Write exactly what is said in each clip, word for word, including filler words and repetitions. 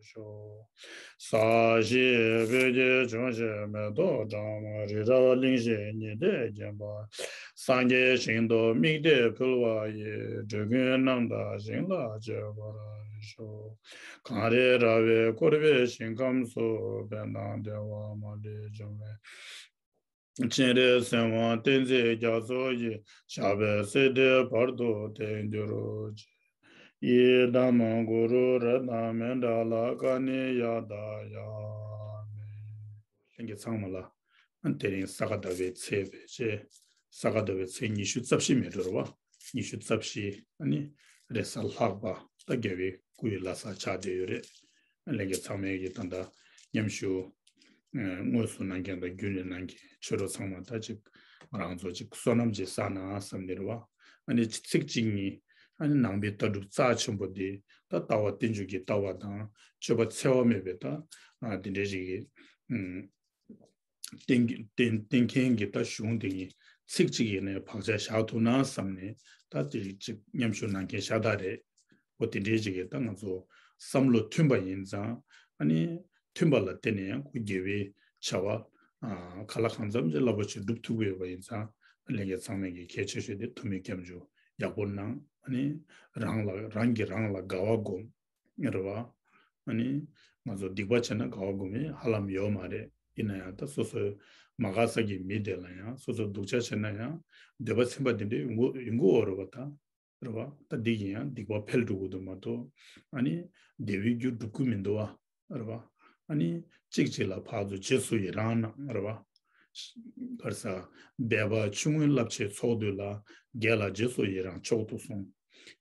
ཤོག། ས་གཞི་བོད་ཀྱི་ལྗོངས་བཞི་མེ་ཏོག་བཀྲ་མ་རི་རབ་གླིང་བཞི་ཉི་ཟླས་བརྒྱན་པ། སངས་རྒྱས་ཞིང་དུ་དམིགས་གཏད་ཕུལ་བ་ཡི། འགྲོ་ཀུན་རྣམ་དག་ཞིང་ལ་སྤྱོད་པར་ཤོག། གངས་རི་ར་བས་བསྐོར་བའི་ཞིང་ཁམས་སུ། ཕན་དང་བདེ་བ་མ་ལུས་འབྱུང་བའི། སྤྱན་རས་གཟིགས་དབང་བསྟན་འཛིན་རྒྱ་མཚོ་ཡི། ཞབས་པད་སྲིད་མཐའི་བར་དུ་བརྟན་གྱུར་ཅིག། ཡི་དམ་གུ་རུ་རཏྣ་མཎྜལ། ཀ་ནི་ཡ་ད་ཡ་མེ། ལྷན་རྒྱས་ཚང་མ་ལ་དེ་རིང་ས་ག་ཟླ་བའི་ཚེས་པའི་ཚེ། ས་ག་ཟླ་བའི་ཚེས་ཉི་ཤུ་རྩ་བཞི་མེ་འགྲོ་ར་བ། ཉི་ཤུ་རྩ་བཞི་ཨ་ནི་རེས་གཟའ་ལྷག་པ་ད་རྒྱལ་བའི་སྐུའི་བླ་གཟའ་ཆགས་བསྡད་ཡོད་རེད། ལྷན་རྒྱས་ཚང་མས་ཀྱི་ད་ལྟ་མཉམ་ཞུགས་དངོས་སུ་གནང་མཁན་དང་བརྒྱུད་ནས་གནང་མཁན་ཆོས་གྲོགས་ཚང་མ་ད་ཅིག་ང་རང་ཚོ་ཅིག་བསོད་ནམས་ཅིག་བསགས་ན་བསམ་ནས་རེད་བ། ཨ་ནི་ཚིག་གཅིག་གཉིས་ཨ་ནི་ནང་པའི་ལྟ་གྲུབ་རྩ་ཆེན་པོ་འདི་ད་ལྟ་བ་རྟེན་འབྱུང་གི་ལྟ་བ་དང་སྤྱོད་པ་འཚེ་བ་མེད་པའི་ད་ཨ་འདི་འདྲའི་ཞིག་གི་ཨུམ། བསྟེན་བསྟེན་བསྟེན་མཁན་གྱི་ད་གཞུང་དེ་ཉིད་ཚིག་གཅིག་ཡིན་ནའི་བག་ཆགས་བཞག་ཐུབ་ན་བསམ་ནས་ད་དེ་ཅིག་མཉམ་ཞུགས་གནང་མཁན་ཤ་སྟག་རེད། འོ་དེ་འདྲའི་ཅིག་གིས་ད་ང་ཚོ་བསམ་བློ་མཐུན་པ་ཡིན་ཙང་ཨ་ནི་མཐུན་པ་ལ་བརྟེན་ནས་ཡང་ཁོ་དགེ་བའི་བྱ་བ་ཨ་ག་ལ་གང་འཚམ་ཅིག་རླབས་པོ་ཆེ་སྒྲུབ་ཐུབ་ཀྱི་ཡོད་པ་ཡིན་ཙང་ལྷན་རྒྱས་ཚང་མས་ཀྱི་གལ་ཆེ་ཤོས་དེ་ཐུགས་སྨོན་སྐྱབས་འཇུག་ཡག་པོ་གནང་། ཨ་ནི་རང་ལ་རང་གིས་རང་ལ་དགའ་བ་སྒོམ། རེད་བ། ཨ་ནི་ང་ཚོ་སྡིག་པ་བྱས་ན་དགའ་བ་སྒོམ་ཡས་ཧ་ལམ་ཡོད་མ་རེད། ཡིན་ན་ཡང་ད་སོ་སོའི་མ་དགའ་ས་གི་མི་དེ་ལ་ཡང་སོ་སོ་སྡུག་ཅག་བྱས་ན་ཡང་འདོད་པ་ཚིམ་པ་དེ་འདྲ་ཡོང་གི་ཡོང་གི་ཡོད་རེད་བ་ད། རེད་བ། ད་འདི་ཡིན་ཡང་སྡིག་པ་འཕེལ་འགྲོ་གི་འདུག་མ་གཏོགས་ཨ་ནི་བདེ་བའི་རྒྱུ་སྒྲུབ་ཀྱི་མི་འདུག་བ། རེད་བ། ཨ་ནི་གཅིག་གཅིག་ལ་ཕར་ཚུར་རྗེས་སུ་ཡི་རང་གནང་། རེད་བ། ག་རེ་ཟ། སྦས་པ་ཆུང་ངུའི་རླབས་ཆེན་ཚོགས་འདུས་ལ། དགེ་ལ་རྗེས་སུ་ཡི་རང་མཆོག་ཏུ་གསུངས།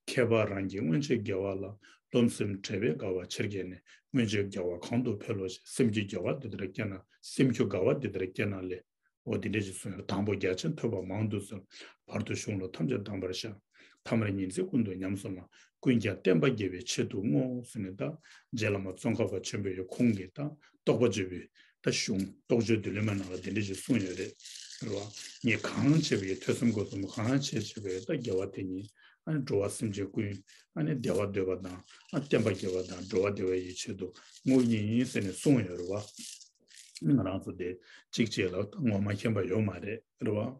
མཁས་པ་རང་གིས་སྔོན་ཆད་དགེ་བ་ལ། རློམ་སེམས་བྲལ་བའི་དགའ་བ་ཆེར་བསྐྱེད་ནས། སྔོན་ཆད་དགེ་བ་གང་དུ་འཕེལ་ལོ་ཞེས། སེམས་ཀྱི་དགེ་བ་འདི་ལྟར་བསྐྱེད་ན། སེམས་ཀྱི་དགའ་བ་འདི་ལྟར་བསྐྱེད་ན་ལས། འོ་འདི་འདྲ་ཞིག་གསུངས་ཡོད། དང་པོ་རྒྱ་ཆེན་ཐོས་པ་མང་དུ་གསོལ། བར་དུ་གཞུང་ལུགས་ཐམས་ཅད་གདམས་པར་ཤོག། ཐ་མར་ཉིན་མཚན་ཀུན་ཏུ་ཉམས་སུ་བླང་། ཀུན་ཀྱང་བསྟན་པ་རྒྱས་པའི་ཆེད་དུ་བསྔོ། ཟེར་ནས་ད་རྗེ་བླ་མ་ཙོང་ཁ་པ་ཆེན་པོས་ཁོང་གིས་ད་རྟོགས་པ་བརྗོད་པའི་ད་གཞུང་རྟོགས་བརྗོད་བདུད་ལས་མའི་ནང་ལ་འདི་འདྲ་ཞིག་གསུངས་ཡོད་རེད། རེད་བ། ངས་གང་བྱས་པའི་ཐོས་བསམ་སྒོམ་གསུམ་གང་བྱས་བྱས་པའི་ད་དགེ་བ་དེ་ཉིད་ཨ་ནི་འགྲོ་བ་སེམས་ཅན་ཀུན་ཨ་ནི་བདེ་བ་འདོད་པ་དང་ཨ་བསྟན་པ་རྒྱས་པ་དང་འགྲོ་བ་བདེ་བ་ཡི་ཆེད་དུ་བསྔོ་ཡིན་ཟེར་ནས་གསུངས་ཡོད་རེད་བ། ང་རང་ཚོ་དེ་གཅིག་བྱས་ལ་ངོ་མ་མཁྱེན་པ་ཡོད་མ་རེད། རེད་བ།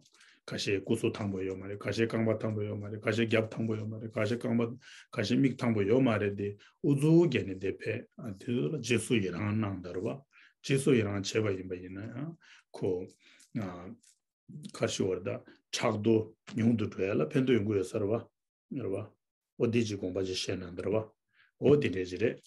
ཁ་ཤས་སྐུ་གཟུགས་ཐང་པོ་ཡོད་མ་རེད། ཁ་ཤས་རྐང་པ་ཐང་པོ་ཡོད་མ་རེད། ཁ་ཤས་རྒྱབ་ཐང་པོ་ཡོད་མ་རེད། ཁ་ཤས་རྐང་པ་ཁ་ཤས་མིག་ཐང་པོ་ཡོད་མ་རེད་དེ་ཨུ་ཚུགས་བརྒྱབ་ནས་དེ་ཕེབས། ཨ་དེ་ཚོ་ལ་རྗེས་སུ་ཡི་རང་གནང་དང་། རེད་བ། རྗེས་སུ་ཡི་རང་བྱས་པ་ཡིན་པ་ཡིན་ན་ཡང་ཁོ་ཨ་ཁ་ཤས་བར་ད་ཕྲག་དོག་ཉུང་དུ་འགྲོ་ཡ་ལ་ཕན་ཐོགས་ཡོང་གི་ཡོད་ས་རེད་བ། རེད་བ། འོ་དེ་ཅིག་དགོངས་པ་ཅིག་བཞེས་གནང་དང་། རེད་བ། འོ་དེ་འདྲས་ཅིག་རེད།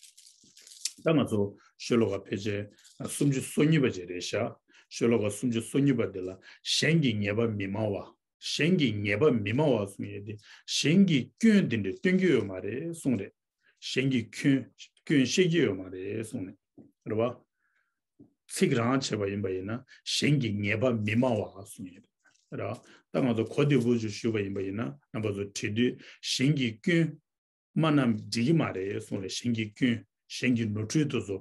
ད་ང་ཚོ་ཤོ་ལོ་ཀ་ཕལ་ཆེར་སུམ་ཅུ་སོ་གཉིས་པ་ཅིག་རེད་ཤག། ཤོ་ལོ་ཀ་སུམ་ཅུ་སོ་གཉིས་པ་འདི་ལ་གཞན་གྱི་ཉེས་པ་མི་སྨྲ་བ། གཞན་གྱི་ཉེས་པ་མི་སྨྲ་བ་གསུང་ཡས་དེ་གཞན་གྱི་སྐྱོན་དེ་འདྲ་སྟོན་གྱི་ཡོད་མ་རེད་གསུངས་རེད། གཞན་གྱི་སྐྱོན་སྐྱོན་བཤད་ཀྱི་ཡོད་མ་རེད་གསུངས་ནས། རེད་བ། ཚིག་རང་བྱས་པ་ཡིན་པ་ཡིན་ན་གཞན་གྱི་ཉེས་པ་མི་སྨྲ་བ་གསུངས་ཡོད་རེད། ད་ང་ཚོ་གོ་བདེ་པོ་ཞིག་ཞུས་པ་ཡིན་པ་ཡིན་ན་རྣམ་པ་ཚོ་དྲི་དུས་གཞན་གྱི་སྐྱོན་སྨྲ་ན་འགྲིག་གི་མ་རེད་གསུངས་རེད། གཞན་གྱི་སྐྱོན་གཞན་གྱི་ནོར་འཁྲུལ་དེ་ཚོ།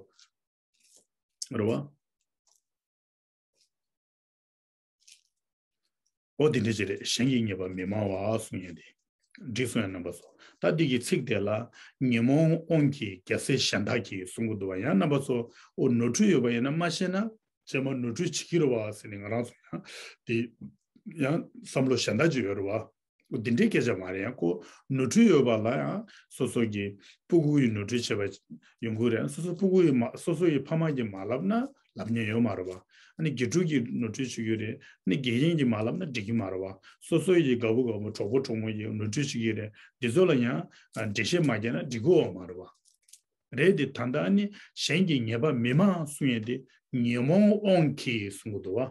རེད་བ། འོ་དེ་འདྲ་ཅིག་རེད། གཞན་གྱི་ཉེས་པ་མི་སྨྲ་བ་གསུང་ཡས་དེ། འགྲིག་སོང་ཡ་རྣམ་པ་ཚོ། ད་འདི་གི་ཚིག་དེ་ལ་ཉོན་མོངས་དབང་གིས་རྒྱལ་སྲས་གཞན་དག་གིས་གསུང་གི་འདུག་བ། ཡང་རྣམ་པ་ཚོ་འོ་ནོར་འཁྲུལ་ཡོད་པ་ཡིན་ན་མ་ཤེས་ན་རྗེས་མ་ནོར་འཁྲུལ་བྱེད་ཀྱི་རེད་བ་ཟེར་ནས་ང་རང་ཚོ་ཡང་དེ་ཡང་བསམ་བློ་གཞན་དག་ཅིག་ཡོད་རེད་བ། འོ་དེ་འདྲའི་སྐད་ཆ་མ་རེད། ཡང་ཁོ་ནོར་འཁྲུལ་ཡོད་པ་ལ་ཡང་སོ་སོ་གི་སྤུ་གུ་ཡི་ནོར་འཁྲུལ་བྱས་པ་ཡོང་གི་རེད། སོ་སོ་སྤུ་གུ་ཡི་མ་སོ་སོ་ཡི་ཕ་མ་གིས་མ་ལབ་ན་ལབ་མཁན་ཡོད་མ་རེད་བ། ཨ་ནི་དགེ་ཕྲུག་གིས་ནོར་འཁྲུལ་བྱེད་ཀྱི་རེད། ཨ་ནི་དགེ་རྒན་གྱིས་མ་ལབ་ན་འགྲིག་གི་མ་རེད་བ། སོ་སོ་ཡི་དགའ་པོ་དགའ་མོ་གྲོགས་པོ་གྲོགས་མོ་ཡིས་ནོར་འཁྲུལ་བྱེད་ཀྱི་རེད། འདི་ཚོ་ལ་ཡང་འགྲེལ་བཤད་མ་བརྒྱབ་ན་འགྲིག་གི་ཡོད་མ་རེད་བ། རེད་དེ་ད་ལྟ་ཨ་ནི་གཞན་གྱི་ཉེས་པ་མི་སྨྲ་གསུང་ཡས་དེ་ཉོན་མོངས་དབང་གིས་གསུང་གི་འདུག་བ།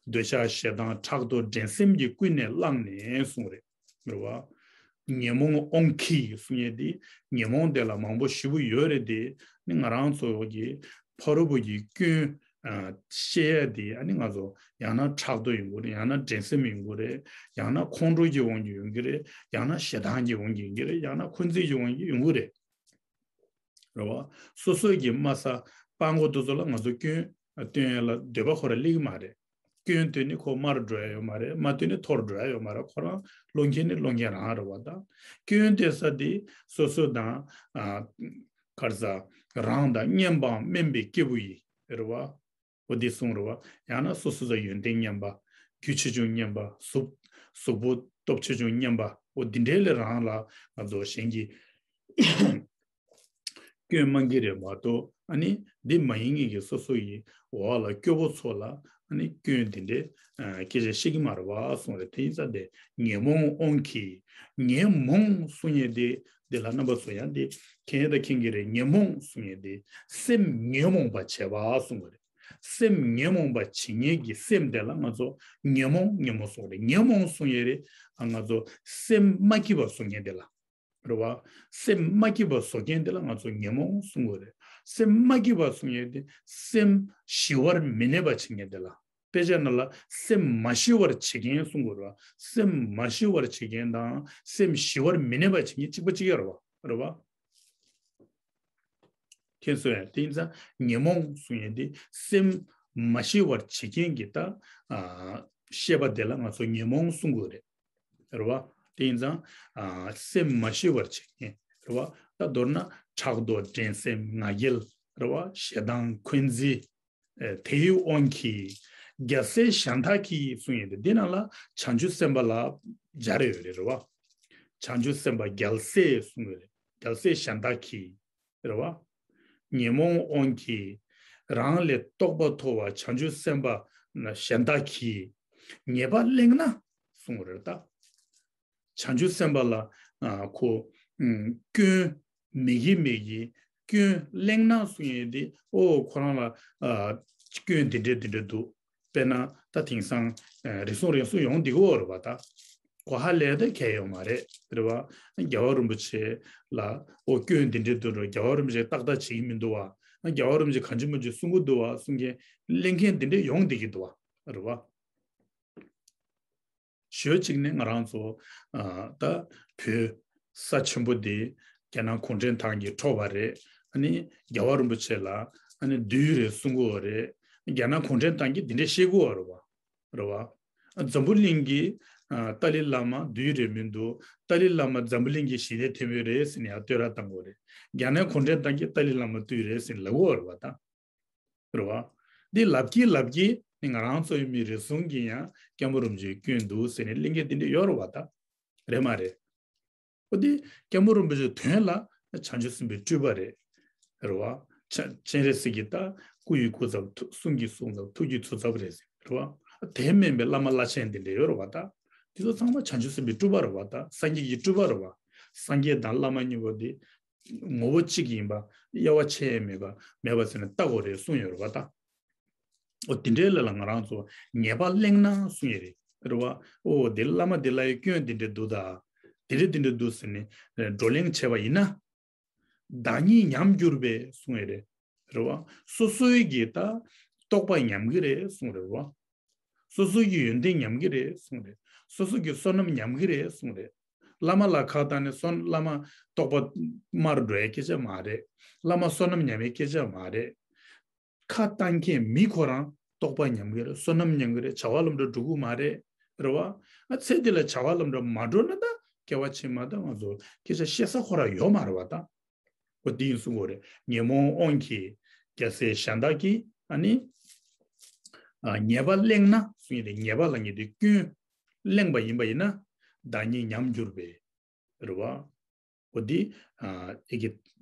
འདོད་ཆགས་ཞེ་སྡང་ཕྲག་དོག་འགྲན་སེམས་ཀྱིས་ཀུན་ནས་བསླངས་ནས་གསུང་རེད། རེད་བ། ཉོན་མོངས་དབང་གིས་གསུང་ཡས་དེ་ཉོན་མོངས་དེ་ལ་མང་པོ་ཞེ་པོ་ཡོད་རེད་དེ། ནི་ང་རང་ཚོ་གི་ཕ་རོལ་པོ་གི་སྐྱོན་ཨ་བཤད་ཡས་དེ་ཨ་ནི་ང་ཚོ་ཡང་ན་ཕྲག་དོག་ཡོང་གི་རེད། ཡང་ན་འགྲན་སེམས་ཡོང་གི་རེད། ཡང་ན་ཁོང་ཁྲོ་གི་དབང་གིས་ཡོང་གི་རེད། ཡང་ན་ཞེ་སྡང་གི་དབང་གིས་ཡོང་གི་རེད། ཡང་ན་འཁོན་འཛིན་གྱི་དབང་གིས་ཡོང་གི་རེད། རེད་བ། སོ་སོ་གི་དམའ་ས་སྤྲང་པོ་དེ་ཚོ་ལ་ང་ཚོ་སྐྱོན་སྟོན་ཡ་ལ་འདོད་པ་ཁོ་རང་སླེབས་ཀྱི་མ་རེད། སྐྱོན་སྟོན་ནི་ཁོ་དམའ་རུ་འགྲོ་ཡ་ཡོད་མ་རེད། མ་སྟོན་ནི་མཐོ་རུ་འགྲོ་ཡ་ཡོད་མ་རེད། ཁོ་རང་བློ་འགེལ་ནི་བློ་འགེལ་རང་རེད་བ། ད་སྐྱོན་སྟོན་ས་དེ་སོ་སོ་དང་ཨ་ ག་རེ་ཟ། རང་དང་མཉམ་པའམ་དམན་པའི་སྐྱེས་བུ་ཡིས། རེད་བ། འོ་འདི་གསུངས་རེད་བ། ཡང་ན་སོ་སོ་དང་ཡོན་ཏན་མཉམ་པ། རྒྱུ་ཆེ་ཆུང་མཉམ་པ། གཟུགས་གཟུགས་པོ་སྟོབས་ཆེ་ཆུང་མཉམ་པ། འོ་འདི་འདྲའི་ལས་རང་ལ་ང་ཚོ་གཞན་གྱིས་སྐྱོན་སྨྲ་གི་རེད་མ་གཏོགས། ཨ་ནི་འདི་མ་ཡིན་ངེས་ཀྱི་སོ་སོ་ཡི་འོག་ལ་སྐྱོ་བོ་ཚོ་ལ་ཨ་ནི་སྐྱོན་འདི་འདྲའི་ཨ་སྐད་ཆ་བཤད་ཀྱི་མ་རེད་བ་གསུངས་རེད། དེ་ཡིན་ཙང་དེ་ཉོན་མོངས་དབང་གིས། ཉོན་མོངས་གསུང་ཡས་དེ་འདི་ལ་རྣམ་པ་ཚོ་ཡང་དེ་མཁྱེན་ཡས་དང་མཁྱེན་གྱི་རེད། ཉོན་མོངས་གསུང་ཡས་དེ་སེམས་ཉོན་མོངས་པ་བྱེད་པ་གསུང་གི་རེད། སེམས་ཉོན་མོངས་པ་བྱེད་མཁན་གྱི་སེམས་དེ་ལ་ང་ཚོ་ཉོན་མོངས་ཉོན་མོངས་གསུང་རེད། ཉོན་མོངས་གསུང་ཡས་རེད། ཨ་ང་ཚོ་སེམས་མ་སྐྱིད་པ་བཟོ་མཁན་དེ་ལ། རེད་བ། སེམས་མ་སྐྱིད་པ་བཟོ་མཁན་དེ་ལ་ང་ཚོ་ཉོན་མོངས་གསུང་གི་རེད། སེམས་མ་སྐྱིད་པ་གསུང་ཡས་དེ་སེམས་ཞི་བར་མི་གནས་པ་བྱེད་མཁན་དེ་ལ། དཔེ་ཆ་ནང་ལ་སེམས་མ་ཞི་བར་བྱེད་མཁན་གསུང་གི་རེད་བ། སེམས་མ་ཞི་བར་བྱེད་མཁན་དང་སེམས་ཞི་བར་མི་གནས་པ་བྱེད་མཁན་གཅིག་པ་གཅིག་རྐྱང་རེད་བ། རེད་བ། མཁྱེན་སོང་ཡ། དེ་ཡིན་ཙང་ཉོན་མོངས་གསུང་ཡས་དེ་སེམས་མ་ཞི་བར་བྱེད་མཁན་གྱི་ད་ཨ་བཤད་པ་དེ་ལ་ང་ཚོ་ཉོན་མོངས་གསུང་གི་རེད། རེད་བ། དེ་ཡིན་ཙང་ཨ་སེམས་མ་ཞི་བར་བྱེད་མཁན་རེད་བ། ད་མདོར་ན་ཕྲག་དོག་འགྲན་སེམས་ང་རྒྱལ་རེད་བ། ཞེ་སྡང་འཁོན་འཛིན། ཨེ་དེའི་དབང་གིས་རྒྱལ་སྲས་གཞན་དག་གིས་གསུང་ཡས་དེ། འདི་ནང་ལ་བྱང་ཆུབ་སེམས་དཔའ་ལ་སྦྱར་ཡོད་རེད། རེད་བ། བྱང་ཆུབ་སེམས་དཔའ་རྒྱལ་སྲས་གསུང་ཡོད་རེད། རྒྱལ་སྲས་གཞན་དག་གིས། རེད་བ། ཉོན་མོངས་དབང་གིས་རང་ལས་རྟོགས་པ་མཐོ་བ་བྱང་ཆུབ་སེམས་དཔའ་གཞན་དག་གིས་ཉེས་པ་གླེང་ན་གསུངས་རེད་ད། བྱང་ཆུབ་སེམས་དཔའ་ལ་ཨ་ཁོ་ཨམ་སྐྱོན་མེད་ཀྱི་མེད་ཀྱི་སྐྱོན་གླེང་ན་གསུང་ཡས་དེ། ཨོ་ཁོ་རང་ལ་ཨ་སྐྱོན་འདི་འདྲ་འདི་འདྲ་འདུག་དཔེར་ན་ད་དེང་སང་ཨ་རེ་ཟུང་རེ་ཟུང་ཡོང་བསྡད་ཀྱི་ཡོད་རེད་བ་ད། གོ་ཧ་ལས་ད་གལ་ཡོད་མ་རེད། རེད་བ། རྒྱལ་བ་རིན་པོ་ཆེ་ལ་ཨོ་སྐྱོན་འདི་འདྲ་འདུག་རེད། རྒྱལ་བ་རིན་པོ་ཆེ་ཏག་ཏག་བྱེད་ཀྱི་མི་འདུག་བ། རྒྱལ་བ་རིན་པོ་ཆེ་གང་བྱུང་མང་བྱུང་གསུང་གི་འདུག་བ་གསུང་མཁན་གླེང་མཁན་འདི་འདྲ་ཡོང་བསྡད་ཀྱི་འདུག་བ། རེད་བ། ཞོལ་གཅིག་ནས་ང་རང་ཚོ་ཨ་ད་བོད་ས་ཆེན་པོ་འདི་རྒྱ་ནག་གུང་ཁྲན་ཏང་གིས་འཕྲོག་པ་རེད། ཨ་ནི་རྒྱལ་བ་རིན་པོ་ཆེ་ལ་ཨ་ནི་བདུད་རེད་གསུང་གི་ཡོད་རེད། རྒྱ་ནག་གུང་ཁྲན་ཏང་གིས་འདི་འདྲ་བཤད་ཀྱི་ཡོད་རེད་བ། རེད་བ། འཛམ་བུ་གླིང་གི་ཨ་ཏཱ་ལའི་བླ་མ་བདུད་རེད་མི་འདུག་ཏཱ་ལའི་བླ་མ་འཛམ་བུ་གླིང་གི་ཞི་བདེའི་ཐེ་བའི་རེད་ཟེར་ནས་ཡང་བསྟོད་ར་བཏང་གི་ཡོད་རེད། རྒྱ་ནག་གུང་ཁྲན་ཏང་གིས་ཏཱ་ལའི་བླ་མ་བདུད་རེད་ཟེར་ནས་ལབ་ཀྱི་ཡོད་རེད་བ་ད། རེད་བ། འདི་ལབ་ཀྱི་ལབ་ཀྱི་ནི་ང་རང་ཚོ་ཡི་མི་རེ་ཟུང་གིས་ཡང་སྐྱབས་མགོན་རིན་པོ་ཆེའི་སྐྱོན་འདུག་ཟེར་ནས་གླེང་མཁན་དེ་འདྲ་ཡོད་རེད་བ་ད། རེད་མ་རེད། འོ་དེ་སྐྱབས་མགོན་རིན་པོ་ཆེ་དོན་ལ་བྱང་ཆུབ་སེམས་དཔའི་སྤྲུལ་པ་རེད། རེད་བ། ཆ་སྤྱན་རས་གཟིགས་ཀྱི་ད་སྐུ་ཡི་སྐུ་ཚབ་ཐུ་གསུང་གི་གསུང་ཚབ་ཐུགས་ཀྱི་ཐུགས་ཚབ་རེད་ཟེར། རེད་བ། དེ་མིན་པའི་བླ་མ་བླ་ཆེན་དེ་འདྲ་ཡོད་རེད་བ་ད། དེ་ཚོ་ཚང་མ་བྱང་ཆུབ་སེམས་དཔའི་སྤྲུལ་པ་རེད་བ་ད། སངས་རྒྱས་ཀྱི་སྤྲུལ་པ་རེད་བ། སངས་རྒྱས་དང་བླ་མ་གཉིས་པོ་དེ་ངོ་བོ་གཅིག་ཡིན་པ། དབྱེ་བ་ཕྱེ་ཡས་མེད་པ་མེད་པ་ཟེར་ནས་ལྟ་དགོས་རེད་གསུངས་ཡོད་རེད་བ་ད། འོ་དེ་འདྲའི་ལས་ལ་ང་རང་ཚོ་ཉེས་པ་གླེང་ན་གསུང་ཡས་རེད། རེད་བ། འོ་དེ་བླ་མ་དེ་ལ་ཡི་སྐྱོན་དེ་འདྲ་འདུག་ད། དེ་འདྲ་དེ་འདྲ་འདུག་ཟེར་ནས་བགྲོ་གླེང་བྱས་པ་ཡིན་ན། བདག་ཉིད་ཉམས་གྱུར་པས་གསུང་ཡས་རེད། རེད་བ། སོ་སོའི་གི་ད་རྟོགས་པ་ཉམས་ཀྱི་རེད་གསུང་རེད་བ། སོ་སོ་གི་ཡོན་ཏན་ཉམས་ཀྱི་རེད་གསུངས་རེད། སོ་སོ་གི་བསོད་ནམས་ཉམས་ཀྱི་རེད་གསུངས་རེད། བླ་མ་ལ་ཁ་བཏང་ནས་སོ་བླ་མ་རྟོགས་པ་དམར་འགྲོ་ཡའི་སྐད་ཆ་མ་རེད། བླ་མ་བསོད་ནམས་ཉམས་ཡའི་སྐད་ཆ་མ་རེད། ཁ་བཏང་མཁན་མི་ཁོ་རང་རྟོགས་པ་ཉམས་ཀྱི་རེད། བསོད་ནམས་ཉམས་ཀྱི་རེད། བྱ་བ་ལམ་འགྲོ་འགྲོ་གི་མ་རེད། རེད་བ། ཨ་ཚེ་འདི་ལ་བྱ་བ་ལམ་འགྲོ་མ་འགྲོ་ན་ད་སྐྱེ་བ་ཕྱི་མ་ད་ང་ཚོ་སྐད་ཆ་བཤད་ས་ཁོ་རང་ཡོད་མ་རེད་བ་ད། འོ་དེ་ཡིན་གསུང་གི་ཡོད་རེད། ཉོན་མོངས་དབང་གིས་རྒྱལ་སྲས་གཞན་དག་གིས་ཨ་ནི། ཨ་ཉེས་པ་གླེང་ན་གསུང་ཡས་རེད། ཉེས་པ་ལབ་མཁན་དེ་སྐྱོན་གླེང་པ་ཡིན་པ་ཡིན་ན་བདག་ཉིད་ཉམས་གྱུར་པས། རེད་བ། འོ་དེ་ཨ་ཨེ་གི་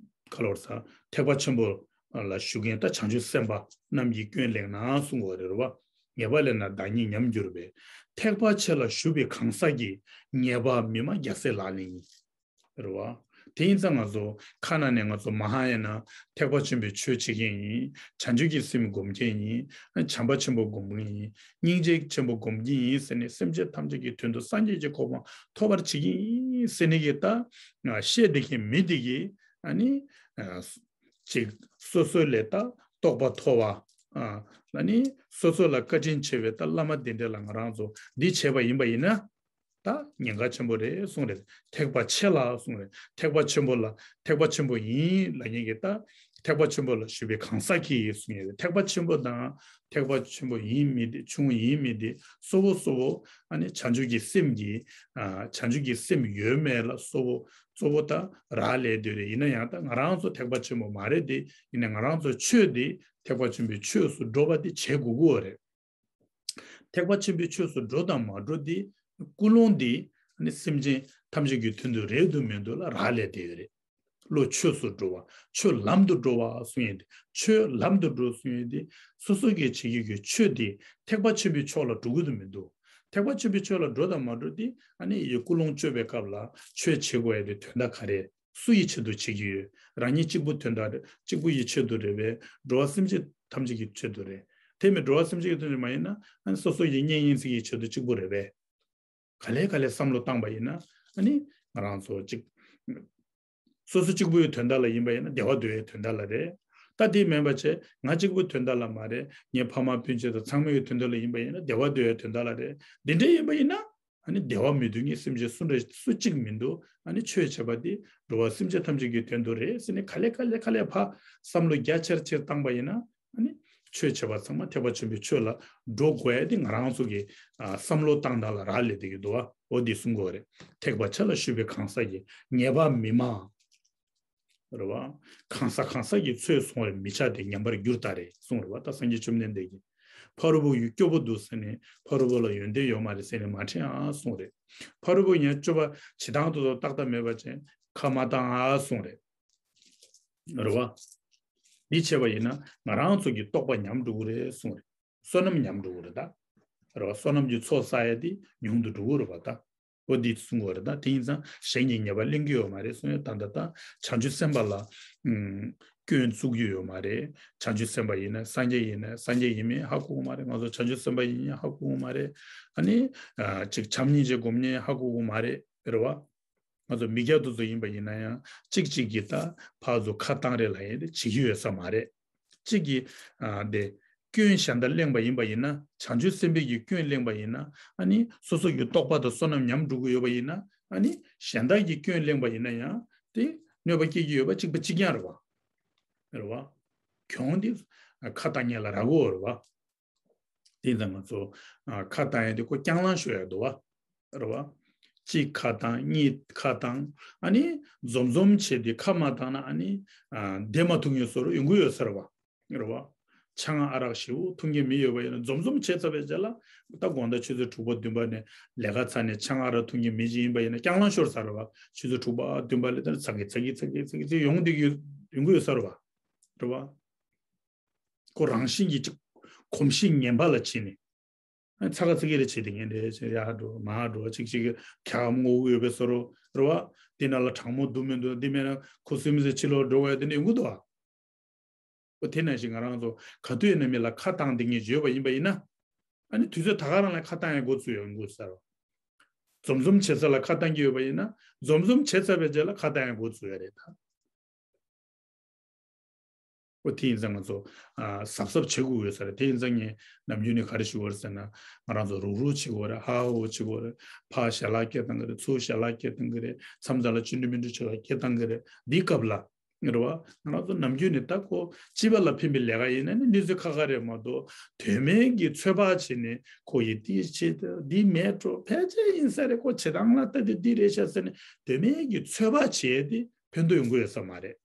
ཁ་ལོར་ས་ཐེག་པ་ཆེན་པོ་ལ་ཞུགས་མཁན་ད་བྱང་ཆུབ་སེམས་དཔའ་རྣམས་ཀྱིས་སྐྱོན་གླེང་ན་གསུང་གི་ཡོད་རེད། རེད་བ། ཉེས་པ་གླེང་ན་བདག་ཉིད་ཉམས་གྱུར་པས། ཐེག་པ་ཆེ་ལ་ཞུགས་པའི་གང་ཟག་གིས་ཉེས་པ་མི་སྨྲ་རྒྱལ་སྲས་ལག་ལེན་ཡིན། རེད་བ། དེ་ཡིན་ཙང་ང་ཚོ་ཁ་ནང་ནས་ང་ཚོ་མ་ཧཱ་ཡ་ན་ཐེག་པ་ཆེན་པོའི་ཆོས་བྱེད་མཁན་ཡིན། བྱང་ཆུབ་ཀྱི་སེམས་སྒོམ་མཁན་ཡིན། བྱམས་པ་ཆེན་པོ་སྒོམ་མཁན་ཡིན། སྙིང་རྗེ་ཆེན་པོ་སྒོམ་མཁན་ཡིན་ཟེར་ནས་སེམས་ཅན་ཐམས་ཅད་ཀྱི་དོན་དུ་སངས་རྒྱས་ཀྱི་གོ་འཕང་ཐོབ་པར་བྱེད་ཀྱི་ཡིན་ཟེར་ནས་ཀྱི་ད་བཤད་བསྡད་མཁན་མི་དེ་གིས་ཨ་ནི་ཅིག་སོ་སོའི་ལས་ད་རྟོགས་པ་མཐོ་བ། ཨ་ནི་སོ་སོ་ལ་བཀའ་དྲིན་ཆེ་བའི་ད་བླ་མ་དེ་འདྲ་ལ་ང་རང་ཚོ་འདི་བྱས་པ་ཡིན་པ་ཡིན་ན། ད་ཉེན་ཁ་ཆེན་པོ་རེད་གསུངས་རེད། ཐེག་པ་ཆེ་ལ་གསུངས་རེད། ཐེག་པ་ཆེན་པོ་ལ་ཐེག་པ་ཆེན་པོ་ཡིན་ལབ་མཁན་གྱི་ད་ ཐེག་པ་ཆེན་པོ་ལ་ཞུགས་པའི་གང་ཟག་གིས་གསུངས་ཡོད། ཐེག་པ་ཆེན་པོ་དང་ཐེག་པ་ཆེན་པོ་ཡིན་མིན་དེ་ཆུང་ངུ་ཡིན་མིན་དེ་གཙོ་བོ་གཙོ་བོ་ཨ་ནི་བྱང་ཆུབ་ཀྱི་སེམས་ཀྱི་ཨ་བྱང་ཆུབ་ཀྱི་སེམས་ཡོད་མེད་ལ་གཙོ་བོ་གཙོ་བོ་ད་རག་ལས་དེ་རེད། ཡིན་ན་ཡང་ད་ང་རང་ཚོ་ཐེག་པ་ཆེན་པོ་མ་རེད་དེ། ཡིན་ན་ང་རང་ཚོ་ཆོས་དེ་ཐེག་པ་ཆེན་པོའི་ཆོས་སུ་འགྲོ་བ་དེ་བྱེད་དགོས་ཀྱི་ཡོད་རེད། ཐེག་པ་ཆེན་པོའི་ཆོས་སུ་འགྲོ་དང་མ་འགྲོ་དེ་ཀུན་སློང་དེ་ནི་སེམས་ཅན་ཐམས་ཅད་ཀྱི་དོན་དུ་རེད་འདུག་མི་འདུག་ལ་རག་ལས་དེ་ཡོད་རེད། བློ་ཆོས་སུ་འགྲོ་བ། ཆོས་ལམ་དུ་འགྲོ་བ་གསུང་ཡས་དེ། ཆོས་ལམ་དུ་འགྲོ་གསུང་ཡས་དེ། སོ་སོ་གིས་བྱེད་ཀྱི་ཡོད་ཆོས་དེ་ཐེག་པ་ཆེན་པོའི་ཕྱོགས་ལ་འགྲོ་གི་འདུག་མི་འདུག་ཐེག་པ་ཆེན་པོའི་ཕྱོགས་ལ་འགྲོ་དང་མ་འགྲོ་དེ་ཨ་ནི་ཡི་ཀུན་སློང་བཅོས་པའི་སྐབས་ལ་ཆོས་བྱེད་དགོས་ཡས་དེ་དོན་དག་ག་རེ། སུ་ཡི་ཆེད་དུ་བྱེད་ཀྱི་ཡོད། རང་ཉིད་གཅིག་པུ་དོན་དག་རེད། གཅིག་པུ་ཡི་ཆེད་དུ་རེད་པས། འགྲོ་བ་སེམས་ཅན་ཐམས་ཅད་ཀྱི་ཆེད་དུ་རེད། དེ་མིན་འགྲོ་བ་སེམས་ཅན་གྱི་དོན་དུ་མ་ཡིན་ན་ཨ་ནི་སོ་སོ་ཡི་གཉེན་ཉེ་ཚན་གྱི་ཆེད་དུ་གཅིག་པུ་རེད་པས། ག་ལེ་ག་ལེ་བསམ་བློ་བཏང་པ་ཡིན་ན་ཨ་ནི་ང་རང་ཚོ་གཅིག་སོ་སོ་གཅིག་པུའི་དོན་དག་ལ་ཡིན་པ་ཡིན་ན་བདེ་བ་འདོད་ཡའི་དོན་དག་ལ་རེད། ད་དེ་མིན་པ་བྱས་ང་གཅིག་པུའི་དོན་དག་ལ་མ་རེད། ངའི་ཕ་མ་སྤུན་མཆེད་དང་ཚང་མའི་དོན་དག་ལ་ཡིན་པ་ཡིན་ན་བདེ་བ་འདོད་ཡའི་དོན་དག་ལ་རེད། འདི་འདྲ་ཡིན་པ་ཡིན་ན། ཨ་ནི་བདེ་བ་མི་འདོད་མཁན་སེམས་ཅན་སུ་འདྲ་སུ་གཅིག་མི་འདུག་ཨ་ནི་ཆོས་བྱེད་པ་འདི་འགྲོ་བ་སེམས་ཅན་ཐམས་ཅད་ཀྱི་དོན་དུ་རེད་ཟེར་ནས་ག་ལེ་ག་ལེ་ག་ལེ་ཕར་བསམ་བློ་རྒྱ་ཆེར་ཆེར་བཏང་པ་ཡིན་ན་ཨ་ནི་ཆོས་བྱེད་པ་ཚང་མ་ཐེག་པ་ཆེན་པོའི་ཆོས་ལ་འགྲོ་དགོས་ཡ་དེ་ང་རང་ཚོ་གི་ཨ་བསམ་བློ་བཏང་སྟངས་ལ་རག་ལས་བསྡད་ཀྱི་འདུག་བ། འོ་འདི་གསུང་དགོས་རེད། ཐེག་པ་ཆེ་ལ་ཞུགས་པའི་གང་ཟག་གིས་ཉེས་པ་མི་མང་། རེད་བ། གང་ཟག་གང་ཟག་གི་ཚོད་སོང་བར་མི་བྱ་སྟེ་ཉམས་པར་འགྱུར་ལྟར་རེད་གསུངས་རེད་བ། ད་སངས་རྒྱས་བཅོམ་ལྡན་འདས་ཀྱིས་ཕ་རོལ་པོ་ཡུལ་སྐྱོ་པོ་འདུག་ཟེར་ནས་ཕ་རོལ་པོ་ལ་ཡོན་ཏན་ཡོད་མ་རེད་ཟེར་ནས་མ་དྲན་ཨ་གསུངས་རེད། ཕ་རོལ་པོ་ཡང་སྤྱོད་པ་བྱེད་སྟངས་དེ་ཚོ་ཏག་ཏག་མེད་པ་ཅན་ཁ་མ་བཏང་ཨ་གསུངས་རེད། རེད་བ། འདི་བྱས་པ་ཡིན་ན་ང་རང་ཚོ་གི་རྟོགས་པ་ཉམས་འགྲོ་གི་རེད་གསུངས་རེད། བསོད་ནམས་ཉམས་འགྲོ་གི་རེད་ད། རེད་བ། བསོད་ནམས་ཀྱི་ཚོགས་བསགས་ཡ་དེ་ཉུང་དུ་འགྲོ་གི་རེད་བ་ད། འོ་འདི་གསུང་གི་རེད་ད། དེ་ཡིན་ཙང་གཞན་གྱིས་ཉེས་པ་གླེང་གི་ཡོད་མ་རེད་གསུང་ཡ་ད། ད་ད་བྱང་ཆུབ་སེམས་དཔའ་ལ་ཨུམ་སྐྱོན་བཙུགས་རྒྱུ་ཡོད་མ་རེད། བྱང་ཆུབ་སེམས་དཔའ་ཡིན་ན་སངས་རྒྱས་ཡིན་ན་སངས་རྒྱས་ཡིན་མིན་ཧ་གོ་གི་མ་རེད། ང་ཚོ་བྱང་ཆུབ་སེམས་དཔའ་ཡིན་མིན་ཧ་གོ་གི་མ་རེད། ཨ་ནི་ཨ་ཅིག་བྱམས་སྙིང་རྗེ་སྒོམ་མིན་ཧ་གོ་གི་མ་རེད། རེད་བ། ང་ཚོ་མི་སྐྱ་དེ་ཚོ་ཡིན་པ་ཡིན་ན་ཡང་གཅིག་གཅིག་གིས་ད་ཕར་ཚུར་ཁ་བཏང་རེས་ལ་ཡིན་ཏེ་བྱེད་ཀྱི་ཡོད་ས་མ་རེད། གཅིག་གིས་ཨ་དེ་སྐྱོན་གཞན་དག་གླེང་པ་ཡིན་པ་ཡིན་ན་བྱང་ཆུབ་སེམས་དཔའི་གི་སྐྱོན་གླེང་པ་ཡིན་ན་ཨ་ནི་སོ་སོ་གི་རྟོགས་པ་དང་བསོད་ནམས་ཉམས་འགྲོ་གི་ཡོད་པ་ཡིན་ན་ཨ་ནི་གཞན་དག་གི་སྐྱོན་གླེང་པ་ཡིན་ན་ཡང་དེ་གནོད་པ་སྐྱེལ་གྱི་ཡོད་པ་གཅིག་པ་གཅིག་རྐྱང་རེད་བ། རེད་བ། གྱོང་དེ་ཁ་བཏང་མཁན་ལ་རག་གི་ཡོད་རེད་བ། དེ་ཙང་ང་ཚོ་ཨ་ཁ་བཏང་ཡ་དེ་ཁོ་རྐྱང་ལངས་ཤོར་ཡ་འདུག་བ། རེད་བ། གཅིག་ཁ་བཏང་གཉིས་ཁ་བཏང་ཨ་ནི་འཛོམས་འཛོམས་བྱས་ཏེ་ཁ་མ་བཏང་ན་ཨ་ནི་ཨ་བདེ་མ་ཐུག་མཁན་བཟོ་འདྲ་ཡོང་གི་ཡོད་ས་རེད་བ། རེད་བ། ཆང་ཨ་རག་ཞེ་པོ་འཐུང་མཁན་མི་ཡོད་པ་ཡིན་ན་འཛོམས་འཛོམས་བྱས་ཚར་བའི་རྗེས་ལ་ད་དགོང་དག་ཆུ་ཚོད་དྲུག་པ་བདུན་པ་ནས་ལས་ཀ་ཚར་ནས་ཆང་ཨ་རག་འཐུང་མཁན་མི་ཅིག་ཡིན་པ་ཡིན་ན་རྐྱང་ལངས་ཤོར་ས་རེད་བ། ཆུ་ཚོད་དྲུག་པ་བདུན་པ་ལ་ད་ཚ་གི་ཚ་གི་ཚ་གི་ཚ་གི་ཚ་གི་ཡོང་བསྡད་ཀྱི་ཡོང་གི་ཡོད་ས་རེད་བ། རེད་བ། ཁོ་རང་བཞིན་གྱིས་ཅིག་གོམས་གཤིས་ངན་པ་ལ་བྱས་ནས། ཚ་ག་ཚ་གི་རེ་བྱེད་དེ་ངན་རེ་བྱེད་ཡར་འགྲོ་མར་འགྲོ་ཅིག་ཅིག་ག་མངོ་ཡོད་པའི་བཟོ་འདྲ་རེད་བ། དེ་ན་ལ་གྲང་མོ་འདུག་མི་འདུག་འདི་མེད་ན་ཁུ་སིམ་སིམ་ཕྱི་ལོགས་འགྲོ་བ་དེ་འདྲ་ཡོང་གི་འདུག་ཨ། འོ་དེ་ནང་བཞིན་ང་རང་ཚོ་ག་དུས་ཡིན་ན་མི་ལ་ཁ་བཏང་དེ་ངས་བརྗོད་པ་ཡིན་པ་ཡིན་ན། ཨ་ནི་དུས་ཚོད་ད་ག་རང་ལ་ཁ་བཏང་ཡ་འགོ་ཚུགས་ཡོང་གི་ཟེར་བ། འཛོམས་འཛོམས་བྱེད་ས་ལ་ཁ་བཏང་གི་ཡོད་པ་ཡིན་ན་འཛོམས་འཛོམས་བྱེད་ཚར་བའི་རྗེས་ལ་ཁ་བཏང་ཡ་འགོ་ཚུགས་ཡ་རེད་ད། འོ་དེ་ཡིན་ཙང་ང་ཚོ་ཨ་གཟབ་གཟབ་བྱེད་དགོས་ཡོད་ས་རེད། དེ་ཡིན་ཙང་ངས་ནམ་རྒྱུན་ནས་ག་རེ་ཞུ་བ་རེད་ཟེར་ན་ང་རང་ཚོ་རུག་རུག་བྱེད་དགོས་རེད། ཧ་ཧ་ཧོ་བྱེད་དགོས་རེད། ཕར་ཞལ་ལག་སྐད་བཏང་གི་རེད། ཚུར་ཞལ་ལག་སྐད་བཏང་གི་རེད། མཚམས་མཚམས་ལ་ཅི་འདྲ་མི་འདྲ་བྱེད་ལ་སྐད་བཏང་གི་རེད། འདིའི་སྐབས་ལ་རེད་བ། ང་རང་ཚོ་ནམ་རྒྱུན་ནས་ད་ཁོ་སྤྱི་པ་ལ་ཕན་པའི་ལས་ཀ་ཡིན་ན་ནི་གནས་ཚུལ་ཁག་ཁག་རེད་མ་གཏོགས་དོན་མེད་ཀྱི་ཚོད་དཔག་བྱས་ནས་ཁོ་ཡིས་འདི་བྱེད་འདི་མེད་འགྲོ་ཕལ་ཆེར་ཡིན་ས་རེད། ཁོ་བྱེད་སྟངས་ལ་ལྟ་དེ་འདི་རེད་ཤག་ཟེར་ནས་དོན་མེད་ཀྱི་ཚོད་དཔག་བྱས་ཏེ་ཕན་ཐོགས་ཡོང་གི་ཡོད་ས་མ་རེད།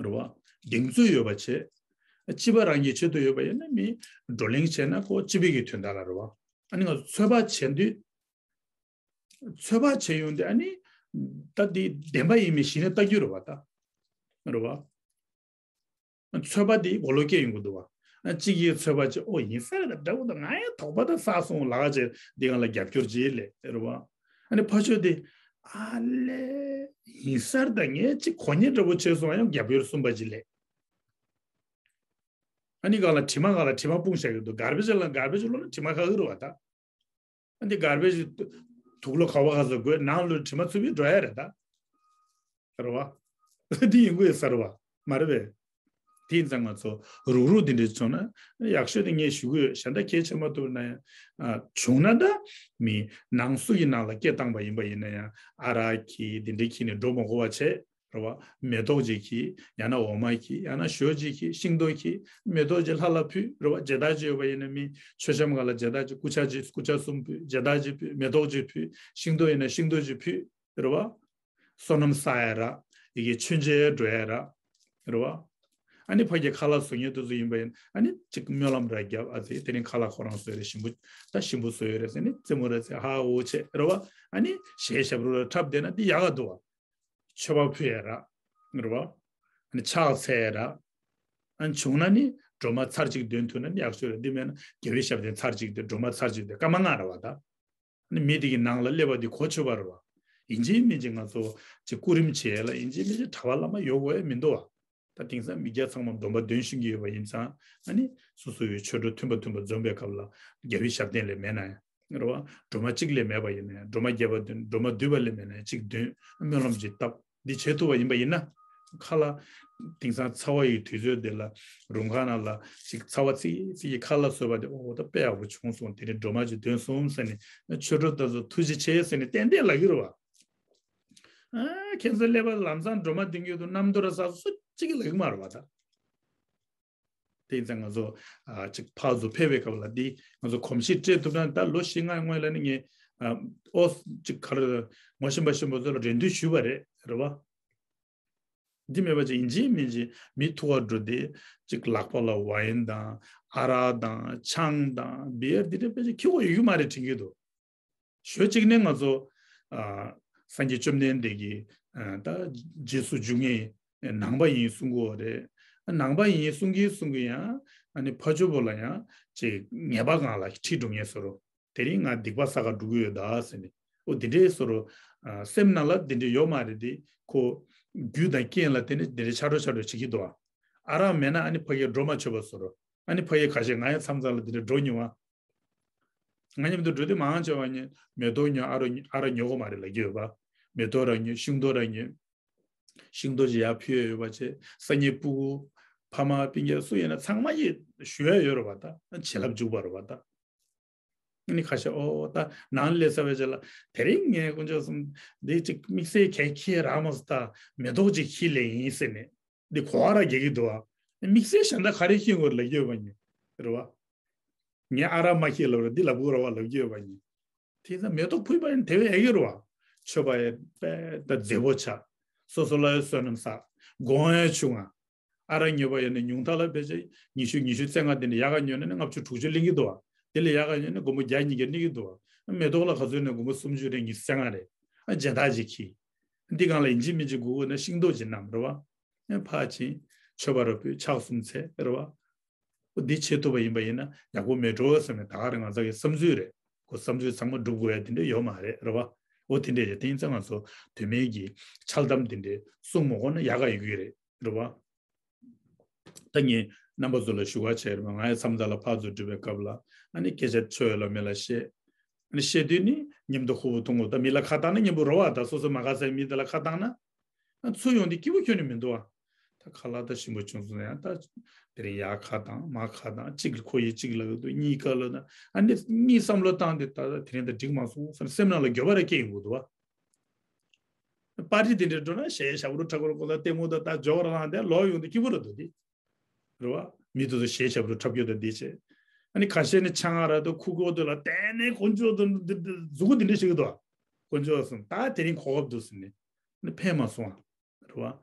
རེད་བ། གདེང་ཚོད་ཡོད་པ་བྱས། སྤྱི་པ་རང་གི་ཆེད་དུ་ཡོད་པ་ཡིན་ན་མི་བགྲོ་གླེང་བྱས་ན་ཁོ་སྤྱི་པའི་གི་དོན་དག་ལ་རེད་བ། ཨ་ནི་ང་ཚོ་ཚོད་དཔག་བྱས་དུས། ཚོད་དཔག་བྱས་ཡོང་དུས་ཨ་ནི། ད་འདི་བདེན་པ་ཡིན་མིན་གཞི་ནས་ལྟ་རྒྱུ་རེད་བ་ད། རེད་བ། ཚོད་དཔག་འདི་གོ་ལོག་སྐྱེ་ཡོང་གི་འདུག་བ། ཨ་གཅིག་གིས་ཚོད་དཔག་བྱས་ཨོ་ཡིན་ས་རེད་ད་འདྲ་བོ་ད་ང་ཡང་དོགས་པ་ད་བསགས་སོང་ལགས་བྱས་འདི་གང་ལ་རྒྱབ་སྐྱོར་བྱས་ལས་རེད་བ། ཨ་ནི་ཕར་ཕྱོགས་དེ། ཨ་ལས། ཡིན་ས་རེད་ད་ངས་ཅིག་གོ་ཉེ་འདྲ་བོ་བྱས་སོང་ཡང་རྒྱབ་སྐྱོར་གསུམ་པ་ཅིག་ལས། ཨ་ནི་གང་ལ་དྲི་མ་གང་ལ་དྲི་མ་སྤུངས་བཞག་གི་འདུག་གར་པེ་ཇི་ལ་གར་པེ་ཇི་ལོག་ན་དྲི་མ་ཁ་གི་རེད་བ་ད། ཨ་ནི་གར་པེ་ཇི་དུག་ལོག་ག་བ་ག་ཚོད་དགོས་ནང་ལོགས་དྲི་མ་ཚུད་པའི་འགྲོ་ཡ་རེད་ད། རེད་བ། འདི་ཡིན་དགོས་ས་རེད་བ། མ་རེད་པས། དེ་ཡིན་ཙང་ང་ཚོ་རུག་རུག་འདི་འདྲ་བྱུང་ན་ཡག་ཤོས་དེ་ངས་ཞུ་གི་ཡོད། གཞན་དག་གལ་ཆེ་མ་ཐུབ་ན་ཡང་ཨ་བྱུང་ན་ད་མི་ནང་སུ་ཡི་ནང་ལ་སྐད་བཏང་པ་ཡིན་པ་ཡིན་ན་ཡང་ཨ་རག་གིས་འདི་འདྲ་གིས་ནས་འགྲོ་མ་དགོས་པ་བྱས། རེད་བ། མེ་ཏོག་ཅིག་འཁྱེར། ཡང་ན་འོ་མ་འཁྱེར། ཡང་ན་ཞོ་ཅིག་འཁྱེར། ཤིང་ཏོག་འཁྱེར། མེ་ཏོག་ཅིག་ལྷ་ལ་ཕུལ། རེད་བ། མཇལ་དར་ཅིག་ཡོད་པ་ཡིན་ན་མི་མཆོད་བཤམས་སྒང་ལ་མཇལ་དར་ཅིག་སྐུ་ཕྱག་ཅིག་སྐུ་ཕྱག་གསུམ་ཕུལ། མཇལ་དར་ཅིག་ཕུལ། མེ་ཏོག་ཅིག་ཕུལ། ཤིང་ཏོག་ཡིན་ན་ཤིང་ཏོག་ཅིག་ཕུལ། རེད་བ། བསོད་ནམས་བསགས་ཡ་ར། ཡི་གེ་མཆོད་མཇལ་འགྲོ་ཡ་ར། རེད་བ། ཨ་ནི་ཕ་གི་ཁ་ལག་བཟོ་མཁན་དེ་ཚོ་ཡིན་པ་ཡིན། ཨ་ནི་ཅིག་སྨོན་ལམ་ར་རྒྱབ། ཨ་ཙི་དེ་རིང་ཁ་ལག་ཁོ་རང་བཟོས་རེད། ཞིམ་པོ་ད་ཞིམ་པོ་བཟོས་ཡོད་རེད་ཟེར་ནི་རྩེད་མོ་ར་རྩེ་ཧ་འོ་བྱེད། རེད་བ། ཨ་ནི་གཞས་ཞབས་བྲོ་ར་འཁྲབ་བསྡད་ན་འདི་ཡག་ག་འདུག་བ། མཆོད་པ་ཕུལ་ཡ་ར། རེད་བ། ཨ་ནི་ཕྱག་འཚལ་ཡ་ར། ཨ་ནི་བྱུང་ན་ནི་སྒྲོལ་མ་ཚར་གཅིག་འདོན་ཐུབ་ན་ནི་ཡག་ཤོས་རེད། འདི་མེད་ན་རྒྱལ་བའི་ཞབས་བརྟན་ཚར་གཅིག་འདོན། སྒྲོལ་མ་ཚར་གཅིག་འདོན། སྐར་མ་ལྔ་ར་བ་ད། ནི་མི་དེ་གི་ནང་ལ་སླེབས་པ་དེ་གོ་ཆོད་པ་རེད་བ། ཡིན་གཅིག་མིན་གཅིག་ང་ཚོ་ཅིག་སྐུ་རིམ་བྱེད་ལ་ཡིན་གཅིག་མིན་གཅིག་གྲྭ་པ་བླ་མ་ཡོད་དགོས་ཡ་མི་འདུག་བ། ད་དེང་སང་མི་སྐྱ་ཚང་མ་སྡོམ་པ་འདོན་ཤེས་ཀྱི་ཡོད་པ་ཡིན་ཙང་ཨ་ནི་སོ་སོ་ཡི་ཆོས་གྲོགས་མཐུན་པ་མཐུན་པ་འཛོམས་པའི་སྐབས་ལ་རྒྱལ་བའི་ཞབས་བརྟན་ལས་མེད་ན་ཡང་རེད་བ། སྒྲོལ་མ་གཅིག་ལས་མེད་པ་ཡིན་ན་ཡང་སྒྲོལ་མ་བརྒྱད་པ་འདོན། སྒྲོལ་མ་འདུས་པ་ལས་མེད་ན་ཡང་གཅིག་འདོན། སྨོན་ལམ་གྱི་བཏབ། འདི་བྱེད་ཐུབ་པ་ཡིན་པ་ཡིན་ན། ཁ་ལག་དེང་སང་ཚ་བ་ཡི་དུས་ཚོད་འདི་ལ་རུམ་ཁང་ནང་ལ་ཅིག་ཚ་བ་ཙིག་ཙིག་གི་ཁ་ལག་བཟོས་པ་དེ་ཨོ་ད་དཔེ་ཡག་པོ་བྱུང་སོང་། དེ་རིང་སྒྲོལ་མ་ཅིག་འདོན་སོང་ཟེར་ནས་ཆོས་གྲོགས་དེ་ཚོ་ཐུགས་རྗེ་ཆེ་ཟེར་ནས་ཏན་ཏན་ལབ་ཀྱི་རེད་བ། ཨ་ཁྱེད་ཚོ་སླེབས་པ་ལམ་སང་སྒྲོལ་མ་འདོན་གྱི་འདུག་གནམ་རྡོ་ར་ཟ་སུ་གཅིག་གིས་ལབ་ཀྱི་མ་རེད་བ་ད། དེ་ཡིན་ཙང་ང་ཚོ་ཨ་ཅིག་ཕར་ཚུར་ཕེབས་པའི་སྐབས་ལ་འདི་ང་ཚོ་གོམས་གཤིས་སྤྲད་ཐུབ་ན། ད་ལོ་བཞི་ལྔའི་སྔོན་ལ་ནི་ངས་ཨ་ཨོ་ཅིག་ག་རེ་ངོ་ཤེས་པ་ཤེས་པ་ཚོ་ལ་རེ་འདུན་ཞུས་པ་རེད། རེད་བ། འདི་མེད་པ་ཅིག་ཡིན་གཅིག་མིན་གཅིག་མི་ཐུག་ག་འགྲོ་དེ་ཅིག་ལག་པ་ལ་ཝའིན་དང་ཨ་རག་དང་ཆང་དང་བི་ཡར་འདི་འདྲ་དཔེ་ཅིག་འཁྱེར་དགོས་ཡོད་ཀྱི་མ་རེད་དྲན་གྱི་འདུག་ཞོལ་གཅིག་ནས་ང་ཚོ་ཨ་སངས་རྒྱས་བཅོམ་ལྡན་འདས་ཀྱིས་ཨ་ད་རྗེས་སུ་འཇུག་མཁན་ནང་པ་ཡིན་གསུང་གི་ཡོད་རེད། ནང་པ་ཡིན་གསུང་གིན་གསུང་གིན་ཡང་ཨ་ནི་ཕ་ཇོ་བོ་ལ་ཡང་ཅིག་ངེས་པ་སྒང་ལ་ཁྲིད་འགྲོ་མཁན་བཟོ་འདྲ། དེ་རིང་ང་སྡིག་པ་བསགས་ག་འགྲོ་གི་ཡོད་ད་ཟེར་ནས། ཨོ་འདི་འདྲའི་བཟོ་འདྲ། ཨ་སེམས་ནང་ལ་འདི་འདྲ་ཡོད་མ་རེད་དེ། ཁོ་རྒྱུ་དང་རྐྱེན་ལ་བརྟེན་ནས་འདི་འདྲ་ཆགས་འགྲོ་ཆགས་འགྲོ་བྱེད་ཀྱི་འདུག་ཨ་རག་མེད་ན་ཨ་ནི་ཕ་གིར་འགྲོ་མ་ཆོག་པ་བཟོ་འདྲ། ཨ་ནི་ཕ་གི་ཁ་ཤས་ང་ཡང་མཚམས་མཚམས་ལ་འདི་འདྲ་འགྲོ་མྱོང་ཨ། ང་མཉམ་དུ་འགྲོ་དུས་མང་ཆེ་བ་ཉོ་མེ་ཏོག་ཉོ་ཨ་རག་ཨ་རག་ཉོ་གི་མ་རེད་ལབ་ཀྱི་ཡོད་པ། མེ་ཏོག་རག་ཉོ། ཤིང་ཏོག་རག་ཉོ། ཤིང་ཏོག་ཅིག་ཡར་ཕུལ་ཡ་ཡོད་པ་བྱས། སང་ཉིན་སྤུ་གུ་ཕ་མ་སྤུན་ཀྱག་སུ་ཡིན་ན་ཚང་མ་ཡིས་ཞུ་ཡ་ཡོད་རེད་པ་ད། བྱིན་རླབས་འཇུག་པ་རེད་པ་ད། ཨ་ནི་ཁ་ཤས་ཨོ་ད་ནང་སླེབས་ཚར་བའི་རྗེས་ལ་དེ་རིང་ངས་དཀོན་མཆོག་གསུམ་འདི་ཅིག་དམིགས་བསལ་གལ་ཁྱེད་རག་མ་སོང་ད། མེ་ཏོག་ཅིག་ཁྱེར་སླེབས་ཡིན་ཟེར་ནས། འདི་གོ་བ་ར་རྒྱག་གི་འདུག་ཨ། དམིགས་བསལ་གཞན་དག་ག་རེ་ཤེས་དགོས་ལབ་ཀྱི་ཡོད་པ་ཡིན། རེད་བ། ངས་ཨ་རག་མ་ཁྱེར་ལབ་ར་འདི་ལབ་དགོས་རེད་བ་ལབ་ཀྱི་ཡོད་པ་ཡིན། དེ་ཚོ་མེ་ཏོག་ཕུལ་བ་ཡིན་དེ་བས་ཨེ་ཡོད་རེད་བ། མཆོད་པ་ཡིན་དཔེ་ད་མཛེས་པོ་ཆགས། སོ་སོ་ལ་ཡང་བསོད་ནམས་བསགས། གོང་ཡང་ཆུང་ང་། ཨ་རག་ཉོས་པ་ཡིན་ན་ཉུང་མཐའ་ལ་ཕལ་ཆེར་ཉི་ཤུ་ཉི་ཤུ་རྩ་ལྔ་དེ་འདྲ་ཡག་ག་ཉོས་ན་ནི་ལྔ་བཅུ་དྲུག་ཅུ་ལེན་གྱི་འདུག་བ། དེ་ལས་ཡག་ག་ཉོས་ན་སྒོར་མོ་བརྒྱ་ཉིས་བརྒྱ་སླེབས་ཀྱི་འདུག་བ། མེ་ཏོག་ལ་ག་ཚོད་ནས་སྒོར་མོ་སུམ་ཅུ་རེ་ཉི་ཤུ་རྩ་ལྔ་རེད། ཨ་མཇལ་དར་ཅིག་ཁྱེར། འདི་སྒང་ལ་ཡིན་གཅིག་མིན་གཅིག་དགོས་ན་ཤིང་ཏོག་ཅིག་བསྣམས་རེད་བ། ཨ་ཕར་ཕྱིན་མཆོད་པ་ར་ཕུལ་ཕྱག་གསུམ་འཚལ་རེད་བ། འོ་འདི་བྱེད་ཐུབ་པ་ཡིན་པ་ཡིན་ན་ཡག་པོ་མེད་འགྲོ་བསམ་ནས་ད་ག་རེ་ང་ཚོ་གི་བསམ་ཚུལ་རེད། ཁོ་བསམ་ཚུལ་ཚང་མ་སྒྲུབ་དགོས་ཡ་དེ་འདྲ་ཡོད་མ་རེད་རེད་བ། འོ་དེ་འདྲ་ཡོད་དེ་ཡིན་ཙང་ང་ཚོ་དོན་མེད་ཀྱི་འཆལ་གཏམ་དེ་འདྲ་གསུང་མ་དགོས་ན་ཡག་ག་ཡོད་ཀྱི་རེད་རེད་བ། ད་ངས་རྣམ་པ་ཚོ་ལ་ཞུ་བ་བྱས་རེད་བ། ང་ཡང་མཚམས་མཚམས་ལ་ཕར་ཚུར་འགྲོ་བའི་སྐབས་ལ་ཨ་ནི་སྐད་ཆ་ཆོས་ཡོད་ལ་མེད་ལ་བཤད། ཨ་ནི་བཤད་དུས་ནི་མཉམ་དུ་ཧུ་བུ་ཐུང་གོ་ད་མི་ལ་ཁ་བཏང་ན་མཉམ་པོ་རོ་བ། ད་སོ་སོ་མ་དགའ་སའི་མི་དེ་ལ་ཁ་བཏང་ན། ཨ་ཚུར་ཡོང་དུས་སྐྱིད་པོ་ཁྱོན་ནས་མི་འདུག་ཨ། ད་ཁ་ལག་ད་ཞིམ་པོ་བྱུང་སོང་ཡང་ད་དེ་རིང་ཡར་ཁ་བཏང་མར་ཁ་བཏང་གཅིག་ཁོ་ཡིས་གཅིག་ལབ་ཀྱི་འདུག་གཉིས་ཀ་ལབ་ན་ཨ་ནི་གཉིས་བསམ་བློ་བཏང་སྟེ་ད་ད་དེ་རིང་ད་འགྲིག་མ་སོང་བསམ་སེམས་ནང་ལ་འགྱོད་པ་རེ་སྐྱེ་ཡོང་གི་འདུག་ཨ། པར་ཊི་དེ་འདྲ་འགྲོ་ན་གཞས་ཞབས་བྲོ་འཁྲབ་ཀྱི་རེད་ཁོ་ད་ལྟད་མོ་ད་ད་ཇོག་ར་ལངས་ཏེ་ལོག་ཡོང་དུས་སྐྱིད་པོ་རེད་འདུག་དེ། རེད་བ། མི་དེ་ཚོ་གཞས་ཞབས་བྲོ་འཁྲབ་རྒྱུ་དང་འདི་བྱས། ཨ་ནི་ཁ་ཤས་ནི་ཆང་ཨ་རག་དང་ཁུག་ཀོ་དེ་ལ་བརྟེན་ནས་དཀོན་མཆོག་དང་འདི་འདི་མཛུབ་གུ་འདི་འདྲ་བྱེད་ཀྱི་འདུག་བ། དཀོན་མཆོག་གསུམ་ད་དེ་རིང་གོ་སྐབས་འདུག་ཟེར་ནས་ནི་ཕན་མ་སོང་བ། རེད་བ།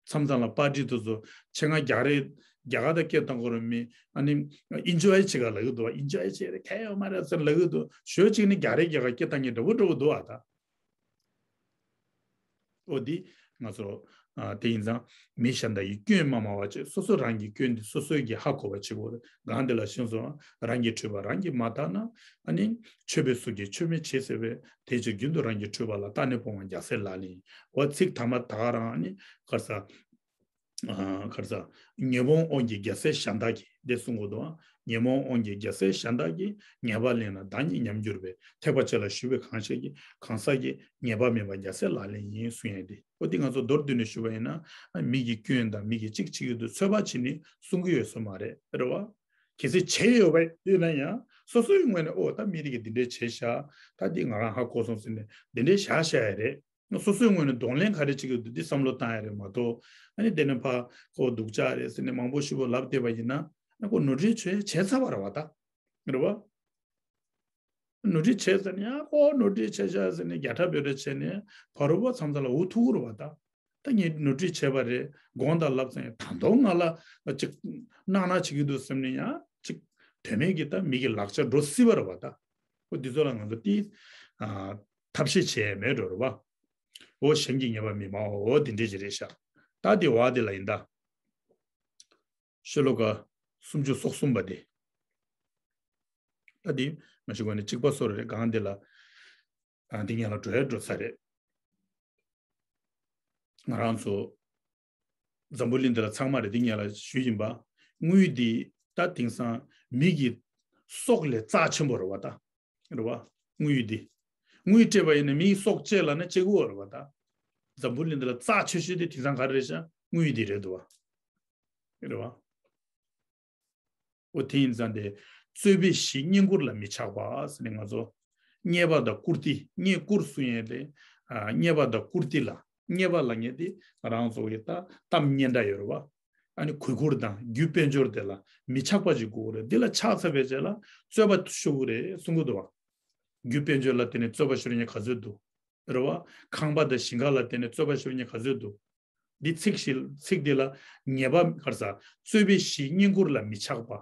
མཚམས་མཚམས་ལ་པར་ཊི་དེ་ཚོ་ཆེད་མངགས་རྒྱ་རེད། རྒྱ་གར་དང་སྐད་བཏང་དགོས་རེད་མི་ཨ་ནི་ཨིན་ཇོའི་བྱེད་ག་ལབ་ཀྱི་འདུག་བ། ཨིན་ཇོའི་བྱེད་རེད་གལ་ཡོད་མ་རེད་ཟེར་ལབ་ཀྱི་འདུག་ཞོལ་གཅིག་ནི་རྒྱ་རེད་རྒྱ་གར་སྐད་བཏང་མཁན་འདྲ་པོ་འདྲ་པོ་འདུག་བ་ད། འོ་འདི་ང་ཚོ་ཨ་དེ་ཡིན་ཙང་མི་གཞན་དག་གི་སྐྱོན་མ་སྨྲ་བ་བྱས་སོ་སོ་རང་གི་སྐྱོན་དེ་སོ་སོས་ཀྱིས་ཧ་གོ་བ་བྱེད་དགོས་རེད། གང་དེ་ལ་ཞེན་སོང་རང་གི་འཁྲུལ་པ་རང་གིས་མ་དག་ན་ཨ་ནི་ཆོས་པའི་ཚུལ་གྱིས་ཆོས་མེད་བྱེད་ཟེར་བས་དེ་ཕྱིར་རྒྱུན་དུ་རང་གི་འཁྲུལ་པ་ལ་བརྟགས་ནས་སྤོང་བ་རྒྱལ་སྲས་ལག་ལེན་ཡིན། འོ་ཚིག་ཐ་མ་ད་ག་རང་ཨ་ནི་ག་རེ་ཟ། ཨ་ག་རེ་ཟ། ཉོན་མོངས་དབང་གིས་རྒྱལ་སྲས་གཞན་དག་གིས་འདི་གསུང་གི་འདུག་ཉོན་མོངས་དབང་གིས་རྒྱལ་སྲས་གཞན་དག་གིས། ཉེས་པ་ལེན་ན་བདག་ཉིད་ཉམས་འགྱུར་བས། ཐེག་པ་ཆེ་ལ་ཞུགས་པའི་གང་ཞིག་གིས། གང་ཟག་གིས་ཉེས་པ་མིན་པ་རྒྱལ་སྲས་ལག་ལེན་ཡིན་གསུང་ཡས་འདི། འོ་འདི་ང་ཚོ་མདོར་བསྡུས་ནས་ཞུ་བ་ཡིན་ན་མི་གི་སྐྱོན་དང་མི་གི་གཅིག་བྱེད་ཀྱི་འདུག་ཚོད་དཔག་བྱེད་ནི་གསུང་གི་ཡོད་ས་མ་རེད་རེད་བ། གལ་སྲིད་བྱས་ཡོད་པ་ཡིན་ན་ཡང་སོ་སོའི་ངོས་ནས་འོ་ད་མི་དེ་གིས་འདི་འདྲས་བྱས་ཤག་ད་འདི་ང་རང་ཧ་གོ་སོང་ཟེར་ནས་འདི་འདྲས་བཞག་བཞག་ཡ་རེད། སོ་སོའི་ངོས་ནས་གདོང་ལེན་ག་རེ་བྱེད་ཀྱི་འདུག་འདི་བསམ་བློ་བཏང་ཡ་རེད་མ་གཏོགས། ཨ་ནི་དེ་ནས་ཕ་ཁོ་སྡུག་ཅག་རེད་ཟེར་ནས་མང་པོ་ཞིག་པོ་ལབ་བསྡད་པ་ཡིན་ན། ཨ་ཁོ་ནོར་འཁྲུལ་བྱས་བྱས་ཚར་བ་རེད་བ་ད། རེད་བ། ནོར་འཁྲུལ་བྱས་ཟེར་ནས་ཡང་ཁོ་ནོར་འཁྲུལ་བྱས་བྱས་ཟེར་ནས་རྒྱ་ཁྲ་བོད་ཁྲ་བྱས་ནས་ཕ་རོལ་པོ་མཚམས་མཚམས་ལ་འུ་ཐུག་གི་རེད་བ་ད། ད་ངས་ནོར་འཁྲུལ་བྱས་པ་རེད་དགོངས་དག་ལབ་ཙང་ད་དུང་ང་ལ་ཅིག་སྣང་སྣང་བྱེད་ཀྱི་འདུག་བསམ་ནས་ཡང་ཅིག་དོན་མེད་ཀྱི་ད་མི་གི་ལག་ཆ་འགྲོ་སྲིད་པ་རེད་བ་ད། ཨོ་འདི་ཚོ་ལ་ང་ཚོ་ཏིས་ཨ་ཐབས་ཤེས་བྱས་མེད་འགྲོ་རེད་བ། ཨོ་གཞན་གྱིས་ཉེས་པ་མི་སྨྲ་ཨོ་འདི་འདྲས་ཅིག་རེད་ཤག་ད་འདི་བ་འདི་ལ་ཡིན་ད། ཤོ་ལོ་ཀ་སུམ་ཅུ་སོ་གསུམ་པ་འདི། ད་འདི་མ་ཤི་གོ་ནི་གཅིག་པ་སོ་རེད་གང་འདི་ལ། ཨ་འདི་ངས་ལ་འགྲོ་ཡ་འགྲོ་ས་རེད། ང་རང་ཚོ་འཛམ་བུ་གླིང་འདི་ལ་ཚང་མ་རེད་འདི་ངས་ལ་ཞུས་ཡིན་པ། དངུལ་འདི་ད་དེང་སང་མི་གི་སྲོག་ལས་རྩ་ཆེན་པོ་རེད་བ་ད། རེད་བ། དངུལ་འདི། དངུལ་སྤྲད་པ་ཡིན་ན་མི་གི་སྲོག་བཅད་ལ་ན་བཅད་དགོས་རེད་བ་ད། འཛམ་བུ་གླིང་འདི་ལ་རྩ་ཆེ་ཤོས་དེ་དེང་སང་ག་རེ་རེད་ཤག་དངུལ་འདི་རེད་འདུག་བ། རེད་བ། འོ་དེ་ཡིན་ཙང་དེ། རྩོད་པའི་གཞི་བསྙེན་བཀུར་ལ་མི་ཆགས་པ་ཟེར་ནས་ང་ཚོ། རྙེད་པ་དང་བཀུར་སྟི་བསྙེན་བཀུར་གསུང་ཡས་དེ། ཨ་རྙེད་པ་དང་བཀུར་སྟི་ལ་རྙེད་པ་ལབ་མཁན་དེ་ང་རང་ཚོ་གི་ད་གཏམ་སྙན་གྲགས་ཡོད་རེད་བ། ཨ་ནི་གུས་བཀུར་དང་རྒྱུ་དཔལ་འབྱོར་དེ་ལ་མི་ཆགས་པ་ཅིག་དགོས་རེད། འདི་ལ་ཆགས་ཚར་བའི་རྗེས་ལ་རྩོད་པ་ཤོར་གི་རེད་གསུང་གི་འདུག་བ། རྒྱུ་དཔལ་འབྱོར་ལ་བརྟེན་ནས་རྩོད་པ་ཤོར་མཁན་ག་ཚོད་འདུག་རེད་བ། ཁང་པ་དང་ཞིང་ཁ་ལ་བརྟེན་ནས་རྩོད་པ་ཤོར་མཁན་ག་ཚོད་འདུག་འདི་ཚིག་ཞིག་ཚིག་འདི་ལ་ཉེས་པ་གར་ས་རྩོད་པའི་གཞི་བསྙེན་བཀུར་ལ་མི་ཆགས་པ།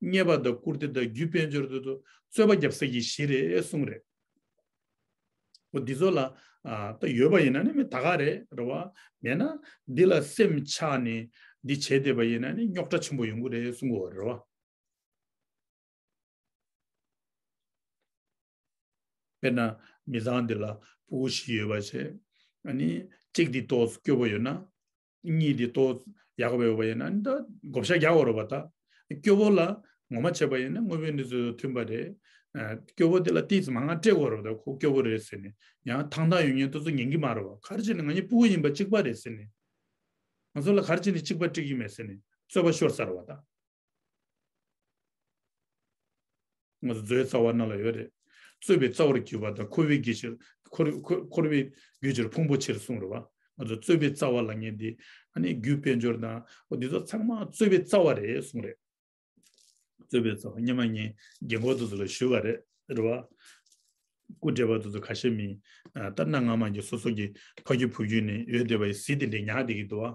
རྙེད་པ་དང་བཀུར་སྟི་དང་རྒྱུ་དཔལ་འབྱོར་དེ་ཚོ་རྩོད་པ་རྒྱབ་ས་ཀྱི་གཞི་རེད་གསུངས་རེད། འོ་འདི་ཚོ་ལ་ཨ་ད་ཡོད་པ་ཡིན་ན་ནི་མི་ད་ག་རེད་རེད་བ། མེད་ན་འདི་ལ་སེམས་ཆགས་ནས་འདི་བྱས་བསྡད་པ་ཡིན་ན་ནི་རྙོག་དྲ་ཆེན་པོ་ཡོང་གི་རེད་གསུང་གི་ཡོད་རེད་བ། དཔེར་ན་མི་ཚང་འདི་ལ་ཕྲུ་གུ་བཞི་ཡོད་པ་བྱས། ཨ་ནི་གཅིག་འདི་ཏོག་ཙམ་སྐྱོ་པོ་ཡོད་ན། གཉིས་འདི་ཏོག་ཙམ་ཡག་པོ་ཡོད་པ་ཡིན་ན་ཨ་ནི་ད་བགོ་བཤའ་རྒྱག་དགོས་རེད་པ་ད། སྐྱོ་པོ་ལ་ངོ་མ་བྱས་པ་ཡིན་ན་དངོས་པོའི་གནས་ཚུལ་མཐུན་པ་རེད། ཨ་སྐྱོ་པོ་དེ་ལ་ཏིས་མང་ང་སྤྲད་དགོས་རེད་པ་ད། ཁོ་སྐྱོ་པོ་རེད་ཟེར་ནས་ཡང་ཐང་ཐང་ཡོད་མཁན་དེ་ཚོ་ཉན་གི་མ་རེད་པ། ག་རེ་བྱས་ནས་ང་གཉིས་ཕྲུ་གུ་ཡིན་པ་གཅིག་པ་རེད་ཟེར་ནས། ང་ཚོ་ལ་ག་རེ་བྱས་ནས་གཅིག་པ་སྤྲད་ཀྱི་མེད་ཟེར་ནས་རྩོད་པ་ཤོར་ཚར་བ་ད། ང་ཚོ་མཛོད་རྩ་བ་ནང་ལ་ཡོད་རེད། རྩོད་པའི་རྩ་བར་གྱུར་པ་དང་འཁོར་བའི་རྒྱུ་ཕྱིར་འཁོར་འཁོར་འཁོར་བའི་རྒྱུ་ཕྱིར་ཕུང་པོ་ཕྱིར་གསུངས་རེད་བ། ང་ཚོ་རྩོད་པའི་རྩ་བ་ལབ་མཁན་འདི་ཨ་ནི་རྒྱུ་དཔལ་འབྱོར་དང་འོ་འདི་ཚོ་ཚང་མ་རྩོད་པའི་རྩ་བ་རེད་གསུངས་རེད། རྩོད་པའི་རྩ་བ་སྔོན་མ་ངས་རྒན་གོག་དེ་ཚོ་ལ་ཞུས་པ་རེད་རེད་བ། སྐུ་བགྲེས་པ་དེ་ཚོ་ཁ་ཤས་མིན་ཨ་ད་གནའ་སྔ་མ་གི་སོ་སོ་གི་ཕ་རྒྱུད་བུ་རྒྱུད་ནས་ཡོད་བསྡད་པ་ཡི་གཟི་དེ་འདྲས་ཉར་བསྡད་ཀྱི་འདུག་བ།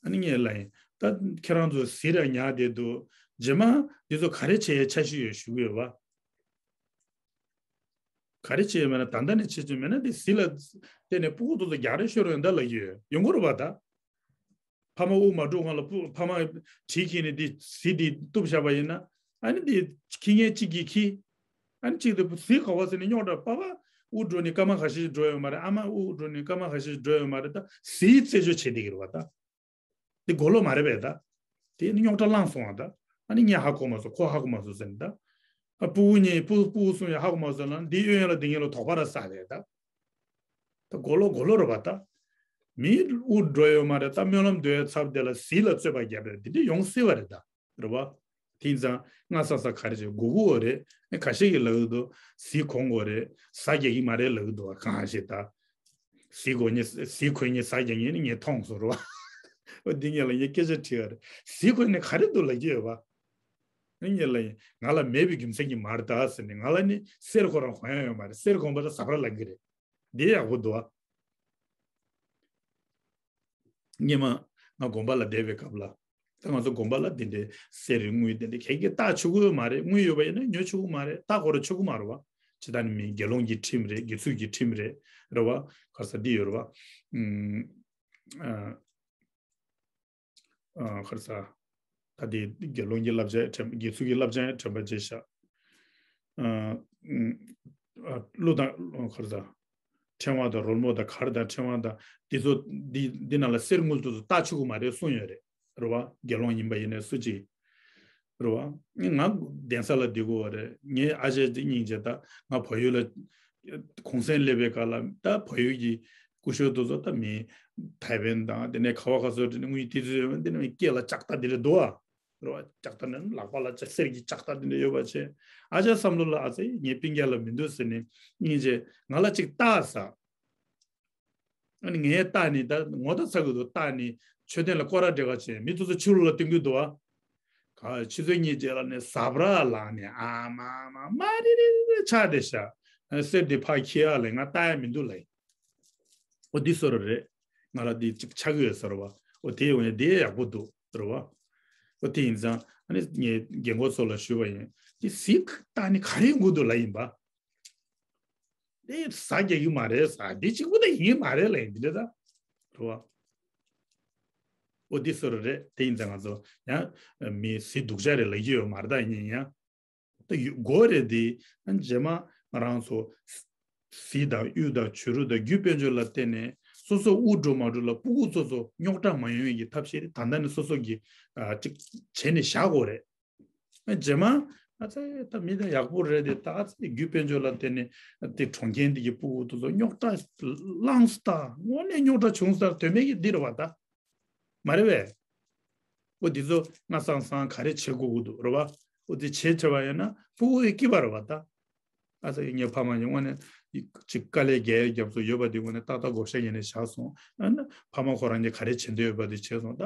ཨ་ནི་ངས་ལབ་ཡིན། ད་ཁྱེད་རང་ཚོ་གཟི་ར་ཉར་བསྡད་འདུག་རྗེས་མ་འདི་ཚོ་ག་རེ་བྱེད་ཡའི་འཆར་གཞི་ཡོད་ཞུ་གི་ཡོད་པ། ག་རེ་བྱེད་ཡོད་མེད་ན་ད་ལྟ་ནས་བྱེད་ཀྱི་མེད་ན་འདི་གཟི་ལ་བརྟེན་ནས་སྤུ་གུ་ཚོ་ཚོ་རྒྱག་རེས་ཤོར་ཡོང་ད་ལབ་ཀྱི་ཡོད། ཡོང་གི་རེད་པ་ད། ཕ་མ་དབུགས་མ་འགྲོ་སྔོན་ལ་སྤུ་ཕ་མ་གྲི་འཁྱེར་ནས་འདི་གཟི་འདི་གཏུབ་བཞག་པ་ཡིན་ན་ཨ་ནི་འདི་འཁྱེར་མཁན་གཅིག་གིས་འཁྱེར། ཨ་ནི་གཅིག་དེ་གཟི་ག་པར་ཟེར་ནས་རྙོག་དྲ་པ་ཕ་དབུགས་འགྲོ་ནས་སྐར་མ་ཁ་ཤས་འགྲོ་ཡོད་མ་རེད། ཨ་མ་དབུགས་འགྲོ་ནས་སྐར་མ་ཁ་ཤས་འགྲོ་ཡོད་མ་རེད། ད་གཟིའི་རྩད་གཅོད་བྱེད་བསྡད་ཀྱི་རེད་པ་ད། འདི་གོ་ལོག་མ་རེད་པས་ད། དེ་ནི་རྙོག་དྲ་བསླངས་སོང་བ་ད། ཨ་ནི་ངས་ཧ་གོ་མ་སོང་ཁོ་ཧ་གོ་མ་སོང་ཟེར་ནས་ད། ཨ་སྤུ་གུ་གཉིས་སྤུ་སྤུ་གུ་གསུམ་ཡང་ཧ་གོ་མ་སོང་ལ་འདི་གཡོན་ཡོད་ལ་འདི་གཡོན་ལ་དོགས་པ་ར་ཟ་ལས་ད། ད་གོ་ལོག་གོ་ལོག་རེད་པ་ད། མི་དབུགས་འགྲོ་ཡོད་མ་རེད་ད། སྨོན་ལམ་འདོན་ཡའི་ཚབ་དེ་ལ་གཟི་ལ་རྩོད་པ་བརྒྱབ་པས་འདི་འདྲ་ཡོང་སྲིད་པ་རེད་ད། རེད་པ། དེ་ཡིན་ཙང་སྔ་ས་ས་ག་རེ་བྱེད་དགོས་ཀྱི་ཡོད་རེད། ཁ་ཤས་ཀྱིས་ལབ་ཀྱི་འདུག་གཟི་གོན་དགོས་རེད། གཟའ་རྒྱག་གི་མ་རེད་ལབ་ཀྱི་འདུག་ག་གང་ཞིག་ད། གཟི་གོན་ནས་གཟི་གོན་ནས་གཟའ་རྒྱག་མཁན་ནི་ངས་མཐོང་སོང་རེད་པ། འོ་འདི་ངས་ལ་ངས་སྐད་ཆ་དྲིས་པ་རེད། གཟི་གོན་ནས་ག་རེ་འདུག་ལབ་ཀྱི་ཡོད་པ། ངས་ལ་ང་ལ་མེད་པའི་རྒྱུ་མཚན་གྱིས་མ་རེད་ད་ཟེར་ནས། ང་ལ་ནི་གསེར་ཁོ་རང་གོན་ཡ་ཡོད་མ་རེད། གསེར་གོན་པ་ལ་ཟ་འཕྲུག་ལབ་ཀྱི་རེད། འདི་ཡག་པོ་འདུག་ཨ། སྔོན་མ་ང་དགོན་པ་ལ་བསྡད་པའི་སྐབས་ལ། ད་ང་ཚོ་དགོན་པ་ལ་འདི་འདྲའི་གསེར་རེད་དངུལ་འདི་འདྲའི་གང་གི་བཏགས་ཆོག་གི་ཡོད་མ་རེད། དངུལ་ཡོད་པ་ཡིན་ན་ཉོ་ཆོག་གི་མ་རེད། བཏགས་དགོས་ར་ཆོག་གི་མ་རེད་པ། ཇི་ལྟར་ནི་མིན་དགེ་སློང་གི་ཁྲིམས་རེད། དགེ་ཚུལ་གྱི་ཁྲིམས་རེད། རེད་པ། ག་རེ་ཟེར་འདི་ཡོད་རེད་པ། ཨ་ཨ་ག་རེ་ཟེར། ད་འདི་དགེ་སློང་གི་བསླབ་བྱ་དྲན་དགེ་ཚུལ་གྱི་བསླབ་བྱ་དྲན་པ་བརྗེད་བཞག་ཨ་ཨ་གླུ་དང་ག་རེ་ཟེར། ཕྲེང་བ་དང་རོལ་མོ་དང་གར་དང་ཕྲེང་བ་དང་འདི་ཚོ་འདི་འདི་ནང་ལ་གསེར་དངུལ་དེ་ཚོ་བཏགས་ཆོག་གི་མ་རེད་གསུངས་ཡོད་རེད། རེད་པ། དགེ་སློང་ཡིན་པ་ཡིན་ནའི་སུ་གཅིག་རེད་པ། ང་གདན་ས་ལ་བསྡད་ཀྱི་ཡོད་རེད། ངའི་ཨ་ཅག་ཅིག་སྙིང་རྗེ་ད་ང་བལ་ཡུལ་ལ་གུང་སེང་སླེབས་པའི་སྐབས་ལ་ད་བལ་ཡུལ་གྱི་སྐུ་ཞབས་དེ་ཚོ་ད་མི་ཐའེ་ཝན་དང་དེ་ནས་ག་བ་ག་ཚོད་དེ་ནས་དངུལ་དེ་ཚོ་ཡོད་དེ་ནས་སྐེ་ལ་ལྕགས་རྟ་དེ་འདྲ་འདུག་ཨ། རེད་པ། ལྕགས་རྟ་ནི་ལག་པ་ལ་ལྕགས་གསེར་གྱི་ལྕགས་རྟ་དེ་འདྲ་ཡོད་པ་བྱས། ཨ་ཅག་བསམ་བློ་ལ་ཨ་ཙི་ངའི་སྤུན་ཀྱག་ལ་མི་འདུག་ཟེར་ནས་སྙིང་རྗེ་ང་ལ་ཅིག་བཏགས་ཟེར། ཨ་ནི་ངས་བལྟས་ནས་ད་ངོ་ཚ་ཚ་གི་འདུག་བལྟས་ནས་མཆོད་རྟེན་ལ་སྐོར་ར་འགྲེལ་ག་བྱས། མི་དེ་ཚོ་ཕྱི་རུ་ལ་སྟོན་གི་འདུག་ཨ། ག་ཆུ་ཚོད་གཉིས་རྗེས་ལ་ནས་ཟབ་ར་ལངས་ནས་ཨ་མ་མ་མ་རི་རི་རི་ཆགས་བསྡད་ཤག་གསེར་དེ་ཕར་འཁྱེར་ཡ་ལས་ང་ལྟ་ཡ་མི་འདུག་ལབ། ཨོ་འདི་བཟོ་འདྲ་རེད། ང་ལ་འདི་གཅིག་ཆགས་ཀྱི་ཡོད་ཟེར་བ། ཨོ་དེ་ཡོང་ཡ་དེ་ཡག་པོ་འདུག་ཟེར་བ། ཨོ་དེ་ཡིན་ཙང་ཨ་ནི་ངས་རྒན་གོག་ཚོ་ལ་ཞུས་པ་ཡིན། འདི་གཟིགས་ལྟ་ནི་ག་རེ་ཡོང་གི་འདུག་ལབ་ཡིན་པ། འདི་ཟ་རྒྱག་གི་མ་རེད་ཟ། འདི་གཅིག་པུ་ད་ཡིན་མ་རེད་ལབ་ཡིན་འདི་རེད་ད། རེད་བ། ཨོ་འདི་བཟོ་འདྲ་རེད། དེ་ཡིན་ཙང་ང་ཚོ་ཡང་མི་གཟིགས་སྡུག་ཅག་རེད་ལབ་ཀྱི་ཡོད་མ་རེད་ད་ཡིན་ཡང་། ད་ཡོད་དགོས་རེད་དེ། རྗེས་མ་ང་རང་ཚོ་གཟི་དང་གཡུ་དང་བྱུ་རུ་དང་རྒྱུ་དཔལ་འབྱོར་ལ་བརྟེན་ནས་སོ་སོ་དབུལ་འགྲོ་མ་འགྲོ་ལ་སྤུ་གུ་ཚོ་ཚོ་རྙོག་དྲ་མ་ཡོང་ཡས་ཀྱི་ཐབས་ཤེས་དེ་ད་ལྟ་ནས་སོ་སོ་གི་ཨ་ཅིག་བྱས་ནས་བཞག་དགོས་རེད། རྗེས་མ་ཨ་ཙི་ད་མི་དང་ཡག་པོ་རེད་དེ། ད་ཨ་ཙི་རྒྱུ་དཔལ་འབྱོར་ལ་བརྟེན་ནས་དེ་གྲོང་ཁྱེར་འདི་གི་སྤུ་གུ་དེ་ཚོ་རྙོག་དྲ་ལངས་སོང་། ད་དངོས་གནས་རྙོག་དྲ་བྱུང་ས་དོན་མེད་ཀྱི་འདི་རེད་བ་ད། མ་རེད་པས། ཨོ་འདི་ཚོ་སྔ་སང་སང་ག་རེ་བྱེད་དགོས་ཀྱི་འདུག་རེད་བ། ཨོ་འདི་བྱེད་བྱེད་པ་ཡིན་ན་ཕྲུ་གུ་ཡི་སྐྱིད་པ་རེད་བ་ད། ཨ་ཙི་ངའི་ཕ་མ་ཡིན་དངོས་གནས་ཅིག་དཀའ་ལས་རྒྱག་རྒྱབ་ཚོ་ཡོད་པ་འདི་དངོས་གནས་ཏག་ཏག་བགོ་བཤའ་ཡིན་ནས་བཞག་སོང་། ཨ་ན་ཕ་མ་ཁོ་རང་གིས་ག་རེ་བྱེད་འདོད་ཡོད་པ་འདི་བྱས་སོང་། ད་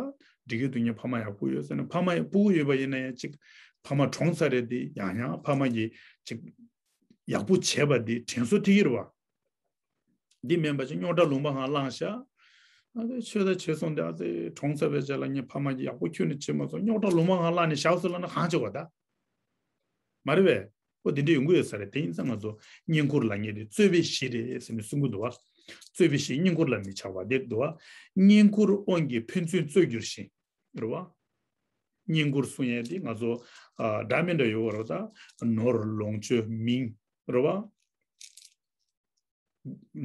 འགྲིག་གི་འདུག་ངའི་ཕ་མ་ཡག་པོ་ཡོད་ཟེར་ན། ཕ་མ་ཕྲུ་གུ་ཡོད་པ་ཡིན་ན་ཡང་ཅིག་ཕ་མ་གྲོངས་ཚར་རེད་དེ། ཡང་ཡང་ཕ་མ་གིས་ཅིག་ཡག་པོ་བྱས་པ་འདི་དྲན་གསོ་ཐེབས་ཀྱི་རེད་བ། འདི་མིན་པ་ཅིག་རྙོག་དྲ་ལུང་པ་སྒང་བླངས་བཞག་ཨ་ཙི་ཆོས་ད་བྱས་སོང་སྟེ། ཨ་ཙི་གྲོངས་ཚར་བའི་རྗེས་ལ་ངའི་ཕ་མ་གིས་ཡག་པོ་ཁྱོན་ནས་བྱས་མ་སོང་། རྙོག་དྲ་ལུང་པ་སྒང་བླངས་ནས་བཞག་སོང་ལབ་ན་གང་བྱེད་དགོས་ད། མ་རེད་པས། ཨོ་དེ་འདྲ་ཡོང་གི་ཡོད་ས་རེད། དེ་ཡིན་ཙང་ང་ཚོ་བསྙེན་བཀུར་ལབ་མཁན་དེ་རྩོད་པའི་གཞི་རེད་ཟེར་ནས་གསུང་གི་འདུག་བ། རྩོད་པའི་གཞི་བསྙེན་བཀུར་ལ་མི་ཆགས་པ་དེ་འདུག་བ། བསྙེན་བཀུར་དབང་གིས་ཕན་ཚུན་རྩོད་འགྱུར་ཞིང་། རེད་བ། བསྙེན་བཀུར་གསུང་ཡས་དེ་ང་ཚོ་ཨ་འདྲ་མི་འདྲ་ཡོད་རེད་ད། ནོར་ལོངས་སྤྱོད་མིང་། རེད་བ།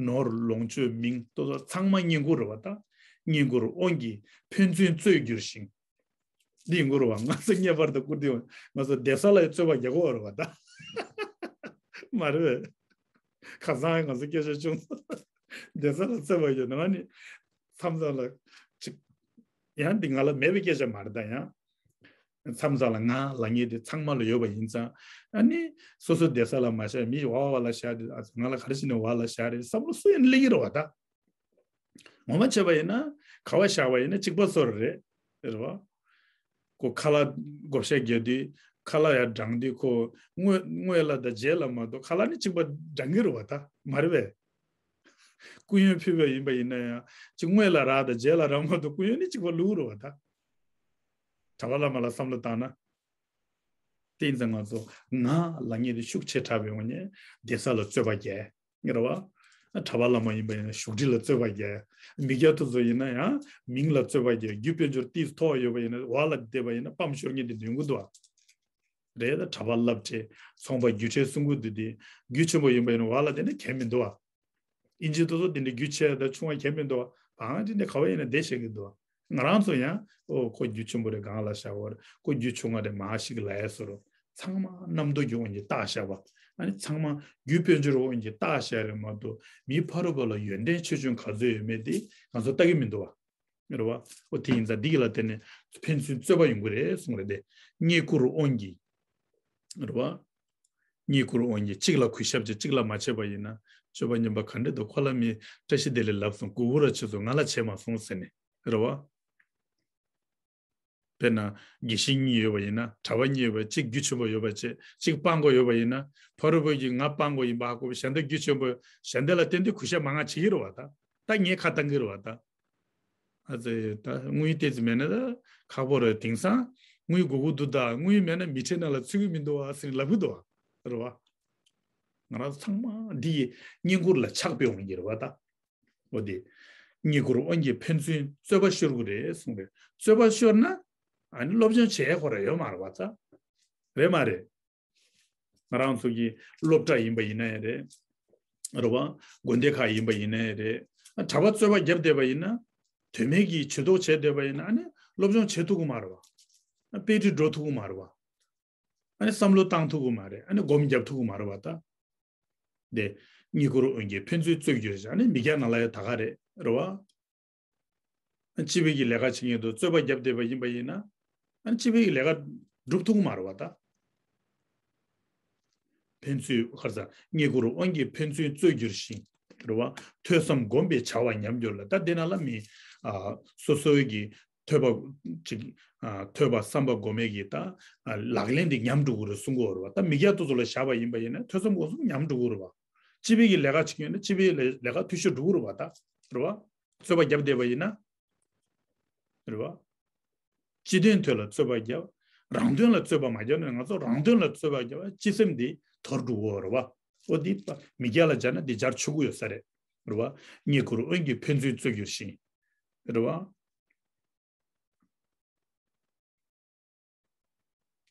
ནོར་ལོངས་སྤྱོད་མིང་ཏོ་ཏོ་ཚང་མ་བསྙེན་བཀུར་རེད་བ་ད། བསྙེན་བཀུར་དབང་གིས་ཕན་ཚུན་རྩོད་འགྱུར་ཞིང་། འདི་ཡིན་དགོས་རེད་བ། ང་ཚོ་ངེས་པར་དུ་བཀུར་སྟི་ཡོང་། ང་ཚོ་བསྡད་ས་ལ་རྩོད་པ་རྒྱག་གི་ཡོད་རེད་བ་ད། མ་རེད་པས། ཁ་སང་ང་ཚོ་སྐད་ཆ་བྱུང་། བསྡད་ས་ལ་རྩོད་པ་ཡོད་ན་ནི་མཚམས་མཚམས་ལ་ཅིག་ཡང་འདི་ང་ལ་མེད་པའི་སྐད་ཆ་མ་རེད་ད། ཡང་མཚམས་མཚམས་ལ་ང་ལབ་མཁན་དེ་ཚང་མ་ལ་ཡོད་པ་ཡིན་ཙང་། ཨ་ནི་སོ་སོ་བསྡད་ས་ལ་མ་བཞག་མི་ཞིག་བ་བ་ལ་བཞག་དེ། ཨ་ང་ལ་ག་རེ་བྱས་ནས་བ་ལ་བཞག་རེད་བསམ་བློ་སུ་ཡིན་སླེབས་ཀྱི་རེད་བ་ད། ངོ་མ་བྱས་པ་ཡིན་ན་ག་བ་བཞག་པ་ཡིན་ན་གཅིག་པ་བཟོ་འདྲ་རེད། རེད་བ། ཁོ་ཁ་ལག་བགོ་བཤའ་རྒྱག་དུས་ཁ་ལག་ཡར་འགྲངས་དུས་ཁོ་སྔོན་སྔོན་ལ་དང་རྗེས་ལ་མ་གཏོགས་ཁ་ལག་ནི་གཅིག་པ་འགྲངས་ཀྱི་རེད་བ་ད། མ་རེད་པས། སྐུ་ཡོན་ཕུལ་བ་ཡིན་པ་ཡིན་ན་ཡང་ཅིག་སྔོན་ལ་རག་དང་རྗེས་ལ་རག་མ་གཏོགས་སྐུ་ཡོན་ནི་གཅིག་པ་བླུགས་རེད་བ་ད། གྲྭ་པ་བླ་མ་ལ་བསམ་བློ་བཏང་ན། དེ་ཡིན་ཙང་ང་ཚོ་ང་ལབ་མཁན་དེ་ཤུགས་ཆེ་དྲགས་པའི་ངོས་ནས་བསྡད་ས་ལ་རྩོད་པ་རྒྱག་ངེས་རེད་བ། གྲྭ་པ་བླ་མ་ཡིན་པ་ཡིན་ན་བཞུགས་ཁྲི་ལ་རྩོད་པ་རྒྱག་མི་སྐྱ་དེ་ཚོ་ཡིན་ན་ཡང་མིང་ལ་རྩོད་པ་རྒྱག་རྒྱུ་དཔལ་འབྱོར་ཏིས་མཐོ་བ་ཡོད་པ་ཡིན་ན་བ་ལ་བསྡད་པ་ཡིན་ན་སྤམ་ཤོར་མཁན་དེ་འདོན་གྱི་འདུག་བ། རེད་ད། གྲྭ་པ་སློབ་གྲྭའི་ཚོང་པ་རྒྱུགས་ཁྲལ་གསུང་གི་འདུག་དེ། རྒྱུ་ཆེན་པོ་ཡིན་པ་ཡིན་ན་བ་ལ་བསྡད་ན་གལ་མི་འདུག་བ། ཨིན་ཇི་དེ་ཚོ་དེ་འདྲའི་རྒྱུ་ཆེ་དང་ཆུང་བ་གལ་མི་འདུག་བ། བང་དེ་འདྲ་ག་བ་ཡིན་ན་བསྡད་ཤེས་ཀྱི་འདུག་བ། ང་རང་ཚོ་ཡང་ཨོ་ཁོ་རྒྱུ་ཆེན་པོ་རེད། སྒང་ལ་བཞག་པ་རེད། ཁོ་རྒྱུ་ཆུང་བ་རེད། མར་ཞིག་ལབ་ཡས་བཟོ་འདྲ། ཚང་མ་རྣམ་རྟོག་གི་དབང་གིས་བཏགས་བཞག་པ། ཨ་ནི་ཚང་མ་རྒྱུ་དཔལ་འབྱོར་དབང་གིས་བཏགས་བཞག་རེད་མ་གཏོགས་མི་ཕ་རོལ་པོ་ལ་ཡོན་ཏན་ཆེ་ཆུང་ག་ཚོད་ཡོད་མེད་དེ་ང་ཚོ་ལྟ་གི་མི་འདུག་བ། རེད་བ། ཨོ་དེ་ཡིན་ཙང་འདི་གི་ལ་བརྟེན་ནས་ཕན་ཚུན་རྩོད་པ་ཡོང་གི་རེད་གསུངས་རེད་དེ། བསྙེན་བཀུར་དབང་གིས། རེད་བ། བསྙེན་བཀུར་དབང་གིས་གཅིག་ལ་གུས་ཞབས་བྱས་གཅིག་ལ་མ་བྱས་པ་ཡིན་ན་སྤྱོད་པ་ངན་པ་ག་འདྲ་འདུག་ཁོ་ལ་མི་བཀྲ་ཤིས་བདེ་ལེགས་ལབ་སོང་། གུས་བཀུར་ར་བྱས་སོང་། ང་ལ་བྱས་མ་སོང་ཟེར་ནས། རེད་བ། དཔེར་ན་དགེ་བཤེས་གཉིས་ཡོད་པ་ཡིན་ན། གྲྭ་པ་གཉིས་ཡོད་པ། གཅིག་རྒྱུ་ཆེན་པོ་ཡོད་པ་བྱས། གཅིག་སྤྲང་པོ་ཡོད་པ་ཡིན་ན། ཕ་རོལ་པོ་གིས་ང་སྤྲང་པོ་ཡིན་པ་ཧ་གོ་བས་གཞན་དག་རྒྱུ་ཆེན་པོ། གཞན་དག་ལ་བརྟེན་ཏེ་གུས་ཞབས་མང་ང་བྱེད་ཀྱི་རེད་བ་ད། ད་ངས་ཁ་བཏང་གི་རེད་བ་ད། ཨ་ཙི་ད་དངུལ་ཏོག་ཙམ་མེད་ན་ད་ཁག་པོ་རེད། དེང་སང་དངུལ་དགོས་ཀྱི་འདུག་ད་དངུལ་མེད་ན་མི་ཁྲིད་ནང་ལ་ཚུད་ཀྱི་མི་འདུག་བ་ཟེར་ལབ་ཀྱི་འདུག་བ། རེད་བ། ང་རང་ཚང་མ་འདི་ཡི་བསྙེན་བཀུར་ལ་ཆགས་པའི་དབང་གིས་རེད་བ་ད། འོ་དེ། བསྙེན་བཀུར་དབང་གིས་ཕན་ཚུན་རྩོད་པ་ཤོར་གྱི་རེད་གསུངས་པས། རྩོད་པ་ཤོར་ན་ཨ་ནི་སློབ་སྦྱོང་བྱེད་ཡས་ཁོ་རང་ཡོད་མ་རེད་བ་ད། རེད་མ་རེད། ང་རང་ཚོ་གི་སློབ་གྲྭ་ཡིན་པ་ཡིན་ན་ཡང་རེད། རེད་བ། དགོན་སྡེ་ཁག་ཡིན་པ་ཡིན་ན་ཡང་རེད། གྲྭ་པ་རྩོད་པ་བརྒྱབ་བསྡད་པ་ཡིན་ན། དོན་མེད་ཀྱི་ཇུས་གཏོགས་བྱས་བསྡད་པ་ཡིན་ན་ཨ་ནི་སློབ་སྦྱོང་བྱེད་ཐུབ་ཀྱི་མ་རེད་བ། དཔེ་ཁྲིད་འགྲོ་ཐུབ་ཀྱི་མ་རེད་བ། ཨ་ནི་བསམ་བློ་བཏང་ཐུབ་ཀྱི་མ་རེད། ཨ་ནི་སྒོམ་རྒྱབ་ཐུབ་ཀྱི་མ་རེད་བ་ད། དེ། བསྙེན་བཀུར་དབང་གིས་ཕན་ཚུན་རྩོད་འགྱུར་ཞིང་། ཨ་ནི་མི་སྐྱ་ནང་ལ་ཡང་ད་ག་རེད། རེད་བ། སྤྱི་པའི་གི་ལས་ཀ་བྱེད་མཁན་དུ་རྩོད་པ་བརྒྱབ་བསྡད་པ་ཡིན་པ་ཡིན་ན། ཨ་ནི་སྤྱི་པའི་གི་ལས་ཀ་སྒྲུབ་ཐུབ་ཀྱི་མ་རེད་བ་ད། ཕན་ཚུན་ཁར་ས་བསྙེན་བཀུར་དབང་གིས་ཕན་ཚུན་རྩོད་འགྱུར་ཞིང་། རེད་བ། ཐོས་བསམ་སྒོམ་པའི་བྱ་བ་ཉམས་འགྱུར་ལ། ད་དེ་ན་ལ་མི་ཨ་སོ་སོའི་གི་ཐོས་པ་ཅིག་ཨ་ཐོས་པ་བསམ་པ་སྒོམ་མེད་ཀྱི་ད་ཨ་ལག་ལེན་དེ་ཉམས་འགྲོ་གི་རེད་གསུང་གི་ཡོད་རེད་བ། ད་མི་སྐྱ་ཏོ་ཚོ་ལ་བཞག་པ་ཡིན་པ་ཡིན་ན་ཐོས་བསམ་སྒོམ་གསུམ་ཉམས་འགྲོ་གི་རེད་བ། སྤྱི་པའི་གི་ལས་ཀ་བྱེད་ཀྱི་ཡོད་ན་སྤྱི་པའི་ལས་ལས་ཀ་འཐུས་ཤོར་འགྲོ་གི་རེད་བ། ད་རེད་བ། རྩོད་པ་རྒྱབ་བསྡད་པ་ཡིན་ན། རེད་བ། སྤྱི་དོན་ཐོག་ལ་རྩོད་པ་རྒྱབ། རང་དོན་ལ་རྩོད་པ་མ་རྒྱབ་ན་ང་ཚོ་རང་དོན་ལ་རྩོད་པ་རྒྱབ་པ་སྤྱི་སེམས་འདི་དོར་འགྲོ་གི་ཡོད་རེད་བ། འོ་འདི་མི་སྐྱ་ལ་སྦྱར་ན་འདི་སྦྱར་ཆོག་གི་ཡོད་ས་རེད། རེད་བ། རྙེད་བཀུར་དབང་གིས་ཕན་ཚུན་རྩོད་འགྱུར་ཞིང་། རེད་བ།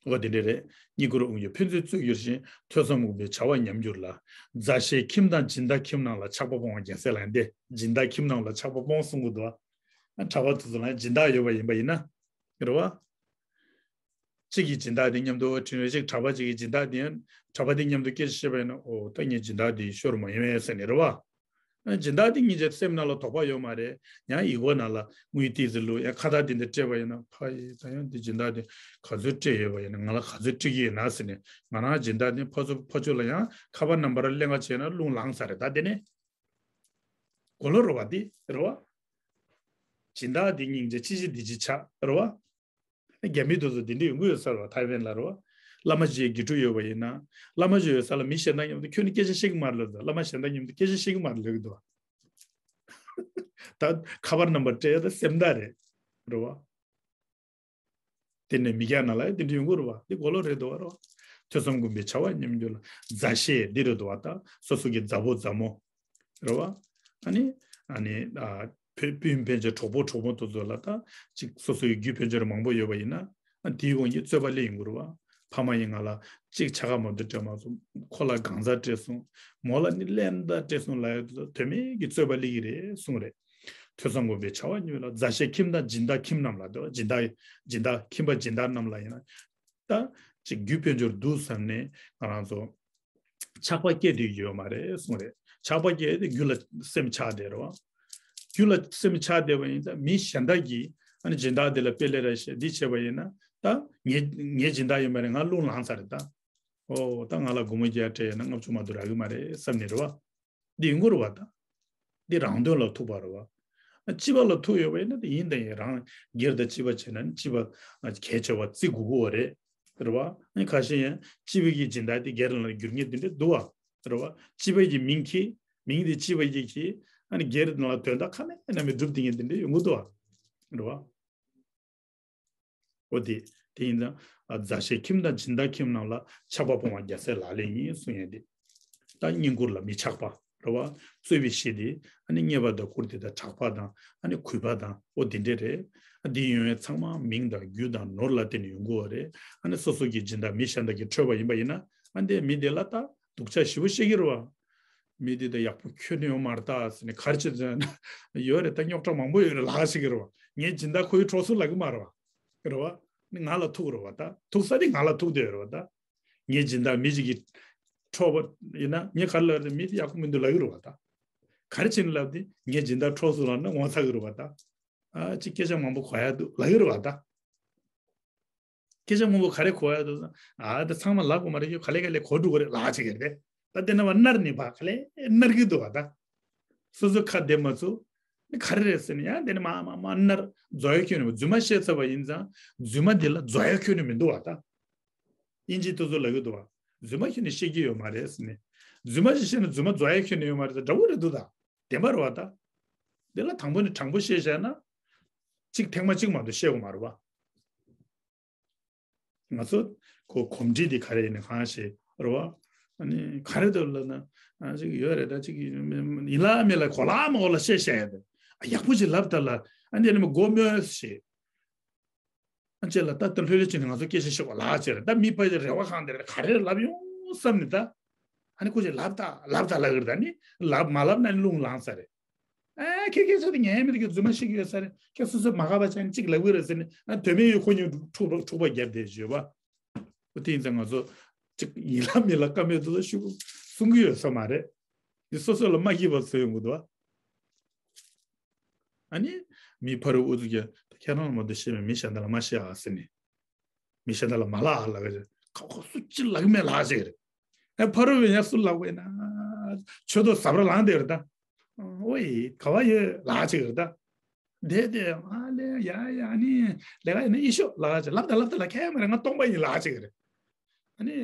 འོ་དེ་འདྲ་རེད། རྙེད་བཀུར་དབང་གིས་ཕན་ཚུན་རྩོད་འགྱུར་ཞིང་། ཐོས་བསམ་སྒོམ་པའི་བྱ་བ་ཉམས་འགྱུར་ལ། མཛའ་བཤེས་ཁྱིམ་དང་སྦྱིན་བདག་ཁྱིམ་རྣམས་ལ། ཆགས་པ་སྤོང་བ་རྒྱལ་སྲས་ལག་ལེན་ཏེ། སྦྱིན་བདག་ཁྱིམ་རྣམས་ལ་ཆགས་པ་སྤོང་གསུང་གི་འདུག་ཨ། གྲྭ་པ་དེ་ཚོ་ལ་སྦྱིན་བདག་ཡོད་པ་ཡིན་པ་ཡིན་ན། རེད་བ། གཅིག་གིས་སྦྱིན་བདག་དེ་མཉམ་དུ་དྲིན་རེ་གཅིག་གྲྭ་པ་གཅིག་གིས་སྦྱིན་བདག་དེ་ཡང་གྲྭ་པ་དེ་མཉམ་དུ་སྐད་ཆ་བཤད་པ་ཡིན་ན། འོ་ད་ངས་སྦྱིན་བདག་དེ་ཤོར་མ་ཡིན་པས་ཟེར་ནས་རེད་བ། སྦྱིན་བདག་དེ་སྙིང་རྗེ་སེམས་ནང་ལ་དོགས་པ་ཡོད་མ་རེད། ཡང་ཡིག་ངོ་ནང་ལ་དངུལ་ཏིག་ཙི་བླུགས། ཡང་ཁ་བཏགས་དེ་འདྲ་སྤྲད་པ་ཡིན་ན། ཕ་ཡི་ད་ཡང་དེ་སྦྱིན་བདག་དེ་ག་ཚོད་སྤྲད་ཡོད་པ་ཡིན་ན། ང་ལ་ག་ཚོད་སྤྲད་ཀྱི་ཡོད་ན་ཟེར་ནས། ང་རང་སྦྱིན་བདག་དེ་ཕར་ཚུར་ཕར་ཚུར་ལ་ཡང་ཁ་པར་ནམ་བར་ལེན་ག་བྱས་ན་རླུང་ལངས་ས་རེད། ད་དེ་ནས་གོ་ལོ་རེད་བ། དེ་རེད་བ། སྦྱིན་བདག་དེ་སྙིང་རྗེ་ཅི་ཞིག་འདི་ཅི་ཆགས་རེད་བ། རྒྱ་མི་དེ་ཚོ་དེ་འདྲ་ཡོང་གི་ཡོད་ས་རེད་བ། ཐའེ་ཝན་ལ་རེད་བ། བླ་མ་ཅིག་དགེ་ཕྲུག་ཡོད་པ་ཡིན་ན། བླ་མ་ཅིག་ཡོད་ས་ལ་མི་གཞན་དག་མཉམ་དུ་ཁྱོད་ནི་སྐད་ཆ་བཤད་ཀྱི་མ་རེད་ལབ་ད། བླ་མ་གཞན་དག་མཉམ་དུ་སྐད་ཆ་བཤད་ཀྱི་མ་རེད་ལབ་ཀྱི་འདུག་བ། ད་ཁ་པར་ནམ་བར་སྤྲད་ཡ་ད་སེམས་ཐག་རེད། རེད་བ། དེ་ནས་མི་སྐྱ་ནང་ལ་ཡང་དེ་འདྲ་ཡོང་གི་རེད་བ། དེ་གོ་ལོ་རེད་འདུག་བ། རེད་བ། ཐོས་བསམ་སྒོམ་པའི་བྱ་བ་ཉམས་འགྱུར་ལ། མཛའ་བཤེས་འདི་རེད་འདུག་བ། ད་སོ་སོ་གི་མཛའ་བོ་མཛའ་མོ། རེད་བ། ཨ་ནི། ཨ་ནི། ཨ། ཕ་སྤུན་ཕན་ཆད་གྲོགས་པོ་གྲོགས་མོ་དེ་ཚོ་ལ་ད་ཅིག་སོ་སོའི་རྒྱུ་ཕན་ཆད་མང་པོ་ཡོད་པ་ཡིན་ན། ཨ། དེའི་དབང་གིས་རྩོད་པ་སླེབས་ཡོང་གི་རེད་བ། ཕ་མ་ཡིས་ང་ལ་གཅིག་ཆ་ག་མ་གཏོགས་སྤྲད་མ་སོང་། ཁོ་ལ་གང་ཟག་སྤྲད་སོང་། མོ་ལ་ནི་ལན་ད་སྤྲད་སོང་ལབ་ཡོད་དུས། དོན་མེད་ཀྱི་རྩོད་པ་སླེབས་ཀྱི་རེད་གསུངས་རེད། ཐོས་བསམ་སྒོམ་པའི་བྱ་བ་ཉམས་ལ། མཛའ་བཤེས་ཁྱིམ་དང་སྦྱིན་བདག་ཁྱིམ་རྣམས་ལ། དེ་སྦྱིན་བདག་སྦྱིན་བདག་ཁྱིམ་པ་སྦྱིན་བདག་རྣམས་ལ་ཡིན་ན། ད་ཅིག་རྒྱུ་ཕན་ཆད་འདུག་བསམ་ནས་ང་རང་ཚོ་ཆགས་པ་སྐྱེ་བསྡད་ཡོད་མ་རེད་གསུངས་རེད། ཆགས་པ་སྐྱེ་དེ་རྒྱུ་ལ་སེམས་ཆགས་བསྡད་རེད་བ། རྒྱུ་ལ་སེམས་ཆགས་བསྡད་པ་ཡིན་ཙང་མི་གཞན་དག་གིས་ཨ་ནི་སྦྱིན་བདག་དེ་ལ་དཔེ་ལས་ར་བཤད་འདི་བྱས་པ་ཡིན་ན། ད་ངའི་ངའི་སྦྱིན་བདག་ཡིན་པ་རེད། ང་རླུང་ལངས་ཚར་རེད་ད། ཨོ་ད་ང་ལ་སྒོར་མོ་བརྒྱ་སྤྲད་ཡོད་ན་ལྔ་བཅུ་མ་གཏོགས་རག་གི་མ་རེད་བསམ་ནས་རེད་བ། འདི་ཡོང་གི་རེད་བ་ད། འདི་རང་དོན་ལ་ཐུག་པ་རེད་བ། སྤྱི་པ་ལ་ཐུག་ཡོད་པ་ཡིན་ན་དེ་ཡིན་དང་ཡིན། རང་སྒེར་དང་སྤྱི་པ་བྱས་ན་ནི་སྤྱི་པ་གལ་ཆེ་བ་བརྩི་དགོས་ཀྱི་ཡོད་རེད། རེད་བ། ཨ་ནི་ཁ་ཤས་ཡང་སྤྱི་པའི་གི་སྦྱིན་བདག་དེ་སྒེར་ལ་བསྒྱུར་མཁན་དེ་འདྲ་འདུག་བ། རེད་བ། སྤྱི་པའི་གི་མིང་གིས་མིང་དེ་སྤྱི་པའི་གི་གིས་ཨ་ནི་སྒེར་ནང་ལ་དོན་དག་ཁ་ནས་ནམ་ཡང་སྒྲུབ་བསྡད་མཁན་དེ་འདྲ་ཡོང་གི་འདུག་བ། རེད་བ། འོ་དེ། དེ་ཡིན་ཙང་། ཨ། མཛའ་བཤེས་ཁྱིམ་དང་སྦྱིན་བདག་ཁྱིམ་རྣམས་ལ། ཆགས་པ་སྤོང་བ་རྒྱལ་སྲས་ལག་ལེན་ཡིན་གསུང་ཡས་དེ། ད་བསྙེན་བཀུར་ལ་མི་ཆགས་པ། རེད་བ། རྩོད་པའི་གཞི་དེ་ཨ་ནི་རྙེད་པ་དང་བཀུར་སྟི་དང་གྲགས་པ་དང་ཨ་ནི་གུས་པ་དང་འོ་དེ་འདྲ་རེད། ཨ་འདི་ཡོང་ཡས་ཚང་མ་མིང་དང་རྒྱུ་དང་ནོར་ལ་བརྟེན་ནས་ཡོང་གི་ཡོད་རེད། ཨ་ནི་སོ་སོ་གི་སྦྱིན་བདག་མི་གཞན་དག་གིས་འཕྲོད་པ་ཡིན་པ་ཡིན་ན། ཨ་འདི་མི་དེ་ལ་ད་སྡུག་ཅག་ཞེ་པོ་བཤད་ཀྱི་རེད་བ། མི་དེ་ད་ཡག་པོ་ཁྱོན་ནས་ཡོད་མ་རེད་ད་ཟེར་ནས་ག་རེ་བྱེད་ཟེར་ན། ཡོད་རེད་ད། རྙོག་དྲ་མང་པོ་ཡོད་རེད་ལབ་བཤད་ཀྱི་རེད་བ། ངའི་སྦྱིན་བདག་ཁོ་ཡི་འཕྲོག་སོང་ལབ་ཀྱི་མ་རེད་བ། རེད་བ། ནི་ང་ལ་ཐུག་རེད་བ་ད། ཐུག་ས་དེ་ང་ལ་ཐུག་བསྡད་ཡོད་རེད་བ་ད། ངའི་སྦྱིན་བདག་མི་གཅིག་གིས་འཕྲོག་པ་ཡིན་ན་ངས་ག་རེ་ལབ་རེད། མི་དེ་ཡག་པོ་མི་འདུག་ལབ་ཀྱི་རེད་བ་ད། ག་རེ་བྱས་ནས་ལབ་དེ། ངའི་སྦྱིན་བདག་འཕྲོག་སོང་ལབ་ན་ངོ་ཚ་གི་རེད་བ་ད། ཨ་ཅིག་སྐད་ཆ་མང་པོ་གོ་ཡ་འདུག་ལབ་ཀྱི་རེད་བ་ད། སྐད་ཆ་མང་པོ་ག་རེ་གོ་ཡ་འདུག་ཟེར། ཨ་ད་ཚང་མ་ལབ་དགོས་མ་རེད། ཁྱོད་ག་ལེ་ག་ལེ་གོ་འགྲོ་གི་རེད་ལབ་བྱེད་ཀྱི་རེད། ད་དེ་ན་བ་མནར་ནི་བ་ག་ལེ་མནར་གྱི་འདུག་བ་ད། སོ་སོ་ཁ་བདེ་མ་ཚུགས། ནི་ག་རེ་རེད་ཟེར་ནས་ཡང་དེ་ནི་མ་མ་མ་མནར། རྫོགས་ཡ་ཁྱོན་ནས་རྫུན་མ་བཤད་ཚར་བ་ཡིན་ཙང་རྫུན་མ་འདི་ལ་རྫོགས་ཡ་ཁྱོན་ནས་མི་འདུག་བ་ད། དབྱིན་ཇི་དེ་ཚོ་ལབ་ཀྱི་འདུག་བ། རྫུན་མ་ཁྱོན་ནས་བཤད་ཀྱི་ཡོད་མ་རེད་ཟེར་ནས། རྫུན་མ་ཞིག་བཤད་ན་རྫུན་མ་རྫོགས་ཡ་ཁྱོན་ནས་ཡོད་མ་རེད་ད། འདྲ་བོ་རེད་འདུག་ད། བདེན་པ་རེད་བ་ད། དེ་ལ་དང་པོ་ནས་དྲང་པོ་བཤད་བཞག་ན། གཅིག་ཐེངས་མ་གཅིག་མ་གཏོགས་བཤད་དགོས་མ་རེད་བ། ང་ཚོ་ཁོ་གོམས་འདྲིས་དེ་ག་རེ་ཡིན་ན་གང་ཤེས་རེད་བ། ཨ་ནི་ག་རེ་འདུག་ལབ་ན། ཨ་ཅིག་ཡོད་རེད་ད། ཅིག་ཡིན་ལ་མེད་ལ་གོ་ལ་མ་གོ་ལ་བཤད་བཤད་ཡ་དེ། ཨ་ཡག་པོ་ཅིག་ལབ་ད་ལ། ཨ་འདི་ནི་མི་མགོ་སྨོས་ཤེས། ཨ་ཅེ་ལ་ད་ལྟ་ལྷོད་ལྷོད་བྱས་ནས་ང་ཚོ་སྐད་ཆ་བཤད་པ་ལ་ཅེ་རེད་ད། མི་ཕ་ཡི་རེ་བ་གང་དེ་རེད། ག་རེ་ལབ་ཡོང་བསམ་ནས་ད། ཨ་ནི་ཁོ་ཅིག་ལབ་ད་ལབ་ད་ལབ་གི་རེད་ད། ནི་ལབ་མ་ལབ་ན་ནི་རླུང་ལངས་ས་རེད། ཨ་ཁྱེད་ཁྱེད་ཚོ་དེ་ངའི་མི་དེ་གི་རྫུན་མ་ཤེས་ཀྱི་ཡོད་ས་རེད། ཁྱེད་སོ་སོ་མ་དགའ་བ་ཅན་གཅིག་ལབ་གི་རེད་ཟེར་ནས། ཨ་དོན་མེད་ཡོད་ཁོ་གཉིས་འཁྲུག་འཁྲུག་པ་རྒྱབ་བསྡད་བྱོས་པ། ཨོ་དེ་ཡིན་ཙང་ང་ཚོ་གཅིག་ཡིན་ལ་མིན་ལ་ཀ་མེད་དུ་ལ་ཤུགས་གསུང་གི་ཡོད་ས་མ་རེད། འདི་སོ་སོ་ལ་མ་སྐྱིད་པ་བཟོ་ཡོང་གི་འདུག་བ། ཨ་ནི་མི་ཕ་རུ་ཨུ་ཚུགས་ཀྱི་ད་ཁྱེད་རང་ལ་མ་གཏོགས་ཤེས་མེད། མི་གཞན་དག་ལ་མ་བཤད་ཨ་ཟེར་ནས། མི་གཞན་དག་ལ་མ་ལབ་ཨ་ལབ་གི་རེད། ཁ་ཁོ་སུ་གཅིག་ལབ་གི་མེད་ལབ་ཟེར་གི་རེད། ཨ་ཕ་རུ་བས་ཡང་སུ་ལབ་དགོས་ན། ཆོས་ཐོག་ཟབ་ར་ལངས་བསྡད་རེད་ད། ཨོ་ཡེ་ག་བ་ཡོད་ལགས་ཅིག་རེད་ད། དེ་དེ་ཨ་ལེ་ཡ་ཡ་ནི་ལས་ཀ་ཡིན་ན་ཨི་ཤོ་ལགས་ཅིག་ལབ་ད་ལབ་ད་ལ་ཁྱད་མ་རེད། ང་སྟོང་པ་ཡིན་ལགས་ཅིག་རེད། ཨ་ནི་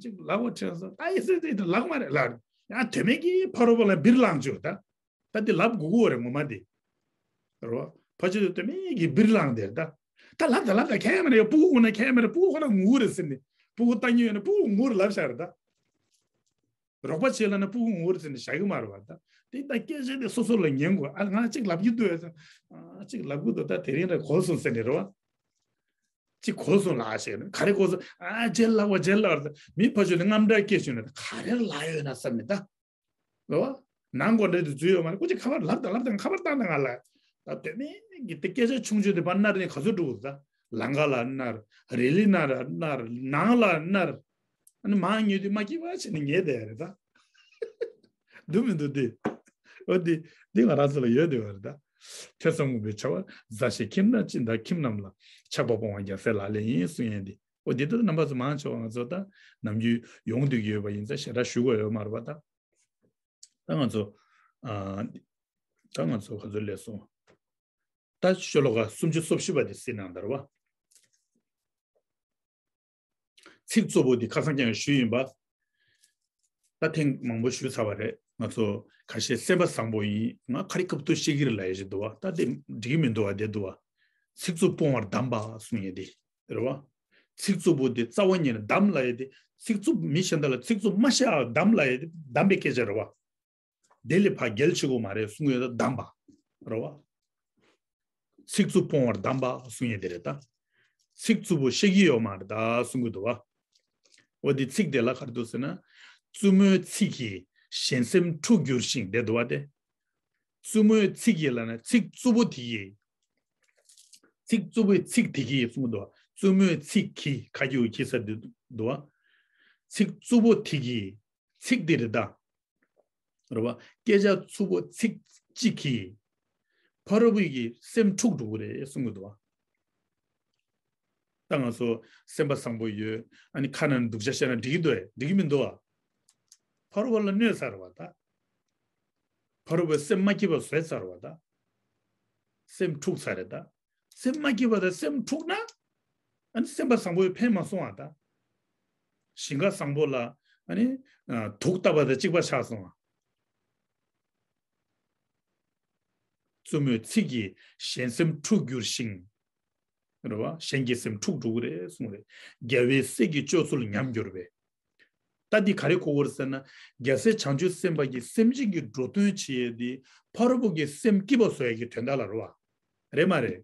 ཅིག་ལབ་བོ་ཁྲེལ་སོང་ད་ཡི་སི་ཏི་ལགས་མ་རེད་ལགས། ཡང་དོན་མེད་ཀྱི་ཕ་རོལ་པོ་ལ་སྦིར་ལངས་བཅུག་ད། ད་འདི་ལབ་དགོས་ཀྱི་ཡོད་རེད་ངོ་མ་འདི། རོ། ཕ་ཆོས་དེ་དོན་མེད་ཀྱི་སྦིར་ལངས་དེར་ད། ད་ལབ་ད་ལབ་ད་ཁྱད་མ་རེད། ཕྲུ་གུ་ཁོ་ན་ཁྱད་མ་རེད། ཕྲུ་གུ་ཁོ་ན་ངུ་རེད་ཟེར་ནས་ཕྲུ་གུ་ལྟ་ཉེས་ཡོད་ན་ཕྲུ་གུ་ངུ་རེད་ལབ་ཤག་རེད་ད། རོགས་པ་བྱེད་ལབ་ན་ཕྲུ་གུ་ངུ་རེད་ཟེར་ནས་བཞག་གི་མ་རེད་བ་ད། དེ་ད་སྐད་ཆ་དེ་སོ་སོ་ལ་ཉན་དགོས། ཨ་ང་གཅིག་ལབ་ཀྱི་འདུག་ཨ། གཅིག་ལབ་གི་འདུག་ད་དེ་རིང་ར་གོ་སོང་ཟེར་ནས་རེད་བ། གཅིག་གོ་སོང་ལགས་ཞེས་ནས་ག་རེ་གོ་སོང་། ཨ་རྗེས་ལབ་བ་རྗེས་ལབ་བ་མི་ཕ་ཆོས་ནས་རྔམ་སྐྲག་སྐྱེས་བྱུང་ན་ག་རེ་ལབ་ཡོད་ན་བསམ་ནས་ད། རེད་བ། ནང་སྒོ་འདྲེ་དུ་འཛུལ་ཡོད་མ་རེད། སྐུ་མཁྱེན་ཁ་པར་ལབ་དང་ལབ་དང་ཁ་པར་བཏང་དང་ང་ལ། ད་དོན་མེད་ཀྱི་དེ་སྐད་ཆ་ཆུང་ཆུང་དེ་ཕར་མནར་ནས་ག་ཚོད་འགྲོ་གི་ད། ལང་ཀ་ལ་མནར། རི་ལི་ན་ལ་མནར། ནང་ལ་མནར། ཨ་ནི་མང་ཉོས་དུས་མ་སྐྱིད་པ་བྱས་ནས་ཉལ་བསྡད་ཡ་རེད་ད། འདུག་མི་འདུག་དེ། འོ་དེ་དེ་ང་རང་ཚོ་ལ་ཡོད་བསྡད་པ་རེད་ད། ཐོས་བསམ་སྒོམ་པའི་བྱ་བ་མཛའ་བཤེས་ཁྱིམ་ན་ཅི་འདྲ་ཁྱིམ་རྣམས་ལ་ཆགས་པ་སྤོང་བ་རྒྱལ་སྲས་ལག་ལེན་ཡིན་གསུང་ཡས་འདི། འོ་འདི་ལྟར་རྣམ་པ་ཚོ་མང་ཆེ་བ་ང་ཚོ་ད་ནམ་རྒྱུན་ཡོང་བསྡད་ཀྱི་ཡོད་པ་ཡིན་ཙང་ཞེ་དྲག་ཞུ་དགོས་ཡོད་མ་རེད་པ་ད། ད་ང་ཚོ་ཨ། ད་ང་ཚོ་ག་ཚོད་སླེབས་སོང་། ད་ཤོ་ལོ་ཀ་སུམ་ཅུ་སོ་བཞི་པ་དེ་གཟིགས་གནང་དང་རེད་བ། ཚིག་རྩུབ་པོ་འདི་ཁ་སང་ཀྱང་ཞུས་ཡིན་པ། ད་ཐེངས་མང་པོ་ཞུས་ཚར་བ་རེད། ང་ཚོ་ཁ་ཤས་སེམས་པ་བཟང་པོ་ཡིན། ང་ཁ་རི་ཁ་ཐུག་བཤད་ཀྱི་རེད་ལབ་ཡ་ཞིག་འདུག་བ། ད་དེ་འགྲིག་གི་མི་འདུག་བ། དེ་འདུག་བ། ཚིག་རྩུབ་སྤོང་བར་གདམས་པ་གསུང་ཡས་དེ་རེད་བ། ཚིག་རྩུབ་པོ་དེ་རྩ་བ་ཉིད་ནས་གདམས་ལབ་ཡས་དེ། ཚིག་རྩུབ་མི་གཞན་དག་ལ་ཚིག་རྩུབ་མ་བཤད་ཨ་གདམས་ལབ་ཡས་དེ་གདམས་པའི་སྐད་ཆ་རེད་བ། དེ་ལས་ཕར་རྒྱལ་ཆེ་གོ་མ་རེད་གསུང་ཡོད་ད་གདམས་པ། རེད་བ། ཚིག་རྩུབ་སྤོང་བར་གདམས་པ་གསུང་ཡས་དེ་རེད་ད། ཚིག་རྩུབ་པོ་བཤད་ཀྱི་ཡོད་མ་རེད་ད་གསུང་གི་འདུག་བ། འོ་དེ་ཚིག་དེ་ལ་ག་རེ་འདུག་ཟེར་ན། རྩུབ་མོའི་ཚིག་གིས་གཞན་སེམས་འཁྲུག་འགྱུར་ཞིང་དེ་འདུག་བ་དེ། རྩུབ་མོའི་ཚིག་གིས་ལབ་ན་ཚིག་རྩུབ་པོ་དེ་གིས། ཚིག་རྩུབ་པོའི་ཚིག་དེ་གིས་གསུང་གི་འདུག་བ། རྩུབ་མོའི་ཚིག་གིས་ཁ་གྱེས་གྱིས་ས་དེ་འདུག་བ། ཚིག་རྩུབ་པོ་དེ་གིས། ཚིག་དེ་རེད་ད། རེད་བ། སྐད་ཆ་རྩུབ་པོ་ཚིག་གཅིག་གིས། ཕ་རོལ་པོའི་གི་སེམས་འཁྲུག་འགྲོ་གི་རེད་གསུང་གི་འདུག་བ། ད་ང་ཚོ་སེམས་པ་བཟང་པོ་ཡོད། ཨ་ནི་ཁ་ནང་སྡུག་ཅག་བཤད་ན་འགྲིག་གི་འདུག་ཨེ། འགྲིག་གི་མི་འདུག་ཨ། ཕ་རོལ་པོ་ལ་གནོད་ཚར་བ་ད། ཕ་རོལ་པོའི་སེམས་མ་སྐྱིད་པ་བཟོས་ཚར་བ་ད། སེམས་འཁྲུག་ཚར་རེད་ད། སེམས་མ་སྐྱིད་པ་དང་སེམས་འཁྲུག་ན། ཨ་ནི་སེམས་པ་བཟང་པོའི་ཕན་མ་སོང་བ་ད། ཞིང་ཁ་བཟང་པོ་ལ་ཨ་ནི་ཨ་དུག་བཏབ་པ་དང་གཅིག་པ་ཆགས་སོང་བ། རྩུབ་མོའི་ཚིག་གིས་གཞན་སེམས་འཁྲུག་འགྱུར་ཞིང་། རེད་བ། གཞན་གྱི་སེམས་འཁྲུག་འགྲོ་གི་རེད་གསུངས་རེད། རྒྱལ་བའི་སྲས་ཀྱི་སྤྱོད་ཚུལ་ཉམས་འགྱུར་བས། ད་འདི་ག་རེ་གོ་དགོས་རེད་ཟེར་ན། རྒྱལ་སྲས་བྱང་ཆུབ་སེམས་དཔའ་གིས་སེམས་ཅན་གྱི་འགྲོ་དོན་བྱེད་ཡས་འདི་ཕ་རོལ་པོ་གི་སེམས་སྐྱིད་པ་བཟོ་ཡས་ཀྱི་དོན་དག་ལ་རེད་བ། རེད་མ་རེད།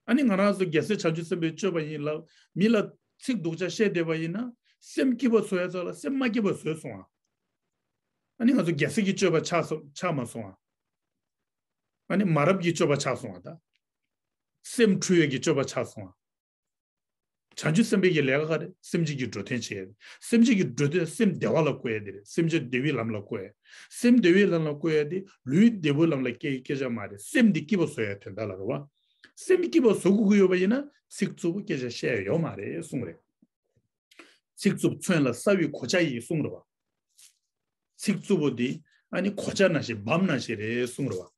ཨ་ནི་ང་རང་ཚོ་རྒྱལ་སྲས་བྱང་ཆུབ་སེམས་དཔའི་སྤྱོད་པ་ཡིན་ལབ། མི་ལ་ཚིག་སྡུག་ཅག་བཤད་བསྡད་པ་ཡིན་ན། སེམས་སྐྱིད་པ་བཟོ་ཡ་ཚོ་ལ་སེམས་མ་སྐྱིད་པ་བཟོས་སོང་ཨ། ཨ་ནི་ང་ཚོ་རྒྱལ་སྲས་ཀྱི་སྤྱོད་པ་ཆགས་སོང་ཆགས་མ་སོང་ཨ། ཨ་ནི་མ་རབས་ཀྱི་སྤྱོད་པ་ཆགས་སོང་ཨ་ད། སེམས་འཁྲུལ་ཡས་ཀྱི་སྤྱོད་པ་ཆགས་སོང་ཨ། བྱང་ཆུབ་སེམས་དཔའི་གི་ལས་ཀ་ག་རེ། སེམས་ཅན་གྱི་འགྲོ་དོན་བྱེད་ཡས། སེམས་ཅན་གྱི་འགྲོ་དོན་སེམས་བདེ་བ་ལ་བཀོལ་ཡས་དེ་རེད། སེམས་ཅན་བདེ་བའི་ལམ་ལ་བཀོལ་ཡས། སེམས་བདེ་བའི་ལམ་ལ་བཀོལ་ཡས་དེ་ལུས་བདེ་པོའི་ལམ་ལ་སྐྱེལ་སྐྱེལ་བྱ་མ་རེད། སེམས་འདི་སྐྱིད་པོ་བཟོ་ཡས་དོན་དག་ལ་རེད་བ། སེམས་སྐྱིད་པོ་བཟོ་དགོས་ཀྱི་ཡོད་པ་ཡིན་ན་ཚིག་རྩུབ་པོ་སྐད་ཆ་བཤད་ཡ་ཡོད་མ་རེད་གསུངས་རེད། ཚིག་རྩུབ་མཚོན་ལ་སྲ་བའི་གོ་ཆ་ཡིས་གསུངས་རེད་བ། ཚིག་རྩུབ་པོ་འདི་ཨ་ནི་གོ་ཆ་ནང་བཞིན་བམ་ནང་བཞིན་རེད་གསུངས་རེད་བ།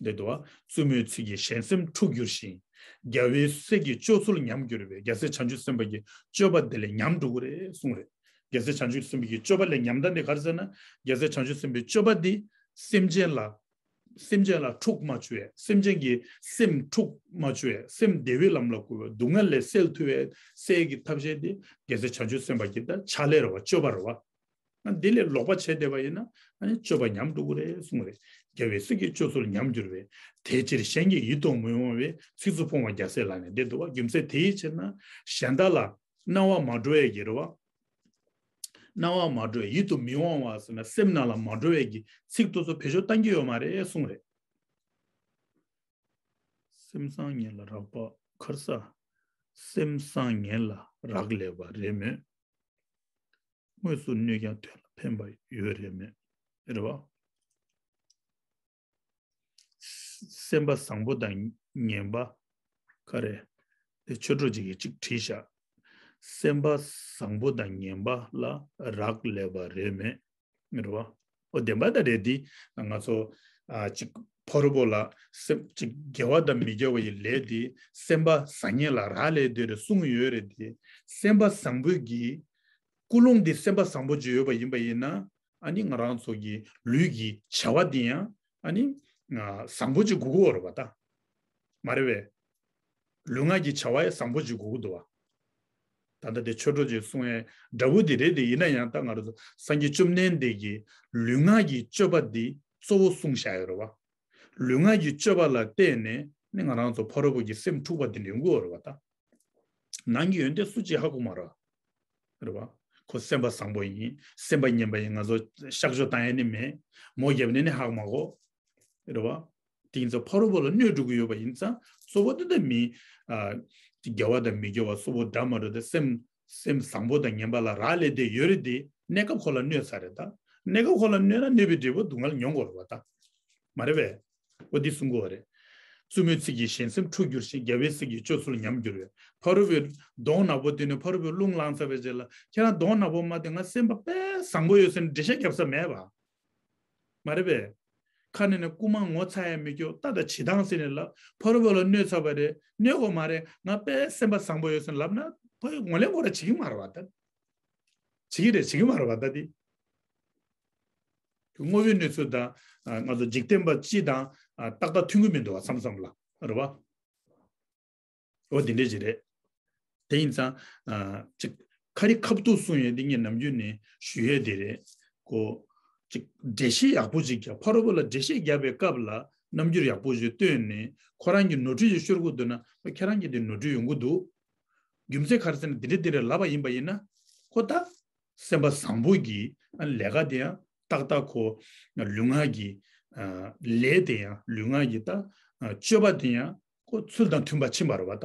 འདི་འདུག་བ། རྩུབ་མོའི་ཚིག་གིས་གཞན་སེམས་འཁྲུག་འགྱུར་ཞིང་། རྒྱལ་བའི་སྲས་ཀྱི་སྤྱོད་ཚུལ་ཉམས་འགྱུར་བས། རྒྱལ་སྲས་བྱང་ཆུབ་སེམས་དཔའ་གི་སྤྱོད་པ་འདི་ལས་ཉམས་འགྲོ་གི་རེད་གསུངས་རེད། རྒྱལ་སྲས་བྱང་ཆུབ་སེམས་དཔའ་གི་སྤྱོད་པ་ལས་ཉམས་ད་འདི་ག་རེ་ཟེར་ན། རྒྱལ་སྲས་བྱང་ཆུབ་སེམས་དཔའི་སྤྱོད་པ་འདི་སེམས་ཅན་ལ། སེམས་ཅན་ལ་འཁྲུག་མ་བཅུག་ཡས། སེམས་ཅན་གྱི་སེམས་འཁྲུག་མ་བཅུག་ཡས། སེམས་བདེ་བའི་ལམ་ལ་བཀོལ་བའི་སྡུག་བསྔལ་ལས་སེལ་ཐུབ་པའི་སེལ་གྱི་ཐབས་ཤེས་འདི་རྒྱལ་སྲས་བྱང་ཆུབ་སེམས་དཔའ་གི་ད་ཕྱག་ལས་རེད་བ། སྤྱོད་པ་རེད་བ། ཨ་འདི་ལས་ལོག་པ་བྱས་བསྡད་པ་ཡིན་ན་ཨ་ནི་སྤྱོད་པ་ཉམས་འགྲོ་གི་རེད་གསུངས་རེད། རྒྱལ་བའི་སྲས་ཀྱི་སྤྱོད་ཚུལ་ཉམས་འགྱུར་བས། དེ་ཕྱིར་གཞན་གྱི་ཡིད་དུ་མི་འོང་བའི། ཚིག་རྩུབ་སྤོང་བ་རྒྱལ་སྲས་ལག་ལེན་འདི་འདུག་བ། རྒྱུ་མཚན་དེའི་ཕྱིར་ན་གཞན་དག་ལ་སྣང་བ་མ་འགྲོ་ཡས་ཀྱི་རེད་བ། སྣང་བ་མ་འགྲོ་ཡས་ཡིད་དུ་མི་འོང་བ་ཟེར་ན་སེམས་ནང་ལ་མ་འགྲོ་ཡས་ཀྱི་ཚིག་དེ་ཚོ་བེད་སྤྱོད་གཏང་གི་ཡོད་མ་རེད་གསུངས་རེད། སེམས་བཟང་ངན་ལ་རག་པ་ཁར་ས། སེམས་བཟང་ངན་ལ་རག་ལས་པ་རེད་མོད། དངོས་སུ་གནོད་ཀྱང་དོན་ལ་ཕན་པ་ཡོད་རེད་མོད། རེད་བ། སེམས་པ་བཟང་པོ་དང་ངན་པ། ག་རེ། དེ་ཆོས་གྲོགས་ཅིག་གིས་ཅིག་བྲིས་ཤག་སེམས་པ་བཟང་པོ་དང་ངན་པ་ལ་རག་ལས་པ་རེད་མོད། རེད་བ། ཨོ་བདེན་པ་ད་རེད་དེ། ང་ཚོ་ཨ་ཅིག་ཕ་རོལ་པོ་ལ་སེམས་ཅིག་དགེ་བ་དང་མི་དགེ་བ་ཡི་ལས་དེ་སེམས་པ་བཟང་ངན་ལ་རག་ལས་དེ་རེད་གསུངས་ཡོད་རེད་དེ། སེམས་པ་བཟང་པོའི་གི་ཀུན་སློང་འདི་སེམས་པ་བཟང་པོ་ཅིག་ཡོད་པ་ཡིན་པ་ཡིན་ན། ཨ་ནི་ང་རང་ཚོ་གི་ལུས་ཀྱི་བྱ་བ་འདི་ཡང་ཨ་ནི་ང་བཟང་པོ་ཅིག་དགོས་ཀྱི་ཡོད་རེད་པ་ད། མ་རེད་པས། ལུས་ངག་གི་བྱ་བ་ཡང་བཟང་པོ་ཅིག་དགོས་ཀྱི་འདུག་བ། ད་ལྟ་དེ་ཆོས་གྲོགས་ཅིག་གསུང་ཡས་འདྲ་བོ་དེ་རེད་དེ། ཡིན་ན་ཡང་ད་ང་རང་ཚོ་སངས་རྒྱས་བཅོམ་ལྡན་འདས་ཀྱིས་ལུས་ངག་གི་སྤྱོད་པ་འདི་གཙོ་བོ་གསུངས་བཞག་ཡོད་རེད་བ། ལུས་ངག་གི་སྤྱོད་པ་ལ་བརྟེན་ནས་ནི་ང་རང་ཚོ་ཕ་རོལ་པོ་གི་སེམས་འཁྲུགས་པ་འདི་འདྲ་ཡོང་གི་ཡོད་རེད་བ་ད། ནང་གི་ཡོན་ཏན་སུ་གཅིག་ཧ་གོ་མ་རེད་བ། རེད་བ། ཁོ་སེམས་པ་བཟང་པོ་ཡིན། སེམས་པ་ངན་པ་ཡིན། ང་ཚོ་གཤག་བཅོས་བཏང་ཡ་ནི་མེད། མོ་རྒྱབ་ནས་ནི་ཧ་གོ་མ་གོ། རེད་བ། དེ་ཡིན་ཙང་ཕ་རོལ་པོ་ལ་གནོད་འགྲོ་གི་ཡོད་པ་ཡིན་ཙང་གཙོ་བོ་དེ་ད་མི། ཨ། དགེ་བ་དང་མི་དགེ་བ་གཙོ་བོ་འདྲ་མ་འདྲ་དེ་སེམས་སེམས་བཟང་པོ་དང་ངན་པ་ལ་རག་ལས་དེ་ཡོད་རེད་དེ། གནས་སྐབས་ཁོ་ལ་གནོད་ཚར་རེད་ད། གནས་སྐབས་ཁོ་ལ་གནོད་ན་གནོད་པའི་འབྲས་བུ་སྡུག་བསྔལ་མྱོང་དགོས་རེད་བ་ད། མ་རེད་པས། འོ་འདི་གསུང་གི་ཡོད་རེད། བཙུན་མོའི་ཚིག་གིས་གཞན་སེམས་འཁྲུགས་འགྱུར་ཞིང་། རྒྱལ་བའི་ཚིག་གིས་སྤྱོད་ཚུལ་ཉམས་འགྱུར་བས། ཕ་རོལ་པོའི་གདོང་ནག་པོ་དེ་ནི་ཕ་རོལ་པོའི་རླུང་ལངས་ཚར་བའི་རྗེས་ལ་ཁྱེད་རང་གདོང་ནག་པོ་མ་དེ་ང་སེམས་པ་དཔེ་བཟང་པོ་ཡོད་ཟེར་ནས་འགྲེལ་བཤད་རྒྱབ་ས་མེད་པ། མ་རེད་པས། ཁ་ནས་ནི་རྐུ་མ་ངོ་ཚ་ཡ་མི་སྐྱོ་ལྟ་དང་བྱེད་སྟངས་ཟེར་ནས་ལབ། ཕ་རོལ་པོ་ལ་གནོད་ཚར་བ་རེད། གནོད་དགོས་མ་རེད། ང་དཔེ་སེམས་པ་བཟང་པོ་ཡོད་ཟེར་ནས་ལབ་ན་ཕ་ཡུལ་ངོས་ལེན་ཁོ་ར་བྱེད་ཀྱི་མ་རེད་བ་ད། བྱེད་ཀྱི་རེད་བྱེད་ཀྱི་མ་རེད་བ་ད་དེ། དངོས་པོའི་གནས་ཚུལ་དང་ང་ཚོ་འཇིག་རྟེན་པ་སྤྱི་དང་ཏག་ཏག་མཐུན་གྱི་མི་འདུག་བ་མཚམས་མཚམས་ལ་རེད་བ། འོ་དེ་འདྲས་ཅིག་རེད། དེ་ཡིན་ཙང་ཅིག་ཁ་རི་ཁ་ཐུག་གསུང་ཡས་འདི་ངས་ནམ་རྒྱུན་ནས་ཞུ་ཡས་དེ་རེད་ཀོ། ཅིག་འགྲེལ་བཤད་ཡག་པོ་ཅིག་རྒྱབ། ཕ་རོལ་པོ་ལ་འགྲེལ་བཤད་རྒྱབ་པའི་སྐབས་ལ་རྣམ་འགྱུར་ཡག་པོ་ཞིག་སྟོན་ནས་ཁོ་རང་གི་ནོར་འཁྲུལ་ཞིག་ཤོར་གི་འདུག་ན་ཁྱེད་རང་གི་དེ་ནོར་འཁྲུལ་ཡོང་གི་འདུག་རྒྱུ་མཚན་ག་རེ་ཟེར་ན་འདི་འདྲས་འདི་འདྲས་ལབ་པ་ཡིན་པ་ཡིན་ན་ཁོ་ད། སེམས་པ་བཟང་པོ་གི་ལས་ཀ་དེ་ཡང་ཏག་ཏག་ཁོ་ལུས་ངག་གི་ལས་དེ་ཡང་ལུས་ངག་གི་ད་སྤྱོད་པ་དེ་ཡང་ཁོ་ཚུལ་དང་མཐུན་པ་ཕྱིན་པ་རེད་བ་ད།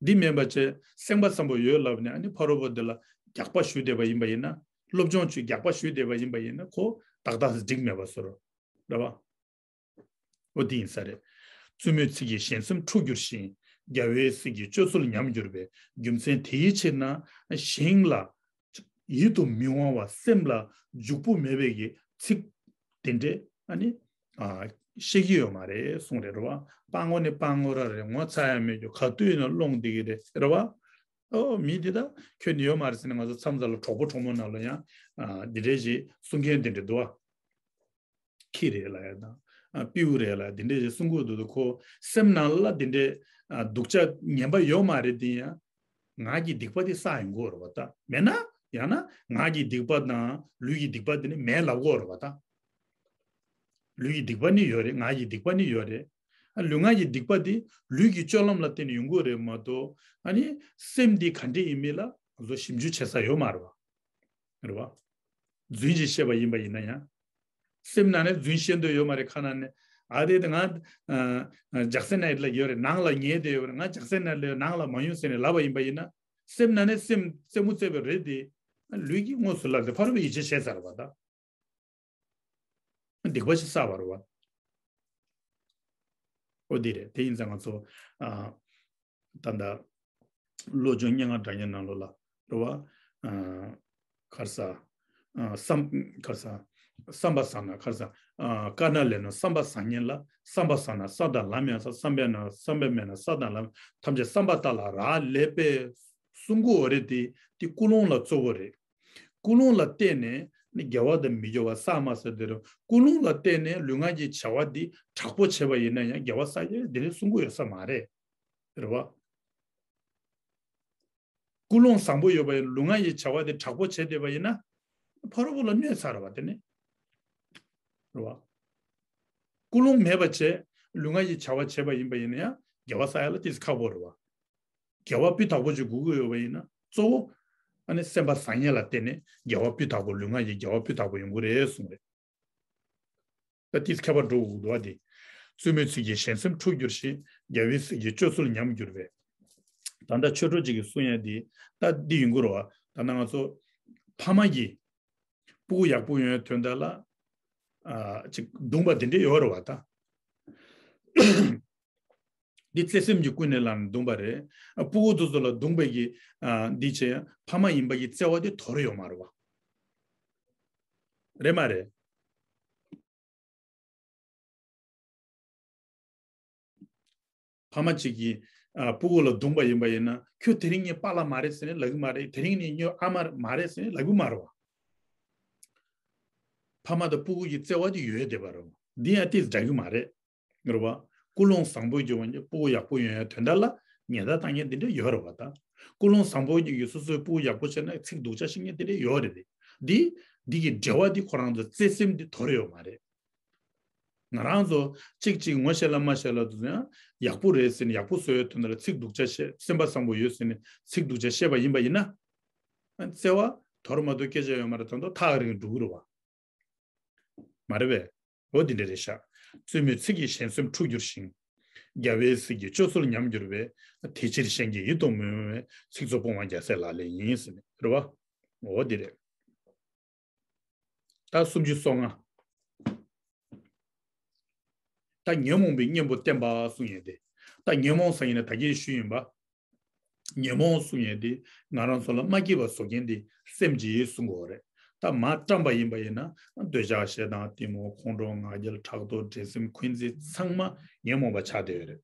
འདི་མིན་པ་བྱས་སེམས་པ་བཟང་པོ་ཡོད་ལབ་ནས་ཨ་ནི་ཕ་རོལ་པོ་འདི་ལ་རྒྱག་པ་ཞུས་བསྡད་པ་ཡིན་པ་ཡིན་ན་སློབ་སྦྱོང་བྱས་རྒྱག་པ་ཞུས་བསྡད་པ་ཡིན་པ་ཡིན་ན་ཁོ་ཏག་ཏག་འགྲིག་མེད་པ་བཟོ་རོགས་རེད་བ། འོ་དེ་ཡིན་ས་རེད། བཙུན་མོའི་ཚིག་གིས་གཞན་སེམས་འཁྲུགས་འགྱུར་ཞིང་། རྒྱལ་བའི་ཚིག་གིས་སྤྱོད་ཚུལ་ཉམས་འགྱུར་བས། རྒྱུ་མཚན་དེའི་ཕྱིར་ན་གཞན་ལ་ཡིད་དུ་མི་འོང་བ་སེམས་ལ་འཇུག་པོ་མེད་པའི་གི་ཚིག་དེ་འདྲས་ཨ་ནི་ཨ་བཤད་ཀྱི་ཡོད་མ་རེད་གསུངས་རེད་རེད་བ། སྤང་ངོ་ནི་སྤང་ངོ་ར་རེད། ངོ་ཚ་ཡ་མེད་རྒྱུ་ག་དུས་ཡིན་ན་སློང་བསྡད་ཀྱི་རེད་རེད་བ། ཨོ་མི་འདི་ད་ཁྱོད་ནི་ཡོད་མ་རེད་ཟེར་ནས་ང་ཚོ་མཚམས་མཚམས་ལ་གྲོགས་པོ་གྲོགས་མོ་ནང་ལ་ཡང་ཨ་འདི་འདྲས་ཞིག་གསུང་མཁན་དེ་འདྲས་འདུག་བ། ཁྱི་རེད་ལ་ཡ་དང་། ཨ་སྤྲེའུ་རེད་ལ་ཡ་དེ་འདྲས་ཞིག་གསུང་གི་འདུག་ཁོ་སེམས་ནང་ལ་དེ་འདྲས་ཨ་སྡུག་ཅག་ངན་པ་ཡོད་མ་རེད་དེ་ཡང་། ངག་གི་སྡིག་པ་དེ་བསགས་ཡོང་གི་ཡོད་རེད་བ་ད། མེད་ན་ཡང་ན་ངག་གི་སྡིག་པ་དང་ལུས་ཀྱི་སྡིག་པ་དེ་ནི་མེད་ལབ་ཀྱི་ཡོད་རེད་བ་ད། ལུས་ཀྱི་སྡིག་པ་ནི་ཡོད་རེད། ངག་གི་སྡིག་པ་ནི་ཡོད་རེད། ཨ་ལུས་ངག་གི་སྡིག་པ་དེ་ལུས་ཀྱི་སྤྱོད་ལམ་ལ་བརྟེན་ནས་ཡོང་གི་ཡོད་རེད་མ་གཏོགས་ཨ་ནི་སེམས་འདི་ག་འདྲས་ཡིན་མིན་ལ་ང་ཚོ་ཞིབ་འཇུག་བྱེད་ས་ཡོད་མ་རེད་བ། རེད་བ། རྫུན་ཞིག་བཤད་པ་ཡིན་པ་ཡིན་ན་ཡང་། སེམས་ནང་ནས་རྫུན་བཤད་འདོད་ཡོད་མ་རེད་ཁ་ནང་ནས། ཨ་རེད་དེ་ང་ཨ་ཨ་ཇག་སེ་ན་ཡིད་ལ་ཡོད་རེད། ནང་ལ་ཉལ་བསྡད་ཡོད་རེད། ང་ཇག་སེ་ན་ཡིད་ལ་ཡོད། ནང་ལ་མ་ཡོང་ཟེར་ནས་ལབ་པ་ཡིན་པ་ཡིན་ན། སེམས་ནང་ནས་སེམས་རྩེད་མོ་རྩེ་བ་རེད་དེ། ལུས་ཀྱིས་དངོས་སུ་ལབ་སྟེ་ཕ་རོལ་པོའི་ཡིད་ཆེས་བྱས་ཚར་བ་དང་། སྡིག་པ་ཞིག་བསགས་པ་རེད་བ། ཨོ་དེ་རེད། དེ་ཡིན་ཙང་ང་ཚོ་ཨ་ད་ལྟ་བློ་སྦྱོང་སྙན་ངག་སྒྲ་སྙན་ནང་ལོགས་ལ་རེད་བ། ཨ་ག་རེ་ཟ། ཨ་བསམ་ག་རེ་ཟ། བསམ་པ་བཟང་ན་ག་རེ་ཟ། ཨ་དཀར་ནག་ལས་རྣམས་བསམ་པ་བཟང་ངན་ལ། བསམ་པ་བཟང་ན་ས་དང་ལམ་ཡང་ས། བསམ་པས་ན་བསམ་པས་མེད་ན་ས་དང་ལམ་ཐམས་ཅད་བསམ་པ་ལྟར་ལ་རག་ལས་པས་གསུང་གི་ཡོད་རེད་དེ། དེ་ཀུན་སློང་ལ་གཙོ་བོ་རེད། ཀུན་སློང་ལ་བརྟེན་ནས་ནི་དགེ་བ་དང་མི་དགེ་བ་བསགས་མ་བསགས་དེ་རུ་ཀུན་སློང་ལ་བརྟེན་ནས་ལུས་ངག་གི་བྱ་བ་འདི་དྲག་པོ་བྱས་པ་ཡིན་ན་ཡང་དགེ་བ་བསགས་ཡས་དེ་ནི་གསུང་གི་ཡོད་ས་མ་རེད། རེད་བ། ཀུན་སློང་བཟང་པོ་ཡོད་པ་ཡིན་ལུས་ངག་གི་བྱ་བ་དེ་དྲག་པོ་བྱས་བསྡད་པ་ཡིན་ན་ཕ་རོལ་པོ་ལ་གནོད་ཚར་བ་དེ་ནི། རེད་བ། ཀུན་སློང་མེད་པ་བྱས་ལུས་ངག་གི་བྱ་བ་བྱས་པ་ཡིན་པ་ཡིན་ན་ཡང་དགེ་བ་བསགས་ཡ་ལ་ཏིས་ཁག་པོ་རེད་བ། དགེ་བ་སྤུས་དག་པོ་ཅིག་དགོས་ཀྱི་ཡོད་པ་ཡིན་ན་གཙོ་བོ་ཨ་ནི་སེམས་པ་བཟང་ངན་ལ་བརྟེན་ནས་དགེ་བ་སྤུས་དག་པོ་ལུས་ངག་གི་དགེ་བ་སྤུས་དག་པོ་ཡོང་གི་རེད་གསུངས་རེད། ད་ཏིས་ཁྱད་པར་འགྲོ་དགོས་འདུག་བ་དེ། བཙུན་མོའི་ཚིག་གིས་གཞན་སེམས་འཁྲུགས་འགྱུར་ཞིང་། རྒྱལ་བའི་ཚིག་གིས་སྤྱོད་ཚུལ་ཉམས་འགྱུར་བས། ད་ལྟ་ཆོས་གྲོགས་ཅིག་གིས་གསུང་ཡ་དེ་ད་འདི་ཡིན་དགོས་རེད་བ། ད་ལྟ་ང་ཚོ་ཕ་མ་གིས་སྤུ་གུ་ཡག་པོ་ཡོང་ཡ་དོན་དག་ལ་ཨ་ཅིག་རྡུང་པ་དེ་འདྲས་ཡོད་རེད་བ་ད། འདི་བརྩེ་སེམས་ཀྱི་ཀུན་ནས་བསླངས་ནས་བརྡུངས་པ་རེད། ཨ་སྤུ་གུ་དེ་ཚོ་ལ་བརྡུངས་པའི་གི་ཨ་འདི་བྱས་ཡང་ཕ་མ་ཡིན་པ་གི་བརྩེ་བ་དེ་དོར་ཡོད་མ་རེད་བ། རེད་མ་རེད། ཕ་མ་གཅིག་གིས་ཨ་སྤུ་གུ་ལ་རྡུང་པ་ཡིན་པ་ཡིན་ན། ཁྱོད་དེ་རིང་ངའི་པཱ་ལགས་མ་རེད་ཟེར་ནས་ལབ་གི་མ་རེད། དེ་རིང་ངའི་ཨ་མ་མ་རེད་ཟེར་ནས་ལབ་གི་མ་རེད་བ། ཕ་མ་དང་སྤུ་གུ་གི་བརྩེ་བ་དེ་ཡོད་བསྡད་པ་རེད་བ། འདི་ཡང་ཏིས་འདྲ་གི་མ་རེད། རེད་བ། ཀུན་སློང་བཟང་པོ་གི་འོན་ཀྱང་སྤུ་གུ་ཡག་པོ་ཡོང་ཡ་དོན་དག་ལ་ཉེན་བརྡ་བཏང་མཁན་དེ་འདྲ་ཡོད་རེད་བ་ད། ཀུན་སློང་བཟང་པོ་གཉིས་ཀྱིས་སོ་སོའི་སྤུ་གུ་ཡག་པོ་བྱས་ན་ཚིག་སྡུག་ཅག་བཤད་མཁན་དེ་འདྲ་ཡོད་རེད་དེ། འདི་འདི་གི་འབྲེལ་བ་འདི་ཁོ་རང་ཚོ་བརྩེ་སེམས་འདི་དོར་ཡོད་མ་རེད། ང་རང་ཚོ་གཅིག་གཅིག་ངོ་ཤེས་ལ་མ་ཤེས་ལ་དུ་ཡང་ཡག་པོ་རེད་ཟེར་ནས། ཡག་པོ་བཟོ་ཡའི་དོན་དག་ལ་ཚིག་སྡུག་ཅག་བཤད། སེམས་པ་བཟང་པོ་ཡོད་ཟེར་ནས་ཚིག་སྡུག་ཅག་བཤད་པ་ཡིན་པ་ཡིན་ན། བརྩེ་བ་དོར་མ་གཏོགས་སྐད་ཆ་ཡོད་མ་རེད། ད་དུང་ཐག་རིང་འགྲོ་གི་རེད་བ། མ་རེད་པས། འོ་འདི་འདྲ་རེད་ཤག། བཙུན་མོའི་ཚིག་གིས་གཞན་སེམས་འཁྲུག་འགྱུར་ཞིང་། རྒྱལ་བའི་གཟིགས་ཀྱིས་སྤྱོད་ཚུལ་ཉམས་འགྱུར་བས། དེ་ཕྱིར་གཞན་གྱི་ཡིད་དུ་མི་འོང་བའི། ཚིག་རྩུབ་སྤོང་བ་རྒྱལ་སྲས་ལག་ལེན་ཡིན་ཟེར་ནས་རེད་བ། འོ་འདི་རེད། ད་སུམ་ཅུ་སོ་ལྔ། ད་ཉོན་མོངས་པའི་གཉེན་པོ་བསྟེན་པ་གསུང་ཡས་དེ། ད་ཉོན་མོངས་ཟེར་ཡིན་ན་ད་གིན་ཞུས་ཡིན་པ། ཉོན་མོངས་གསུང་ཡས་དེ་ང་རང་ཚོ་ལ་མ་སྐྱིད་པ་བཟོ་མཁན་དེ་སེམས་ཀྱིས་གསུང་དགོས་རེད། ད་མ་བཀྲམ་པ་ཡིན་པ་ཡིན་ན། འདོད་ཆགས་ཞེ་སྡང་གཏི་མུག་ཁོང་ཁྲོ་ང་རྒྱལ་ཕྲག་དོག་འགྲན་སེམས་འཁོན་འཛིན་ཚང་མ་ཉོན་མོངས་པ་ཆགས་བསྡད་ཡོད་རེད།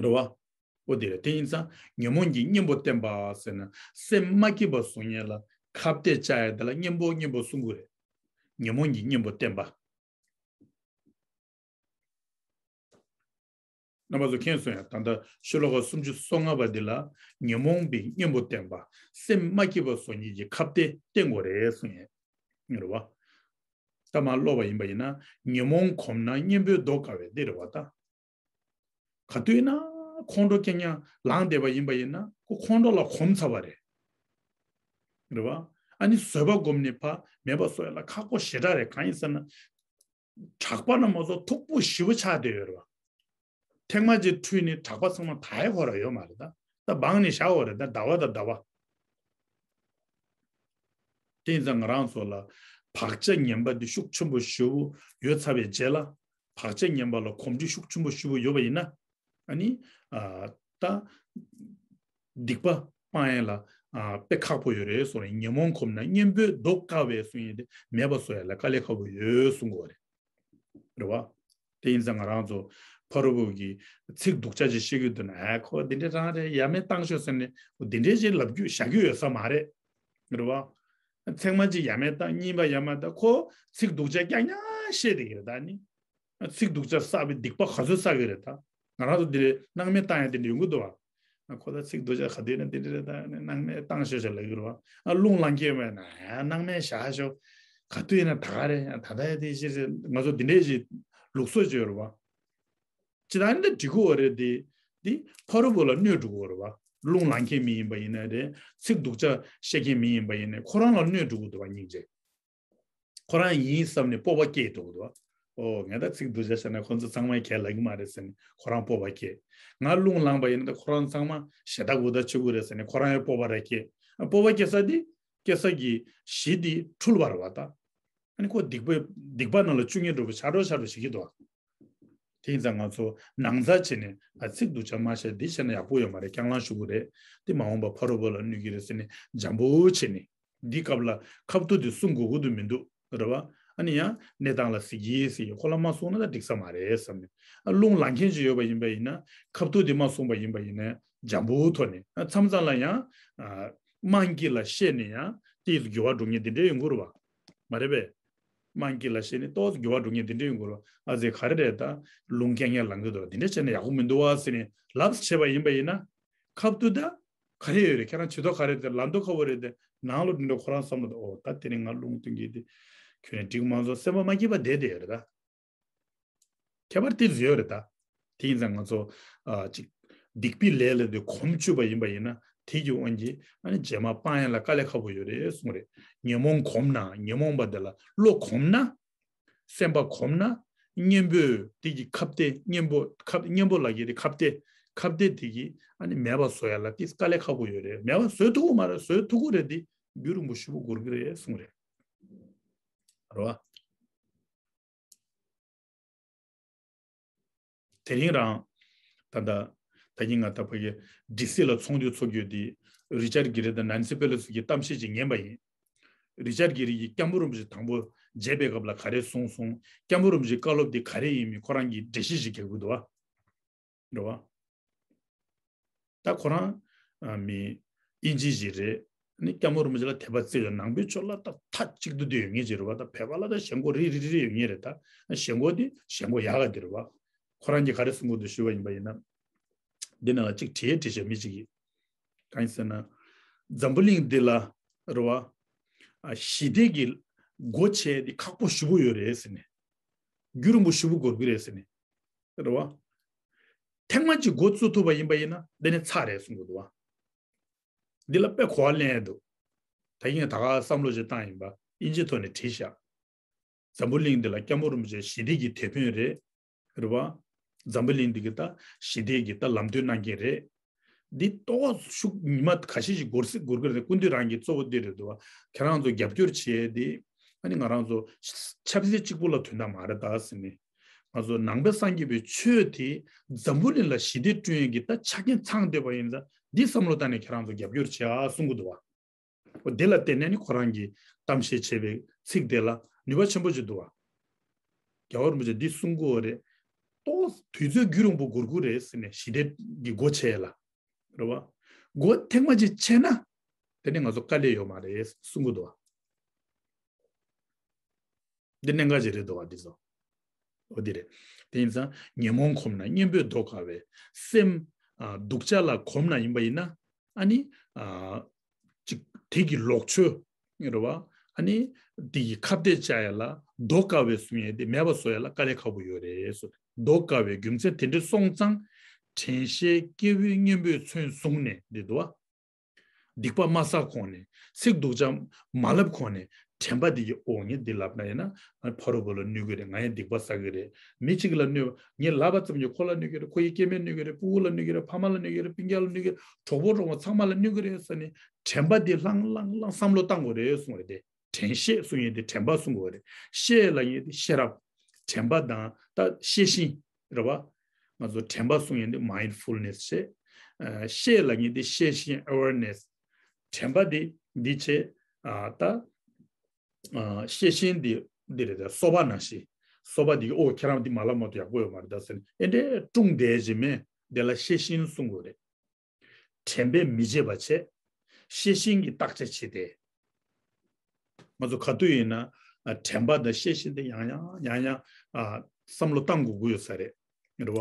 རེད་བ། འོ་དེ་རེད། དེ་ཡིན་ཙང་ཉོན་མོངས་ཀྱི་གཉེན་པོ་བསྟེན་པ་ཟེར་ན། སེམས་མ་སྐྱིད་པ་བཟོ་མཁན་ལ་ཁ་གཏད་བཅག་ཡ་དེ་ལ་གཉེན་པོ་གཉེན་པོ་གསུང་གི་རེད། ཉོན་མོངས་ཀྱི་གཉེན་པོ་བསྟེན་པ། རྣམ་པ་ཚོ་མཁྱེན་སོང་ཡ། ད་ལྟ་ཤོ་ལོ་ཀ་སུམ་ཅུ་སོ་ལྔ་པ་འདི་ལ་ཉོན་མོངས་པའི་གཉེན་པོ་བསྟེན་པ། སེམས་མ་སྐྱིད་པ་བཟོ་མཁན་གྱི་ཁ་གཏད་བསྟེན་དགོས་རེད་གསུང་ཡས་རེད་བ། ད་མར་ཀློག་པ་ཡིན་པ་ཡིན་ན། ཉོན་མོངས་གོམས་ན་གཉེན་པོས་བཟློག་དཀའ་བས། འདི་རེད་བ་ད། ག་དུས་ན་ཁོང་ཁྲོ་རྐྱང་རྐྱང་ལངས་བསྡད་པ་ཡིན་པ་ཡིན་ན། ཁོ་ཁོང་ཁྲོ་ལ་གོམས་ཚར་བ་རེད། རེད་བ། ཨ་ནི་བཟོད་པ་སྒོམ་ནས་ཕར་མེད་པ་བཟོ་ཡ་ལ་ཁག་པོ་ཞེ་དྲག་རེད། གང་ཡིན་ཟེར་ན། དྲག་པ་ན་མ་གཏོགས་མཐུག་པོ་ཞེ་པོ་ཆགས་བསྡད་ཡོད་རེད་བ། ཐེངས་མ་གཅིག་འཁྲུལ་ནས་དྲག་པ་ཚང་མ་དག་ཡ་ཁོ་རང་ཡོད་མ་རེད་ད། ད་སྦངས་ནས་བཞག་དགོས་རེད་ད། ཟླ་བ་དང་ཟླ་བ། དེ་ཡིན་ཙང་ང་རང་ཚོ་ལ་བག་ཆགས་ངན་པ་འདི་ཤུགས་ཆེན་པོ་ཞེ་པོ་ཡོད་ཚར་བའི་རྗེས་ལ། བག་ཆགས་ངན་པ་ལ་གོམས་འདྲིས་ཤུགས་ཆེན་པོ་ཞེ་པོ་ཡོད་པ་ཡིན་ན། ཨ་ནི་ཨ་ད་སྡིག་པ་སྤང་ཡས་ལ་ཨ་དཔེ་ཁག་པོ་ཡོད་རེད་གསུངས་རེད། ཉོན་མོངས་གོམས་ན་གཉེན་པོས་བཟློག་དཀའ་བས་གསུངས་ཡས་དེ། མེད་པ་བཟོ་ཡས་ལ་དཀའ་ལས་ཁག་པོ་ཡོད་གསུང་གི་ཡོད་རེད། རེད་བ། དེ་ཡིན་ཙང་ང་རང་ཚོ་ཕ་རོལ་པོ་གི་ཚིག་སྡུག་ཅག་ཅིག་བཤད་ཀྱི་འདུག་ན། ཨ་ཁོ་འདི་འདྲ་རང་རེད། ཡ་མེད་བཏང་ཤོག་ཟེར་ནས་འདི་འདྲས་ཅིག་ལབ་རྒྱུ་བཞག་རྒྱུ་ཡོད་ས་མ་རེད། རེད་བ། ཚང་མ་ཅིག་ཡ་མེད་བཏང་། གཉིས་པ་ཡ་མེད་བཏང་། ཁོ་ཚིག་སྡུག་ཅག་རྐྱང་རྐྱང་བཤད་བསྡད་ཀྱི་རེད་ད་ནི། ཚིག་སྡུག་ཅག་བསགས་པའི་སྡིག་པ་ག་ཚོད་བསགས་ཀྱི་རེད་ད། ང་རང་ཚོ་འདི་རེད། སྣང་མེད་བཏང་ཡ་དེ་འདྲ་ཡོང་གི་འདུག་བ། ཁོ་ད་ཚིག་སྡུག་ཅག་ག་དུས་ན་འདི་འདྲ་རེད་ད། སྣང་མེད་བཏང་ཤོག་ཤོག་ལབ་ཀྱི་རེད་བ། ཨ་རླུང་ལངས་ཀྱི་མེད་ན་སྣང་མེད་བཞག་ཤོག། ག་དུས་ན་ད་ག་རེད། ད་ལྟ་ཡ་དེ་ཤེས་རེད། ང་ཚོ་འདི་འདྲས་ཅིག་ལུགས་སྲོལ་ཅིག་ཡོད་རེད་བ། ཅི་ད་ནི་འདི་འགྲིག་གི་ཡོད་རེད་དེ། འདི་ཕ་རོལ་པོ་ལ་གནོད་འགྲོ་གི་ཡོད་རེད་བ། རླུང་ལངས་མཁན་མི་ཡིན་པ་ཡིན་ན་རེད། ཚིག་སྡུག་ཅག་བཤད་མཁན་མི་ཡིན་པ་ཡིན་ན། ཁོ་རང་ལ་གནོད་འགྲོ་གི་འདུག་བ། སྙིང་རྗེ། ཁོ་རང་ཡིན་བསམ་ནས་སྤོབས་པ་སྐྱེས་འགྲོ་གི་འདུག་བ། ཨོ་ངས་ད་ཚིག་སྡུག་ཅག་བཤད་ན་ཁོ་ཚོ་ཚང་མས་ཁས་ལེན་གྱི་མ་རེད་ཟེར་ནས་ཁོ་རང་སྤོབས་པ་སྐྱེས། ང་རླུང་ལངས་པ་ཡིན་ན་ད་ཁོ་རང་ཚང་མ་ཞེ་དྲག་གུ་དག་ཆོ་གི་རེད་ཟེར་ནས་ཁོ་རང་ཡང་སྤོབས་པ་ར་སྐྱེས། སྤོབས་པ་སྐྱེ་ས་དེ་སྐྱེ་ས་གི་གཞི་དེ་འཁྲུལ་བ་རེད་བ་ད། ཨ་ནི་ཁོ་སྡིག་པའི་སྡིག་པ་ནང་ལ་བཅུག་མཁན་འདྲ་པོ་ཆགས་འགྲོ་ཆགས་འགྲོ་བྱེད་ཀྱི་འདུག་བ། དེ་ཡིན་ཙང་ང་ཚོ་ནང་ཚ་བྱས་ནས། ཨ་ཚིག་སྡུག་ཅག་མ་བཤད། འདི་བཤད་ན་ཡག་པོ་ཡོད་མ་རེད། རྐྱང་ལངས་ཞུ་གི་རེད། འདི་མ་འོངས་པ་ཕ་རོལ་པོ་ལ་གནོད་ཀྱི་རེད་ཟེར་ནས་འཇམ་པོ་བྱས་ནས། འདི་སྐབས་ལ་ཁ་ཐུག་འདི་གསུང་དགོས་ཀྱི་འདུག་མི་འདུག་རེད་བ། ཨ་ནི་ཡང་གནས་སྟངས་ལ་གཟིགས་ཀྱིས་གཟིགས་ཀྱིས་ཁོ་ལ་མ་གསུངས་ན་ད་འགྲིག་ས་མ་རེད་བསམ་ནས། ཨ་རླུང་ལངས་མཁན་ཅིག་ཡོད་པ་ཡིན་པ་ཡིན་ན། ཁ་ཐུག་འདི་མ་གསུངས་པ་ཡིན་པ་ཡིན་ན་འཇམ་པོའི་ཐོག་ནས། ཨ་མཚམས་མཚམས་ལ་ཡང་ཨ་དམངས་ཀྱི་ལ་བཤད་ནས་ཡང་དེ་ཡིས་འགྱུར་བ་འགྲོ་མཁན་འདི་འདྲ་ཡོང་གི་རེད་བ། མ་རེད་པས། དམངས་ཀྱི་ལ་བཤད་ནས་ཏོག་ཙམ་འགྱུར་བ་འགྲོ་མཁན་འདི་འདྲ་ཡོང་གི་རེད་བ། ཨ་ཙི་ག་རེ་རེད་ད། རླུང་རྐྱང་རྐྱང་ལངས་ཀྱི་འདུག་བ། འདི་འདྲ་བྱས་ན་ཡག་པོ་མི་འདུག་བ་ཟེར་ནས་ལབ་བྱས་པ་ཡིན་པ་ཡིན་ན། ཁ་ཐུག་ད་ག་རེ་ཡོད་རེད། ཁྱེད་རང་བྱེད་ཐུབ་ག་རེ་རེད། ལབ་ཐུབ་ཁག་པོ་རེད་དེ། ནང་ལོགས་འདི་འདྲ་ཁོ་རང་བསམ་བློ་ད། ཨོ་ད་དེ་རིང་ང་རླུང་སྟོན་གྱི་དེ་ཁྱོད་ནས་འགྲིག་མ་སོང་སེམས་པ་མ་སྐྱིད་པ་བསྡད་བསྡད་ཡོད་རེད་ད། ཁྱད་པར་དེ་བཟོས་ཡོད་རེད་ད། དེ་ཡིན་ཙང་ང་ཚོ་ཨ་ཅིག་སྡིག་པའི་ལས་ལ་དེ་གོམས་བཅུག་པ་ཡིན་པ་ཡིན་ན། དེ་གི་དབང་གིས་ཨ་ནི་རྗེས་མ་སྤང་ཡ་ལ་དཀའ་ལས་ཁག་པོ་ཡོད་རེད་གསུངས་རེད། ཉོན་མོངས་གོམས་ན། ཉོན་མོངས་པ་དེ་ལ་བློ་གོམས་ན། སེམས་པ་གོམས་ན། གཉེན་པོས་དེ་གི་ཁ་གཏད། གཉེན་པོ་ཁ་གཉེན་པོ་ལ་གི་དེ་ཁ་གཏད། ཁ་གཏད་དེ་གིས་ཨ་ནི་མེད་པ་བཟོ་ཡ་ལ་དེ་དཀའ་ལས་ཁག་པོ་ཡོད་རེད། མེད་པ་བཟོ་ཐུབ་ཀྱི་མ་རེད། བཟོ་ཐུབ་ཀྱི་རེད་དེ། རྒྱུན་རིང་པོ་ཞེ་པོ་འགོར་གྱི་རེད་གསུངས་རེད། རེད་བ། དེ་རིང་རང་ད་ལྟ་ ད་གིན་ང་ད་ཕ་གི་ཌི་སི་ལ་ཚོགས་འདུ་ཚོགས་རྒྱུ་དེ་རི་ཅར་གྷི་རི་དང་ནན་སི་པེ་ལོ་སི་གི་གཏམ་བཤད་ཅིག་ཉན་པ་ཡིན། རི་ཅར་གྷི་རི་གིས་སྐྱབས་མགོན་རིན་པོ་ཆེ་དང་པོ་མཇལ་བའི་སྐབས་ལ་ག་རེ་གསུངས་སོང་། སྐྱབས་མགོན་རིན་པོ་ཆེའི་བཀའ་སློབ་དེ་ག་རེ་ཡིན་མིན་ཁོ་རང་གིས་འགྲེལ་བཤད་ཅིག་རྒྱག་གི་འདུག་བ། རེད་བ། ད་ཁོ་རང་ཨ་མི་དབྱིན་ཇི་ཞིག་རེད། ནི་སྐྱབས་མགོན་རིན་པོ་ཆེ་ལ་དད་པ་བརྩི་བའི་ནང་པའི་ཕྱོགས་ལ་ད་མཐའ་གཅིག་ཏུ་དེ་ཡོད་ངེས་ཅིག་རེད་བ། ད་བོད་པ་ལ་ད་ཞེན་ཁོག་རིལ་རིལ་རིལ་རིལ་ཡོད་ངེས་རེད། ད་ཞེན་ཁོག་དེ་ཞེན་ཁོག་ཡག་ག་དེ་རེད་བ། ཁོ་རང་གིས་ག་རེ་གསུང་གི་འདུག་ཞུས་པ་ཡིན་པ་ཡིན་ན། འདི་ནང་ལ་གཅིག་བྲིས་བྲིས་བྱས་མི་གཅིག་གིས། གང་ཡིན་ཟེར་ན། འཛམ་བུ་གླིང་འདི་ལ་རེད་བ། ཨ་ཞི་བདེ་གི་སྒོ་ཕྱེ་དེ་ཁག་པོ་ཞེ་པོ་ཡོད་རེད་ཟེར་ནས། རྒྱུན་རིང་པོ་ཞེ་པོ་འགོར་གི་རེད་ཟེར་ནས། རེད་བ། ཐེངས་མ་གཅིག་འགོ་བཙུགས་ཐུབ་པ་ཡིན་པ་ཡིན་ན་འདི་ནས་ཚར་རེད་གསུང་གི་འདུག་བ། འདི་ལ་དཔེ་གོ་བ་ལེན་ཡས་འདུག། ད་གིན་ད་ག་བསམ་བློ་ཞིག་བཏང་ཡིན་པ་དབྱིན་ཇིའི་ཐོག་ནས་བྲིས་ཤག། འཛམ་བུ་གླིང་འདི་ལ་སྐྱབས་མགོན་རིན་པོ་ཆེ་ཞི་བདེ་གི་དེད་དཔོན་རེད། རེད་བ། འཛམ་བུ་གླིང་འདི་གི་ད་ཞི་བདེ་གི་ད་ལམ་སྟོན་གནང་མཁན་རེད། འདི་ཏོག་ཤུགས་ཉི་མ་ཁ་ཤས་ཤིག་འགོར་སྲིད་འགོར་གི་རེད། སྐུ་མདུན་རང་གི་གཙོ་བོ་འདི་རེད་འདུག་བ། ཁྱེད་རང་ཚོ་རྒྱབ་སྐྱོར་བྱས་ཏེ། ཨ་ནི་ང་རང་ཚོ་ཆབ་སྲིད་གཅིག་པུ་ལ་དོན་དག་མ་རེད་ད་ཟེར་ནས། ང་ཚོ་ནང་པའི་སངས་རྒྱས་པའི་ཆོས་དེ་འཛམ་བུ་གླིང་ལ་ཞི་བདེ་བསྐྲུན་ཡས་ཀྱི་ད་ཆ་རྐྱེན་ཚང་བསྡད་པ་ཡིན་ཙང་འདི་བསམ་བློ་བཏང་ནས་ཁྱེད་རང་ཚོ་རྒྱབ་སྐྱོར་བྱེད་ཨ་གསུང་གི་འདུག་བ། འོ་དེ་ལ་བརྟེན་ནས་ནི་ཁོ་རང་གིས་གཏམ་བཤད་བྱས་པའི་ཚིག་དེ་ལ་ནུས་པ་ཆེན་པོ་ཅིག་འདུག་བ། རྒྱལ་བ་རིན་པོ་ཆེ་འདི་གསུང་གི་ཡོད་རེད། ཏོག་དུས་ཚོད་རྒྱུན་རིང་པོ་འགོར་གི་རེད་ཟེར་ནས་ཞི་བདེ་གི་སྒོ་ཕྱེ་ལ། རེད་བ། སྒོ་ཐེངས་མ་གཅིག་ཕྱེ་ན། དེ་ནས་ང་ཚོ་དཀའ་ལས་ཡོད་མ་རེད་གསུང་གི་འདུག་བ། འདི་གནད་འགག་ཅིག་རེད་འདུག་བ་འདི་ཚོ། འོ་འདི་རེད། དེ་ཡིན་ཙང་ཉོན་མོངས་གོམས་ན་གཉེན་པོས་བཟློག་དཀའ་བས། སེམས་ཨ་སྡུག་ཅག་ལ་གོམས་ན་ཡིན་པ་ཡིན་ན། ཨ་ནི་ཨ་ཅིག་དེ་གི་ལོག་ཆོས་རེད་བ། ཨ་ནི་དེ་གི་ཁ་གཏད་བཅག་ཡ་ལ་བཟློག་དཀའ་བས་གསུང་ཡས་དེ་མེད་པ་བཟོ་ཡ་ལ་དཀའ་ལས་ཁག་པོ་ཡོད་རེད་གསུངས། བཟློག་དཀའ་བའི་རྒྱུ་མཚན་དེ་འདྲ་སོང་ཙང་། དྲན་ཤེས་སྐྱེ་བོའི་གཉེན་པོས་མཚོན་བཟུང་ནས་འདི་འདུག་བ། སྡིག་པ་མ་བསགས་གོང་ནས་ཚིག་སྡུག་ཅག་མ་ལབ་གོང་ནས་དྲན་པ་འདི་ཡི་འོ་ངས་འདི་ལབ་ན་ཡིན་ན་ང་ཕ་རོལ་པོ་ལ་གནོད་གི་རེད། ང་ཡང་སྡིག་པ་བསགས་གི་རེད། མི་གཅིག་ལ་གནོད་པ་ངས་ལབ་པ་ཙམ་གྱིས་ཁོ་ལ་གནོད་གི་རེད། ཁོ་ཡི་སྐྱེ་དམན་གནོད་གི་རེད། སྤུ་གུ་ལ་གནོད་གི་རེད། ཕ་མ་ལ་གནོད་གི་རེད། སྤུན་ཀྱག་ལ་གནོད་གི་རེད། གྲོགས་པོ་གྲོགས་མོ་ཚང་མ་ལ་གནོད་གི་རེད་ཟེར་ནས་དྲན་པ་འདི་ལྷང་ལྷང་ལྷང་བསམ་བློ་བཏང་དགོས་རེད་གསུངས་རེད་དེ། དྲན་ཤེས་གསུང་ཡས་དེ་དྲན་པ་གསུང་དགོས་རེད། ཤེས་ལབ་ཡས་དེ་ཤེས་རབ། དྲན་པ་དང་ད་ཤེས་བཞིན་རེད་བ། ང་ཚོ་དྲན་པ་གསུང་ཡས་དེ་mindfulness་བྱས། ཨ་ཤེས་ལབ་ཡས་དེ་ཤེས་བཞིན་awareness། དྲན་པ་དེ་འདི་བྱས། ཨ་ད་ཨ་ཤེས་བཞིན་དེ་འདི་རེད་ད་སོ་པ་ནང་བཞིན། སོ་པ་འདི་ཨོ་ཁྱེད་རང་འདི་མ་ལབ་མ་གཏོགས་ཡག་པོ་ཡོད་མ་རེད་ད་ཟེར་ནས་ཨེ་འདྲས་ཀྲུང་བསྡད་བཞིན་མེད་དེ་ལ་ཤེས་བཞིན་གསུང་དགོས་རེད། དྲན་པས་མི་བརྗེད་པ་བྱས། ཤེས་བཞིན་གྱིས་བརྟག་དཔྱད་བྱེད་དེ། ང་ཚོ་ག་དུས་ཡིན་ན་ཨ་དྲན་པ་དང་ཤེས་བཞིན་དེ་ཡང་ཡང་ཡང་ཡང་ཨ་བསམ་བློ་བཏང་དགོས་ཀྱི་ཡོད་ས་རེད། རེད་བ།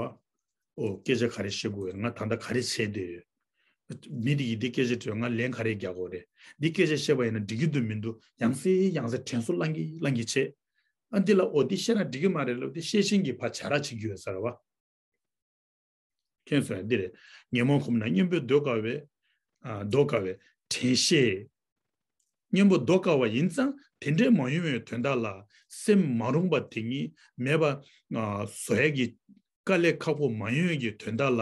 ཨོ་སྐད་ཆ་ག་རེ་བཤད་དགོས་ཡོད། ང་ད་ལྟ་ག་རེ་བྱས་བསྡད་ཡོད། མི་དེ་གིས་འདི་སྐད་ཆ་དྲིས་ང་ལན་ག་རེ་རྒྱག་དགོས་རེད། འདི་སྐད་ཆ་བཤད་པ་ཡིན་ན་འགྲིག་གི་འདུག་མི་འདུག་ཡང་སེ་ཡང་སེ་དྲན་གསོ་བླང་གི་བླང་གི་བྱས། ཨ་འདི་ལ་ཨོ་འདི་བཤད་ན་འགྲིག་གི་མ་རེད་ལབ་དེ་ཤེས་བཞིན་གྱིས་ཕར་བྱ་ར་བྱེད་ཀྱི་ཡོད་ས་རེད་བ། མཁྱེན་སོང་ཡ་འདི་རེད། ཉོན་མོངས་གོམས་ན་གཉེན་པོས་བཟློག་དཀའ་བས། ཨ་བཟློག་དཀའ་བས་དྲན་ཤེས། གཉེན་པོ་བཟློག་དཀའ་བ་ཡིན་ཙང་དེ་འདྲའི་མ་ཡོང་བའི་དོན་དག་ལ་སེམས་མ་རུངས་པ་དེ་ཉིད་མེད་པ་ཨ་བཟོ་ཡ་གི་དཀའ་ལས་ཁག་པོ་མ་ཡོང་ཡ་གི་དོན་དག་ལ་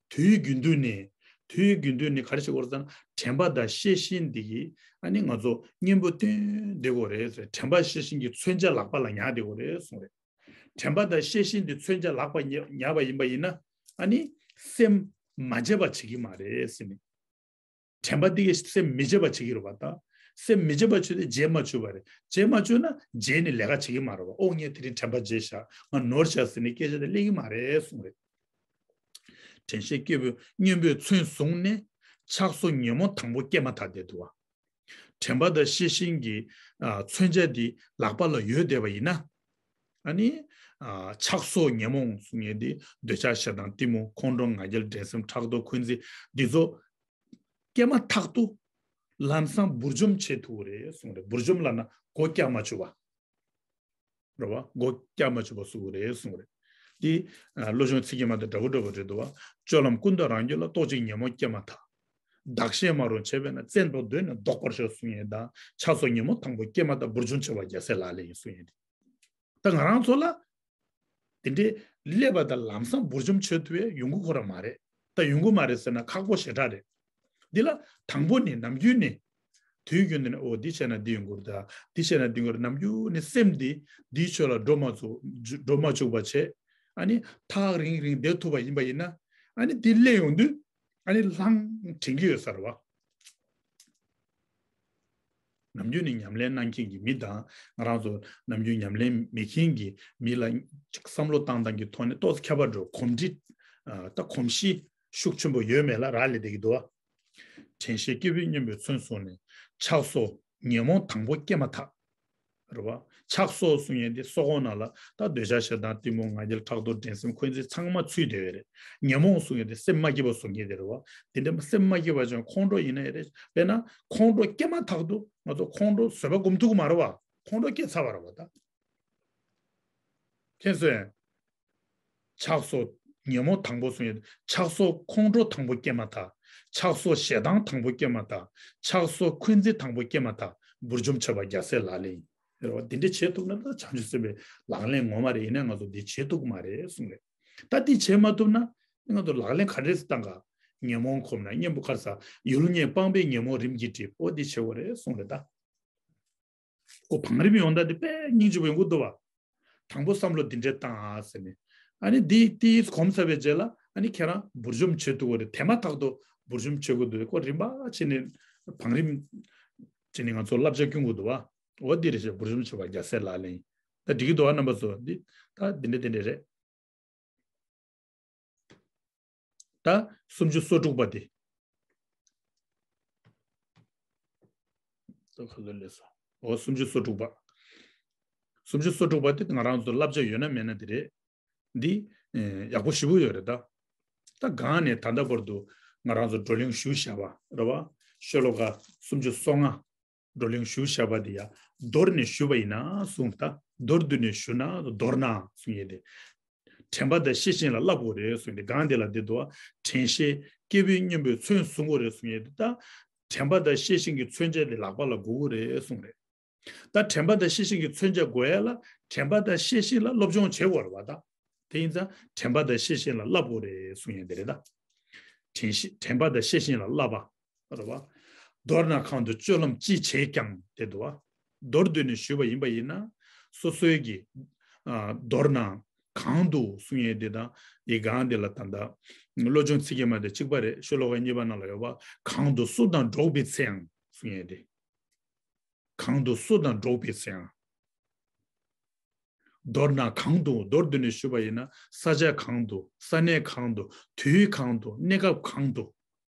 དུས་རྒྱུན་དུ་ནས་དུས་རྒྱུན་དུ་ནས་ག་རེ་བྱེད་དགོས་རེད་ཟེར་ན་དྲན་པ་དང་ཤེས་བཞིན་འདི་གིས་ཨ་ནི་ང་ཚོ་གཉེན་པོ་བསྟེན་བསྡད་དགོས་རེད་ཟེར། དྲན་པ་ཤེས་བཞིན་གྱི་མཚོན་ཆ་ལག་པ་ལ་ཉར་བསྡད་དགོས་རེད་གསུངས་རེད། དྲན་པ་དང་ཤེས་བཞིན་དེ་མཚོན་ཆ་ལག་པ་ཉར་ཉར་བ་ཡིན་པ་ཡིན་ན་ཨ་ནི་སེམས་མ་བརྗེད་པ་བྱེད་ཀྱི་མ་རེད་ཟེར་ནས། དྲན་པ་འདི་གིས་སེམས་མི་བརྗེད་པ་བྱེད་ཀྱི་རེད་བ་ད། སེམས་མི་བརྗེད་པ་བྱེད་དུས་བརྗེད་མ་བཅུག་པ་རེད། བརྗེད་མ་བཅུག་ན་བརྗེད་ནས་ལས་ཀ་བྱེད་ཀྱི་མ་རེད་བ། ཨོ་ངས་དེ་རིང་དྲན་པ་བརྗེད་ཤག་ང་ནོར་ཤག་ཟེར་ནས་སྐད་ཆ་དེ་སླེབས་ཀྱི་མ་རེད་གསུངས་རེད། དྲན་ཤེས་སྐྱེ་བོས་གཉེན་པོས་མཚོན་བཟུང་ནས་ཆགས་སོགས་ཉོན་མོངས་དང་པོ་སྐྱེས་མ་ཐག་བསྡད་འདུག་བ། དྲན་པ་དང་ཤེས་བཞིན་གྱི་ཨ་མཚོན་ཆ་འདི་ལག་པ་ལ་ཡོད་བསྡད་པ་ཡིན་ན། ཨ་ནི་ཨ་ཆགས་སོགས་ཉོན་མོངས་གསུང་མཁན་འདི་འདོད་ཆགས་ཞེ་སྡང་གཏི་མུག་ཁོང་ཁྲོ་ང་རྒྱལ་འགྲན་སེམས་ཕྲག་དོག་འཁོན་འཛིན་འདི་ཚོ་སྐྱེས་མ་ཐག་ཏུ་ལམ་སང་འབུར་འཇོམས་བྱེད་ཐུབ་ཀྱི་རེད་གསུངས་རེད། འབུར་འཇོམས་ལབ་ན་སྒོ་བཀྱག་མ་བཅུག་པ། རེད་བ། སྒོ་བཀྱག་མ་བཅུག་པ་བཟོ་གི་རེད་གསུངས་རེད། འདི་ཨ་བློ་སྦྱོང་ཚིག་བརྒྱད་མ་དང་འདྲ་པོ་འདྲ་པོ་རེད་འདུག་བ། སྤྱོད་ལམ་ཀུན་ཏུ་རང་རྒྱུད་ལ། རྟོག་ཅིང་ཉོན་མོངས་སྐྱེས་མ་ཐག་བདག་གཞན་མ་རུངས་བྱས་པས་ན། བཙན་ཐབས་གདོད་ནས་བཟློག་པར་ཤོག་གསུང་ཡས་དང་ཆགས་སོགས་ཉོན་མོངས་དང་པོ་སྐྱེས་མ་ཐག་འབུར་འཇོམས་བྱེད་པ་རྒྱལ་སྲས་ལག་ལེན་ཡིན་གསུང་ཡས་འདི། ད་ང་རང་ཚོ་ལ་དེ་འདྲའི་སླེབས་པ་དང་ལམ་སང་འབུར་འཇོམས་བྱེད་ཐུབ་པའི་ཡོང་སྒོ་ཁོ་རང་མ་རེད། ད་ཡོང་སྒོ་མ་རེད་ཟེར་ན་ཁག་པོ་ཞེ་དྲག་རེད། འདི་ལ་དང་པོ་ནས་ནམ་རྒྱུན་ནས་དུས་རྒྱུན་དུ་ནས་ཨོ་འདི་བྱས་ན་འདི་ཡོང་གི་རེད། ད་འདི་བྱས་ན་འདི་ཡོང་གི་རེད། ནམ་རྒྱུན་ནས་སེམས་འདི་འདིའི་ཕྱོགས་ལ་འགྲོ་མ་བཅུག་འགྲོ་མ་བཅུག་པ་བྱས། ཨ་ནི་ཐག་རིང་རིང་བསྡད་ཐུབ་པ་ཡིན་པ་ཡིན་ན། ཨ་ནི་དེ་སླེབས་ཡོང་དུས་ཨ་ནི་ལྷང་དྲན་གྱི་ཡོད་ས་རེད་བ། ནམ་རྒྱུན་ནས་ཉམས་ལེན་གནང་མཁན་གྱི་མི་དང་ང་རང་ཚོ་ནམ་རྒྱུན་ཉམས་ལེན་མེད་མཁན་གྱི་མི་ལ་ཅིག་བསམ་བློ་བཏང་སྟངས་ཀྱི་ཐོག་ནས་ཏོག་ཙམ་ཁྱད་པར་འགྲོ། གོམས་འདྲིས་ད་གོམས་གཤིས་ཤུགས་ཆེན་པོ་ཡོད་མེད་ལ་རག་ལས་བསྡད་ཀྱི་འདུག་བ། དྲན་ཤེས་སྐྱེས་བུའི་གཉེན་པོས་མཚོན་བཟུང་ནས་ཆགས་སོགས་ཉོན་མོངས་དང་པོ་སྐྱེས་མ་ཐག་རེད་བ། ཆགས་སོགས་གསུང་ཡས་འདི་སྲོག་ཁོག་ནང་ལ་ད་འདོད་ཆགས་ཞེ་སྡང་གཏི་མུག་ང་རྒྱལ་ཕྲག་དོག་འགྲན་སེམས་འཁོན་འཛིན་ཚང་མ་ཚུད་བསྡད་ཡོད་རེད། ཉོན་མོངས་གསུང་ཡས་འདི་སེམས་མ་སྐྱིད་པ་བཟོ་མཁན་དེ་རེད་བ། དེ་འདྲ་སེམས་མ་སྐྱིད་པ་ཅན་ཁོང་ཁྲོ་ཡིན་ན་ཡང་རེད། དཔེར་ན་ཁོང་ཁྲོ་སྐྱེས་མ་ཐག་ཏུ་ང་ཚོ་ཁོང་ཁྲོ་བཟོད་པ་སྒོམ་ཐུབ་ཀྱི་མ་རེད་བ། ཁོང་ཁྲོ་སྐྱེས་ཚར་བ་རེད་བ་ད། མཁྱེན་སོང་ངས། ཆགས་སོགས་ཉོན་མོངས་དང་པོ་གསུང་ཡས། ཆགས་སོགས་ཁོང་ཁྲོ་དང་པོ་སྐྱེས་མ་ཐག་ཆགས་སོགས་ཞེ་སྡང་དང་པོ་སྐྱེས་མ་ཐག་ཆགས་སོགས་འཁོན་འཛིན་དང་པོ་སྐྱེས་མ་ཐག་བུར་འཇོམས་བྱེད་པ་རྒྱལ་སྲས་ལག་ལེན་ཡིན། རེད་བ། འདི་འདྲ་བྱེད་ཐུབ་ན་ད་བྱང་ཆུབ་སེམས་དཔའི་ལག་ལེན་ངོ་མ་རེད། ཡིན་ན་ང་ཚོ་འདི་བྱེད་ཐུབ་ཀྱི་མ་རེད་གསུངས་རེད། ད་འདི་བྱེད་མ་ཐུབ་ན་ང་ཚོ་ལག་ལེན་ག་འདྲས་སེ་བཏང་ག་ཉོན་མོངས་གོམས་ན་གཉེན་པོ་ཁར་ས་ཡུལ་ངེས་སྤངས་པས་ཉོན་མོངས་རིམ་གྱིས་འགྲིབ། ཨོ་འདི་བྱེད་དགོས་རེད་གསུངས་རེད་ད། ཁོ་བང་རིམ་ཡོང་ད་དེ་དཔེ་སྙིང་རྗེ་པོ་ཡོང་གི་འདུག་བ། དང་པོ་བསམ་བློ་འདི་འདྲས་བཏང་ཨ་ཟེར་ནས། ཨ་ནི་འདི་དེའི་གོམས་ཚར་བའི་རྗེས་ལ་ཨ་ནི་ཁྱེད་རང་བུར་འཇོམས་བྱེད་ཐུབ་ཀྱི་རེད། དེ་མ་ཐག་ཏུ་བུར་འཇོམས་བྱེད་དགོས་འདུག་ཁོ་རིམ་པ་བྱས་ནས་བང་རིམ་བྱས་ནས་ང་ཚོ་བསླབ་བྱ་སྐྱོན་དགོས་འདུག་བ། འོ་འདི་རེད་ཤག་བུར་འཇོམས་བྱེད་པ་རྒྱལ་སྲས་ལག་ལེན་ཡིན། ད་འགྲིག་གི་འདུག་བ། རྣམ་པ་ཚོ་འདི་ད་འདི་འདྲས་འདི་འདྲས་རེད། ད་སུམ་ཅུ་སོ་དྲུག་པ་དེ། ད་ག་ཚོད་སླེབས་སོང་། འོ་སུམ་ཅུ་སོ་དྲུག་པ། སུམ་ཅུ་སོ་དྲུག་པ་དེ་ང་རང་ཚོ་བསླབ་བྱ་ཡོད་ན་མེད་ན་དེ་རེད། འདི་ཨེ་ཡག་པོ་ཞེ་པོ་ཡོད་རེད་ད། ད་གང་ནས་ད་ལྟ་བར་དུ་ང་རང་ཚོ་བགྲོ་གླེང་ཞུས་བཞག་པ་རེད་བ། ཤོ་ལོ་ཀ་སུམ་ཅུ་སོ་ལྔ། བགྲོ་གླེང་ཞུས་བཞག་པ་དེ་ཡང་མདོར་ནས་ཞུས་པ་ཡིན་ན་གསུངས། ད་མདོར་བསྡུས་ནས་ཞུ་ན་མདོར་ན་གསུང་ཡས་དེ། དྲན་པ་དང་ཤེས་བཞིན་ལ་བསླབ་དགོས་རེད་གསུངས་ཏེ། གང་དེ་ལ་དེ་དུ་བ། དྲན་ཤེས་སྐྱེས་བུའི་གཉེན་པོས་མཚོན་གསུང་དགོས་རེད་གསུང་ཡས་དེ། ད་དྲན་པ་དང་ཤེས་བཞིན་གྱི་མཚོན་བྱ་དེ་ལག་པ་ལ་དགོས་ཀྱི་རེད་གསུངས་རེད། ད་དྲན་པ་དང་ཤེས་བཞིན་གྱི་མཚོན་བྱ་དགོས་ཡས་ལ་དྲན་པ་དང་ཤེས་བཞིན་ལ་སློབ་སྦྱོང་བྱེད་དགོས་རེད་བ་ད། དེ་ཡིན་ཙང་དྲན་པ་དང་ཤེས་བཞིན་ལ་བསླབ་དགོས་རེད་གསུང་ཡས་དེ་རེད་ད། དྲན་ཤེས་དྲན་པ་དང་ཤེས་བཞིན་ལ་བསླབ་པ། རེད་བ། མདོར་ན་གང་དུ་སྤྱོད་ལམ་ཅི་བྱས་ཀྱང་དེ་འདུག་བ། མདོར་བསྡུས་ནས་ཞུས་པ་ཡིན་པ་ཡིན་ན། སོ་སོའི་གི་ཨ་མདོར་ན་གང་དུ་གསུང་ཡས་དེ་དང་། ཡི་གང་དེ་ལ་ད་ལྟ་བློ་སྦྱོང་ཚིག་བརྒྱད་མ་དེ་གཅིག་པ་རེད། ཤོ་ལོ་ཀ་གཉིས་པ་ནང་ལ་ཡོད་པ། གང་དུ་སུ་དང་འགྲོགས་པའི་ཚེ་ཡང་གསུང་ཡས་དེ། གང་དུ་སུ་དང་འགྲོགས་པའི་ཚེ་ཡང་། མདོར་ན་གང་དུ། མདོར་བསྡུས་ནས་ཞུས་པ་ཡིན་ན། ས་ཆ་གང་དུ། ས་གནས་གང་དུ། དུས་གང་དུ། གནས་སྐབས་གང་དུ།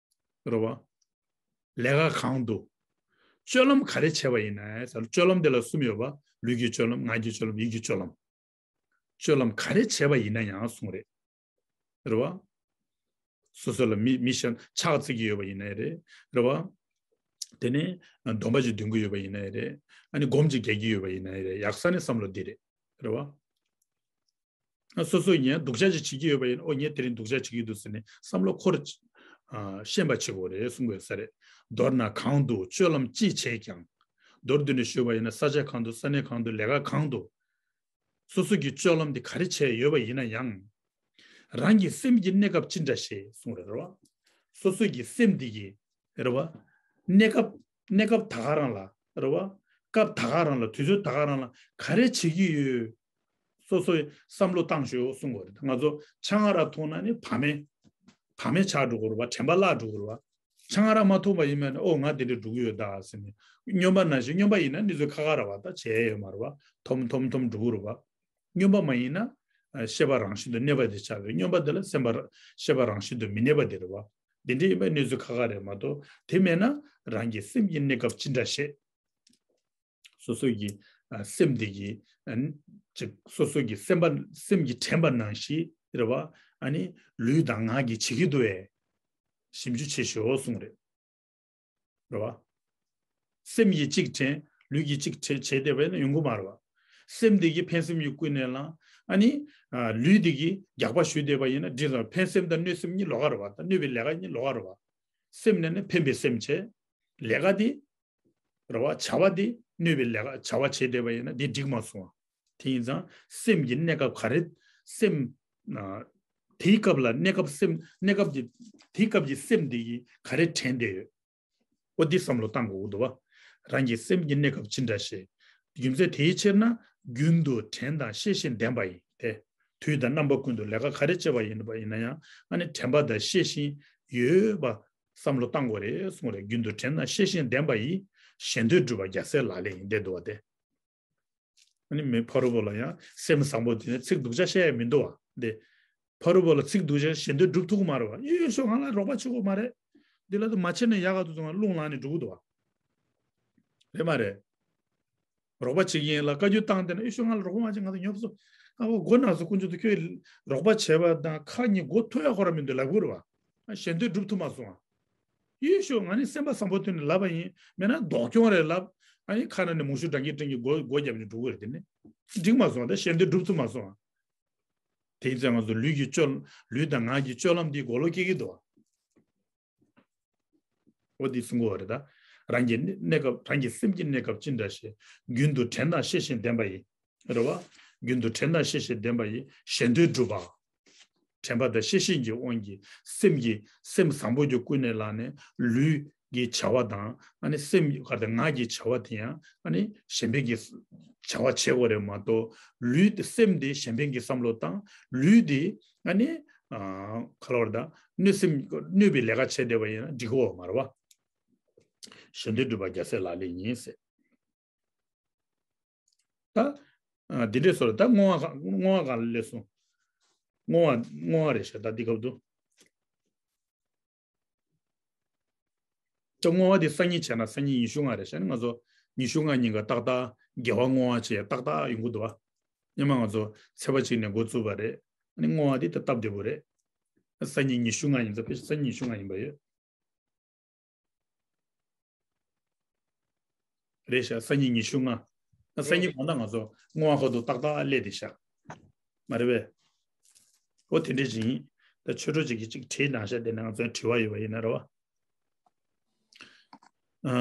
རེད་བ། ལས་ཀ་གང་དུ། སྤྱོད་ལམ་ག་རེ་བྱས་པ་ཡིན་ན། སྤྱོད་ལམ་དེ་ལ་གསུམ་ཡོད་པ། ལུས་ཀྱི་སྤྱོད་ལམ། ངག་གི་སྤྱོད་ལམ། ཡིད་ཀྱི་སྤྱོད་ལམ། སྤྱོད་ལམ་ག་རེ་བྱས་པ་ཡིན་ན་ཡང་གསུངས་རེད། རེད་བ། སོ་སོ་ལ་མི་མི་ཤ་ཕྱག་འཚལ་གྱི་ཡོད་པ་ཡིན་ན་རེད། རེད་བ། དེ་ནས་སྡོམ་པ་ཅིག་འདོན་གྱི་ཡོད་པ་ཡིན་ན་རེད། ཨ་ནི་སྒོམ་ཅིག་རྒྱག་གི་ཡོད་པ་ཡིན་ན་རེད། ཡག་ས་ནས་བསམ་བློ་འདི་རེད། རེད་བ། ཨ་སོ་སོ་ཡིན་ཡང་སྡུག་ཅག་ཅིག་བྱེད་ཀྱི་ཡོད་པ་ཡིན་ན། ཨོ་ངས་དེ་རིང་སྡུག་ཅག་བྱེད་ཀྱི་འདུག་ཟེར་ནས་བསམ་བློ་འཁོར། ཨ་ཤེས་པ་བྱེད་དགོས་རེད་གསུང་དགོས་ས་རེད། མདོར་ན་གང་དུ་སྤྱོད་ལམ་ཅི་བྱས་ཀྱང་། མདོར་བསྡུས་ནས་ཞུས་པ་ཡིན་ན། ས་ཆ་གང་དུ། ས་གནས་གང་དུ། ལས་ཀ་གང་དུ། སོ་སོ་གི་སྤྱོད་ལམ་དེ་ག་རེ་བྱས་ཡོད་པ་ཡིན་ན་ཡང་། རང་གི་སེམས་ཀྱི་གནས་སྐབས་ཅི་འདྲ་ཞེས་གསུངས་རེད། རེད་བ། སོ་སོ་གི་སེམས་འདི་གི་རེད་བ། གནས་སྐབས་གནས་སྐབས་ད་ག་རང་ལ་རེད་བ། སྐབས་ད་ག་རང་ལ། དུས་ཚོད་ད་ག་རང་ལ་ག་རེ་བྱེད་ཀྱི་ཡོད། སོ་སོའི་བསམ་བློ་བཏང་ཤོག་གསུང་དགོས་རེད། ང་ཚོ་ཆང་ཨ་རག་འཐུང་ན་ནི་བག་མེད་བག་མེད་ཆགས་འགྲོ་གི་རེད་བ། དྲན་པ་བརླག་འགྲོ་གི་རེད་བ། ཆང་ཨ་རག་མ་འཐུང་བ་ཡིན་པ་ནི། ཨོ་ང་དེ་འདྲ་འགྲོ་གི་ཡོད་ད་ཟེར་ནས། སྨྱོན་པ་ནང་བཞིན། སྨྱོན་པ་ཡིན་ན་གནས་ཚུལ་ཁག་ཁག་རེད་བ། ད་བྱས་ཡོད་མ་རེད་བ། འཐོམ་འཐོམ་འཐོམ་འགྲོ་གི་རེད་བ། སྨྱོན་པ་མ་ཡིན་ན་ཨ་ཤེས་པ་རང་བཞིན་དུ་གནས་པ་དེ་ཆགས་པས། སྨྱོན་པ་དེ་ལ་སེམས་པ་ཤེས་པ་རང་བཞིན་དུ་མི་གནས་པ་དེ་རེད་བ། དེ་འདྲ་ཡིན་པའི་གནས་ཚུལ་ཁག་ཁག་རེད་མ་གཏོགས། དེ་མེད་ན་རང་གི་སེམས་ཀྱི་གནས་སྐབས་ཅི་འདྲ་ཞེས། སོ་སོ་གི་ཨ་སེམས་དེ་གི་ཨ་ཅིག་སོ་སོ་གི་སེམས་པ་སེམས་ཀྱི་དྲན་པ་ནང་བཞིན་རེད་བ། ཨ་ནི་ལུས་དང་ངག་གིས་བྱེད་ཀྱི་འདུག་བས། ཞིབ་འཇུག་བྱེད་ཤོག་གསུངས་རེད། རེད་བ། སེམས་ཀྱིས་གཅིག་དྲན། ལུས་ཀྱིས་གཅིག་དྲན་བྱས་བསྡད་པ་ཡིན་ན་ཡོང་གི་མ་རེད་བ། སེམས་དེ་གིས་ཕན་སེམས་ཀྱིས་ཀུན་ནས་བསླངས། ཨ་ནི་ཨ་ལུས་དེ་གིས་རྒྱགས་པ་ཞུས་བསྡད་པ་ཡིན་ན་འགྲིག་ཙང་། ཕན་སེམས་དང་གནོད་སེམས་གཉིས་ལོགས་ཀ་རེད་བ། ད་གནོད་པའི་ལས་ཀ་གཉིས་ལོགས་ཀ་རེད་བ། སེམས་ནས་ནི་ཕན་པའི་སེམས་བྱས། ལས་ཀ་དེ་རེད་བ། བྱ་བ་དེ་གནོད་པའི་ལས་ཀ་བྱ་བ་བྱས་བསྡད་པ་ཡིན་ན་དེ་འགྲིག་མ་སོང་བ། དེ་ཡིན་ཙང་སེམས་ཀྱི་གནས་སྐབས་ག་རེ། སེམས་ཨ་དེའི་སྐབས་ལ་གནས་སྐབས་སེམས་གནས་སྐབས་ཀྱི་དེའི་སྐབས་ཀྱི་སེམས་དེ་ཡིས་ག་རེ་དྲན་བསྡད་ཡོད། འོ་འདི་བསམ་བློ་བཏང་དགོས་ཀྱི་འདུག་བ། རང་གི་སེམས་ཀྱི་གནས་སྐབས་ཅི་འདྲ་ཞེས། རྒྱུ་མཚན་དེའི་ཕྱིར་ན་རྒྱུན་དུ་དྲན་དང་ཤེས་བཞིན་ལྡན་པ་ཡིས་ཏེ། དུས་དང་རྣམ་པ་ཀུན་ཏུ་ལས་ཀ་ག་རེ་བྱེད་པ་ཡིན་པ་ཡིན་ན་ཡང་ཨ་ནི་དྲན་པ་དང་ཤེས་བཞིན་ཡོད་པ་བསམ་བློ་བཏང་དགོས་རེད་གསུངས་རེད། རྒྱུན་དུ་དྲན་ན་ཤེས་བཞིན་ལྡན་པ་ཡིས། གཞན་དོན་སྒྲུབ་པ་རྒྱལ་སྲས་ལག་ལེན་ཡིན་བསྡད་འདུག་བ་དེ། ཨ་ནི་མི་ཕ་རོལ་པོ་ལ་ཡང་སེམས་བཟང་པོ་དེ་ནི་ཚིག་སྡུག་ཅག་བཤད་ཡ་མི་འདུག་བ་དེ། ཕ་རོལ་པོ་ལ་ཚིག་སྡུག་ཅག་གཞན་དོན་སྒྲུབ་ཐུབ་ཀྱི་མ་རེད་བ། ཡོད་ཤོག་ང་ལ་རོགས་པ་བྱེད་དགོས་མ་རེད། འདི་ལ་དུ་མ་བྱེད་ན་ཡག་ག་དུ་སོང་ང་རླུང་ལངས་ནས་འགྲོ་གི་འདུག་བ། རེད་མ་རེད། རོགས་པ་བྱེད་ཀྱི་ཡིན་ལ་བཀའ་བཀྱོན་བཏང་བསྡད་ན་ཨེ་ཤོ་ང་ལ་རོགས་པ་མ་བྱེད་ང་ཚོ་ཉོབ་སོ། ཨ་ཁོ་མགོ་ན་སོ་དཀོན་མཆོག་ཏུ་ཁྱོད་རོགས་པ་བྱས་པ་དང་ཁ་གཉིས་མགོ་ཐོ་ཡ་ཁོ་ར་མི་འདུག་ལབ་དགོས་རེད་བ། གཞན་དོན་སྒྲུབ་ཐུབ་མ་སོང་ཨ། ཡེ་ཤོ་ང་ནི་སེམས་པ་བཟང་པོ་དོན་ནི་ལབ་པ་ཡིན་མེད་ན་ལྡོག་གྱོང་རེད་ལབ། ཨ་ནི་ཁ་ན་ནས་མུ་ཤུ་འདྲ་གི་སྤྲིན་གྱི་མགོ་མགོ་རྒྱབ་ནས་འགྲོ་གི་རེད་དེ་ནི། འགྲིག་མ་སོང་ད་གཞན་དོན་སྒྲུབ་ཐུབ་མ་སོང་ཨ། དེ་ཡིན་ཙང་ང་ཚོ་ལུས་ཀྱི་སྤྱོད་ལུས་དང་ངག་གི་སྤྱོད་ལམ་འདི་གོ་ལོ་སྐྱེ་གི་འདུག་ཨ། འོ་འདི་གསུང་གི་ཡོད་རེད་ད། རང་གི་གནས་སྐབས་རང་གི་སེམས་ཀྱི་གནས་སྐབས་ཅི་འདྲ་ཞེས། རྒྱུན་དུ་དྲན་དང་ཤེས་བཞིན་ལྡན་པ་ཡིས། རེད་བ། རྒྱུན་དུ་དྲན་དང་ཤེས་བཞིན་ལྡན་པ་ཡིས་གཞན་དོན་སྒྲུབ་པ། དྲན་པ་དང་ཤེས་བཞིན་གྱི་དབང་གིས་སེམས་ཀྱི་སེམས་བཟང་པོ་གྱི་ཀུན་ནས་བསླངས་ནས་ལུས་ཀྱི་བྱ་བ་དང་ཨ་ནི་སེམས་ཀྱི་ག་དང་ངག་གི་བྱ་བ་དེ་ཡང་ཨ་ནི་གཞན་ཕན་གྱི་བྱ་བ་བྱེད་དགོས་རེད་མ་གཏོགས་ལུས་དེ་སེམས་དེ་གཞན་ཕན་གྱི་བསམ་བློ་བཏང་ལུས་དེ་ཨ་ནི། ཨ་ག་ལ་བར་ད་གནོད་སེམས་གནོད་པའི་ལས་ཀ་བྱས་བསྡད་པ་ཡིན་ན་འགྲིག་གི་ཡོད་མ་རེད་བ། གཞན་དོན་སྒྲུབ་པ་རྒྱལ་སྲས་ལག་ལེན་ཡིན་ཟེར། ད་ཨ་འདི་འདྲས་སོ་རེད་ད་བསྔོ་བ་ག་བསྔོ་བ་གང་ལ་སླེབས་སོང་། བསྔོ་བ་བསྔོ་བ་རེད་ཤག་ད་འདི་སྐབས་དུ། ད་བསྔོ་བ་དེ་སང་ཉིན་བྱས་ན་སང་ཉིན་ཉི་ཤུ་ལྔ་རེད་ཤག་ནི་ང་ཚོ་ཉི་ཤུ་ལྔ་ཉིན་ག་ཏག་ཏག་དགེ་བ་བསྔོ་བ་བྱས་ཏག་ཏག་ཡོང་གི་འདུག་བ། སྔོན་མ་ང་ཚོ་ཚེས་པ་གཅིག་ནས་འགོ་བཙུགས་པ་རེད། ཨ་ནི་བསྔོ་བ་དེ་ད་སྟབས་བདེ་པོ་རེད། སང་ཉིན་ཉི་ཤུ་ལྔ་ཡིན་ཙང་ཕལ་ཆེར་སང་ཉིན་ཉི་ཤུ་ལྔ་ཡིན་པ་ཡོད། རེད་ཤག་སང་ཉིན་ཉི་ཤུ་ལྔ། སང་ཉིན་གང་ལྟར་ང་ཚོ་བསྔོ་བ་ཁོ་ཐུག་ཏག་ཏག་སླེབས་བསྡད་ཤག་མ་རེད་པས། འོ་དེ་འདྲས་ཅིག་ཡིན། ད་ཆོས་གྲོགས་ཅིག་གིས་ཅིག་བྲིས་གནང་ཤག་དེ་ནས་ང་ཚོའི་དྲི་བ་ཡོད་པ་ཡིན་ན་རེད་བ། ཨ་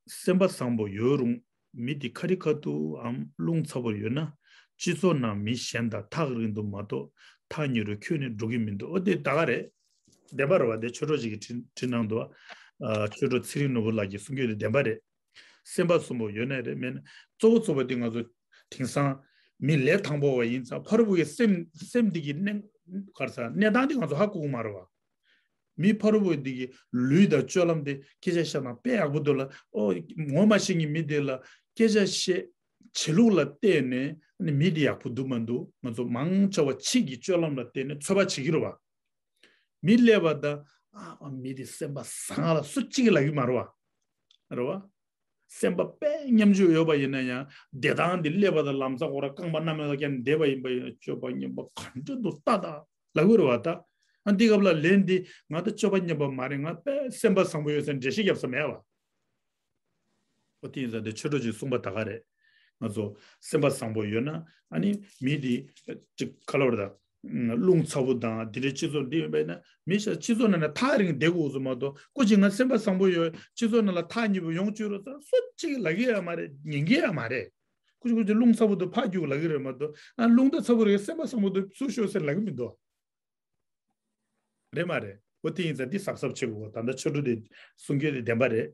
སེམས་པ་བཟང་པོ་ཡོད་རུང་མི་དེ་ཁ་རི་ཁ་ཐུག་གམ་རླུང་ཚ་པོ་ཡོད་ན་སྤྱི་ཚོགས་ནང་མི་གཞན་དང་ཐག་རིང་དུ་མ་གཏོགས་ཐག་ཉེ་རུ་ཁྱོན་ནས་འགྲོ་གི་མི་འདུག་འོ་དེ་ད་ག་རེད། བདེན་པ་རེད་བ་དེ་ཆོས་གྲོགས་ཅིག་གིས་བྲིས་བྲིས་གནང་འདུག་ཨ་ཆོས་གྲོགས་ཚེ་རིང་ནོར་བུ་ལགས་ཀྱིས་གསུང་རྒྱུ་དེ་བདེན་པ་རེད། སེམས་པ་བཟང་པོ་ཡོད་ན་རེད་མེད་ན་གཙོ་བོ་གཙོ་བོ་དེ་ང་ཚོ་དེང་སང་མི་ལས་དང་པོ་བ་ཡིན་ཙང་ཕ་རོལ་པོ་གི་སེམས་སེམས་འདི་གི་གནས་གར་ས་གནས་སྟངས་དེ་ང་ཚོ་ཧ་གོ་གི་མ་རེད་བ། མི་ཕ་རོལ་པོ་འདི་གི་ལུས་དང་སྤྱོད་ལམ་དེ་སྐད་ཆ་བཤད་ན་དཔེ་ཡག་པོ་འདུག་ལ། ཨོ་ངོ་མ་ཤེས་ཀྱི་མི་དེ་ལ་སྐད་ཆ་བཤད་བྱེད་ལུགས་ལ་བལྟས་ནས་ཨ་ནི་མི་དེ་ཡག་པོ་འདུག་མ་འདུག་ང་ཚོ་མང་ཆེ་བ་ཕྱི་གི་སྤྱོད་ལམ་ལ་བལྟས་ནས་ཚོད་དཔག་བྱེད་ཀྱི་རེད་བ། མི་སླེབས་པ་དང་ཨ་ཨ་མི་དེ་སེམས་པ་བཟང་ལ་སུ་གཅིག་གིས་ལབ་ཀྱི་མ་རེད་བ། རེད་བ། སེམས་པ་དཔེ་ཉམ་ཆུང་ཡོད་པ་ཡིན་ན་ཡང་བདེ་ཐང་འདི་སླེབས་པ་དང་ལམ་སང་ཁོ་རང་རྐང་པ་གནམ་མེད་ས་མེད་བསྐྱོན་བསྡད་པ་ཡིན་པ་ཡིན་ན་སྤྱོད་པ་ངན་པ་ག་འདྲ་འདུག་ལྟ་དང་ལབ་ཀྱི་རེད་བ་ད། ཨ་འདི་སྐབས་ལ་ལན་འདི་ང་ད་སྤྱོད་པ་ངན་པ་མ་རེད། ང་དཔེ་སེམས་པ་བཟང་པོ་ཡོད་ཟེར་འགྲེལ་བཤད་རྒྱབ་ས་མེད་བ། ཨོ་དེ་ཡིན་ཙང་དེ་ཆོས་གྲོགས་ཀྱིས་གསུངས་པ་ད་ག་རེད། ང་ཚོ་སེམས་པ་བཟང་པོ་ཡོད་ན་ཨ་ནི་མི་དེ་ཅིག་ག་ལ་བར་དང་། རླུང་ཚ་པོ་དང་དེ་འདྲའི་སྤྱི་ཚོགས་འདི་ཡིན་པས་ན་མི་ཤ་སྤྱི་ཚོགས་ནང་ནས་ཐག་རིང་བསྡད་དགོས་སུ་མ་གཏོགས་སྐུ་མཁྱེན་ང་སེམས་པ་བཟང་པོ་ཡོད་སྤྱི་ཚོགས་ནང་ལ་ཐག་ཉེ་པོ་ཡོང་བཅུག་རོགས་ཟེར་སུ་གཅིག་ལབ་ཀྱི་ཡོད་མ་རེད། ཉན་གྱི་ཡོད་མ་རེད། སྐུ་མཁྱེན་སྐུ་མཁྱེན་རླུང་ཚ་པོ་དུ་ཕར་རྒྱུག་ལབ་ཀྱི་རེད་མ་གཏོགས་ཨ་རླུང་རྟ་ཚ་པོ་རེད་སེམས་པ་བཟང་པོ་དུ་སུ་ཤོག་ཟེར་ལབ་ཀྱི་མི་འདུག་རེད་མ་རེད། ཨོ་དེ་ཡིན་ཙང་འདི་གཟབ་གཟབ་བྱེད་དགོས། ད་ལྟ་ཆོས་གྲོགས་དེ་གསུང་རྒྱུ་དེ་བདེན་པ་རེད།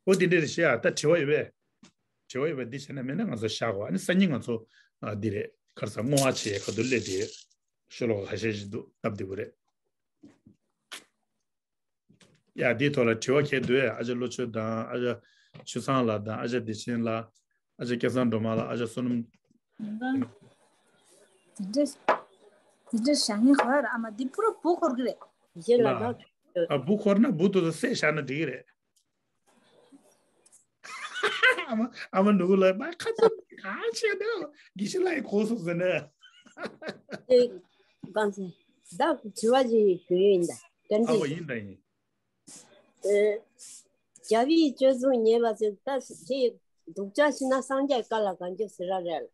ཨོ་དེ་འདྲ་རེད་ཤག་ད་དྲི་བ་ཡོད་པས། དྲི་བ་ཡོད་པས་འདི་བྱས་ན་མེད་ན་ང་ཚོ་བཞག་གོ་ཨ་ནི་སང་ཉིན་ང་ཚོ་ཨ་འདི་རེད་ག་རེ་ཟ་བསྔོ་བ་བྱེད་ཡས་ཁ་ཐུག་སླེབས་དེ་ཤོ་ལོ་ཀ་ཁ་ཤས་ཤིག་འདུག་སྟབས་བདེ་པོ་རེད། ཡ་འདིའི་ཐོག་ལ་དྲི་བ་གལ་འདུག་ཨ་ཅག་བློ་ཆོས་དང་ཨ་ཅག་ཆོས་བཟང་ལགས་དང་ཨ་ཅག་བདེ་ཆེན་ལགས། ཨ་ཅག་སྐལ་བཟང་སྒྲོལ་མ་ལགས། ཨ་ཅག་བསོད་ནམས། དེ་འདྲས་དེ་འདྲས་བྱ་ངན་ག་ར་ཨ་མ་འདི་པུ་ར་བུ་འཁོར་གི་རེད། གཞི་ལ་ལ་ཨ་བུ་འཁོར་ན་བུ་དེ་ཚོ་བསད་བཞག་ན་འགྲིག་གི་རེད། ཨ་མ་ཨ་མ་ནུ་གུ་ལ་མ་ཁ་ཚ་གང་བྱས་ན་དགེ་བཤེས་ལགས་ཡི་གོ་སོང་ཟེར་ནས། ཨེ་གང་ཟེར་ད་དྲི་བ་ཅིག་ཞུ་ཡི་ཡིན་ད་དྲན་ཨ་བ་ཡིན་ད་ཡིན། ཨེ། རྒྱལ་བའི་སྤྱོད་ཚུལ་ཉམས་པ་ཟེར་ད་དེ་སྡུག་ཅག་ཤི་ན་སངས་རྒྱས་བཀའ་ལ་གང་འགྱུར་ཟེར་ར་རེད།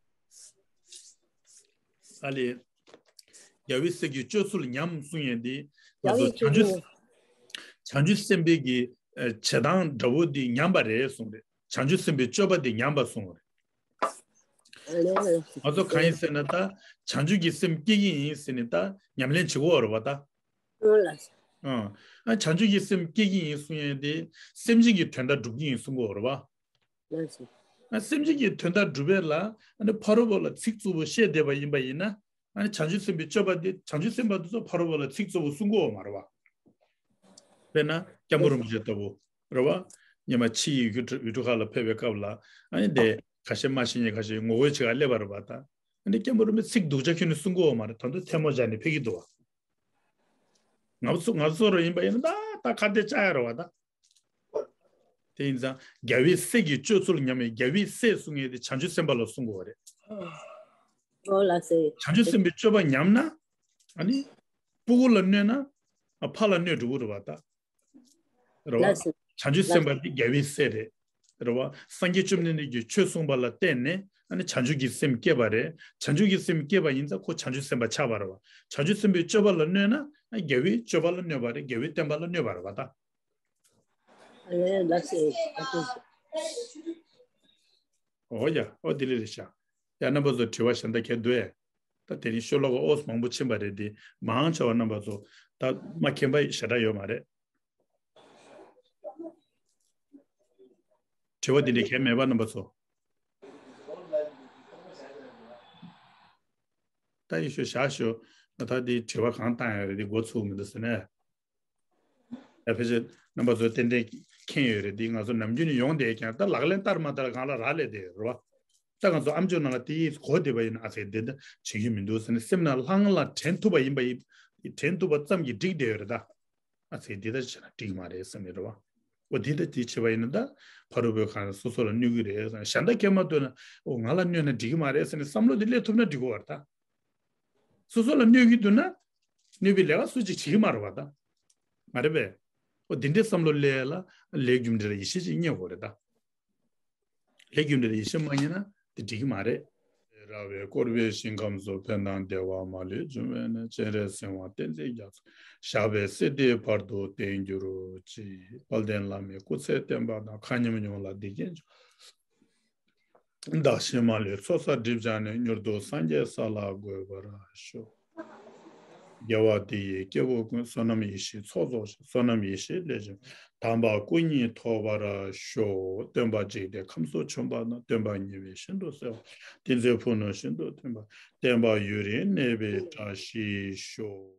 ཨ་ལེ། རྒྱལ་བའི་སྲས་ཀྱི་སྤྱོད་ཚུལ་ཉམས་གསུང་ཡས་འདི་ང་ཚོ་བྱང་ཆུབ་བྱང་ཆུབ་སེམས་དཔའི་གི་བྱེད་སྟངས་འདྲ་བོ་འདི་ཉམས་པ་རེད་གསུངས་རེད། བྱང་ཆུབ་སེམས་དཔའི་སྤྱོད་པ་འདི་ཉམས་པ་གསུངས་རེད། ང་ཚོ་གང་ཡིན་ཟེར་ན་ད་བྱང་ཆུབ་ཀྱི་སེམས་སྐྱེ་གི་ཡིན་ཟེར་ནས་ད་ཉམས་ལེན་བྱེད་དགོས་རེད་བ་ད། ཨང་ལགས་སོ། ཨང་། ཨ་བྱང་ཆུབ་ཀྱི་སེམས་སྐྱེ་གི་ཡིན་གསུང་ཡས་དེ་སེམས་ཅན་གྱི་དོན་དག་སྒྲུབ་ཀྱི་ཡིན་གསུང་གི་ཡོད་རེད་བ། ལགས་སོ། ཨ་སེམས་ཅན་གྱི་དོན་དག་སྒྲུབ་པའི་ལ་ཨ་ནི་ཕ་རོལ་པོ་ལ་ཚིག་རྩུབ་པོ་བཤད་བསྡད་པ་ཡིན་པ་ཡིན་ན་ ཨ་ནི་བྱང་ཆུབ་སེམས་དཔའི་སྤྱོད་པ་འདི་བྱང་ཆུབ་སེམས་དཔའ་འདི་ཚོ་ཕ་རོལ་པོ་ལ་ཚིག་གཙོ་བོ་གསུང་གི་ཡོད་མ་རེད་བ། དཔེར་ན་སྐྱབས་མགོན་རིན་པོ་ཆེ་ལྟ་བུ་རེད་བ། སྔོན་མ་ཕྱི་ཡི་ཡུལ་གྲུ་ཡུལ་གྲུ་ཁག་ལ་ཕེབས་པའི་སྐབས་ལ་ཨ་ནི་དེ་ཁ་ཤས་མ་ཤེས་མཁན་ཁ་ཤས་ངོ་རྒོལ་བྱེད་ག་སླེབས་པ་རེད་བ་ད། ཨ་ནི་སྐྱབས་མགོན་རིན་པོ་ཆེ་ཚིག་སྡུག་ཅག་ཁྱོན་ནས་གསུང་གི་ཡོད་མ་རེད། ད་དུང་ཐལ་མོ་སྦྱར་ནས་ཕེབས་ཀྱི་འདུག་བ། ང་ཚོ་ང་ཚོ་རང་ཡིན་པ་ཡིན་ན་ད་ད་ཁ་བདེ་ལྕག་ཡ་རེད་བ་ད། དེ་ཡིན་ཙང་རྒྱལ་བའི་སྲས་ཀྱི་སྤྱོད་ཚུལ་ཉམས་པའི་རྒྱལ་བའི་སྲས་གསུང་མཁན་དེ་བྱང་ཆུབ་སེམས་དཔའ་ལ་གསུང་དགོས་པ་རེད། ཨོ་ལགས་སེ། བྱང་ཆུབ་སེམས་དཔའི་སྤྱོད་པ་ཉམས་ན་ཨ་ནི་སྤུ་གུ་ལ་གནོད་ན་ཨ་ཕ་ལ་གནོད་འགྲོ་གི་རེད་བ་ད། རེད་བ། ལགས་སེ། བྱང་ཆུབ་སེམས་དཔའ་དེ་རྒྱལ་བའི་སྲས་རེད། རེད་བ། སངས་རྒྱས་བཅོམ་ལྡན་འདས་ཀྱིས་ཆོས་གསུངས་པ་ལ་བརྟེན་ནས་ཨ་ནི་བྱང་ཆུབ་ཀྱི་སེམས་སྐྱེས་པ་རེད། བྱང་ཆུབ་ཀྱི་སེམས་སྐྱེས་པ་ཡིན་ཙང་ཁོ་བྱང་ཆུབ་སེམས་དཔའ་ཆགས་པ་རེད་བ། བྱང་ཆུབ་སེམས་དཔའི་སྤྱོད་པ་ལ་གནོད་ན་ཨ་རྒྱལ་བའི་སྤྱོད་པ་ལ་གནོད་པ་རེད། རྒྱལ་བའི་བསྟན་པ་ལ་གནོད་པ་རེད་བ་ད། ཨ་ལས་ལགས་སེ། ཨོ་ཡ། ཨོ་དེ་ལས་རེད་ཤག་ཡ་རྣམ་པ་ཚོ་དྲི་བ་གཞན་དག་གལ་འདུག་ཨེ། ད་དེ་རིང་ཤོ་ལོ་ཀ་ཨོ་མང་པོ་ཕྱིན་པ་རེད་དེ་མང་ཆེ་བ་རྣམ་པ་ཚོ་ད་མ་མཁྱེན་པ་ཞེ་དྲག་ཡོད་མ་རེད། དྲི་བ་འདི་འདྲའི་གལ་མེད་པ་རྣམ་པ་ཚོ། ད་ཡིན་ཤོ་བཞག་ཤོ། ང་ད་འདི་དྲི་བ་གང་བཏང་ཡོད་རེད་འདི་འགོ་ཚུགས་མི་འདུག་ཟེར་ནས། ཡ་ཕལ་ཆེར་རྣམ་པ་ཚོ་ཏན་ཏན་མཁྱེན་ཡོད་རེད་འདི་ང་ཚོ་ནམ་རྒྱུན་ནས་ཡོང་བསྡད་ཀྱང་ད་ལག་ལེན་བསྟར་མ་བསྟར་གང་ལ་རག་ལས་བསྡད་ཡོད་རེད་བ། ད་ང་ཚོ་ཨམ་ཅོག་ནང་ལ་དེ་ཡིས་གོ་བསྡད་པ་ཡིན་ན་ཨ་ཚེ་འདི་འདྲ་བྱེད་ཀྱི་མི་འདུག་ཟེར་ནས་སེམས་ནང་ལྷང་ལ་དྲན་ཐུབ་པ་ཡིན་པ་ཡིན། དྲན་ཐུབ་པ་ཙམ་གྱིས་འགྲིག་བསྡད་ཡོད་རེད་ད། ཨ་ཚེ་འདི་ལྟར་བྱས་ན་འགྲིག་མ་རེད་བསམ་ཡོད་རེད་བ། འོ་འདི་ལྟར་འདི་བྱས་པ་ཡིན་ན་ད་ཕ་རོལ་པོའི་ཁ་ནས་སོ་སོ་ལ་གནོད་ཀྱི་རེད་བསམ། གཞན་དག་སྐད་མ་ཐོས་ན་འོ་ང་ལ་གནོད་ན་འགྲིག་གི་མ་རེད་ཟེར་ནས་བསམ་བློ་འདི་སླེབས་ཐུབ་ན་འགྲིག་གི་བ་རེད་ད། སོ་སོ་ལ་གནོད་ཀྱི་འདུག་ན་གནོད་པའི་ལས་ཀ་སུ་གཅིག་བྱེད་ཀྱི་མ་རེད་བ་ད། མ་རེད་པས། འོ་འདི་འདྲའི་བསམ་བློ་སླེབས་ཡ་ལ་ལས་རྒྱུ་འབྲས་ལ་ཡིད་ཆེས་ཅིག་རྙེད་དགོས་རེད་ད། ལས་རྒྱུ་འབྲས་ལ་ཡིད་ཆེས་མ་རྙེད་ན་དེ་འགྲིག་གི་མ་རེད། ར་བས་བསྐོར་བའི་ཞིང་ཁམས་སུ། ཕན་དང་བདེ་བ་མ་ལུས་འབྱུང་བའི་གནས། སྤྱན་རས་གཟིགས་དབང་བསྟན་འཛིན་རྒྱ་མཚོ། ཞབས་པད་སྲིད་མཐའི་བར་དུ་བརྟན་གྱུར་ཅིག་དཔལ་ལྡན་བླ་མའི་སྐུ་ཚེ་བརྟན་པ་དང་། མཁའ་མཉམ་ཡོངས་ལ་བདེ་སྐྱིད་འབྱུང་། བདག་གཞན་མ་ལུས་ཚོགས་བསགས་སྒྲིབ་སྦྱངས་ནས། མྱུར་དུ་སངས་རྒྱས་ས་ལ་འགོད་པར་ཤོག་དགེ་བ་འདི་ཡིས་སྐྱེ་བོ་ཀུན། བསོད་ནམས་ཡེ་ཤེས་ཚོགས་རྫོགས་ཤིང་། བསོད་ནམས་ཡེ་ཤེས་ལས་བྱུང་དམ་པ་སྐུ་གཉིས་ཐོབ་པར་ཤོག་སྟོན་པ་འཇིག་རྟེན་ཁམས་སུ་བྱོན་པ་དང་། སྟོན་པ་ཉེ་བའི་ཞིང་དུ་གསལ་བ། ཏིང་འཛིན་ཕུ་ནུ་ཤིན་ཏུ་མཐུན་པ། བསྟན་པ་ཡུན་རིང་གནས་པའི་བཀྲ་ཤིས་ཤོག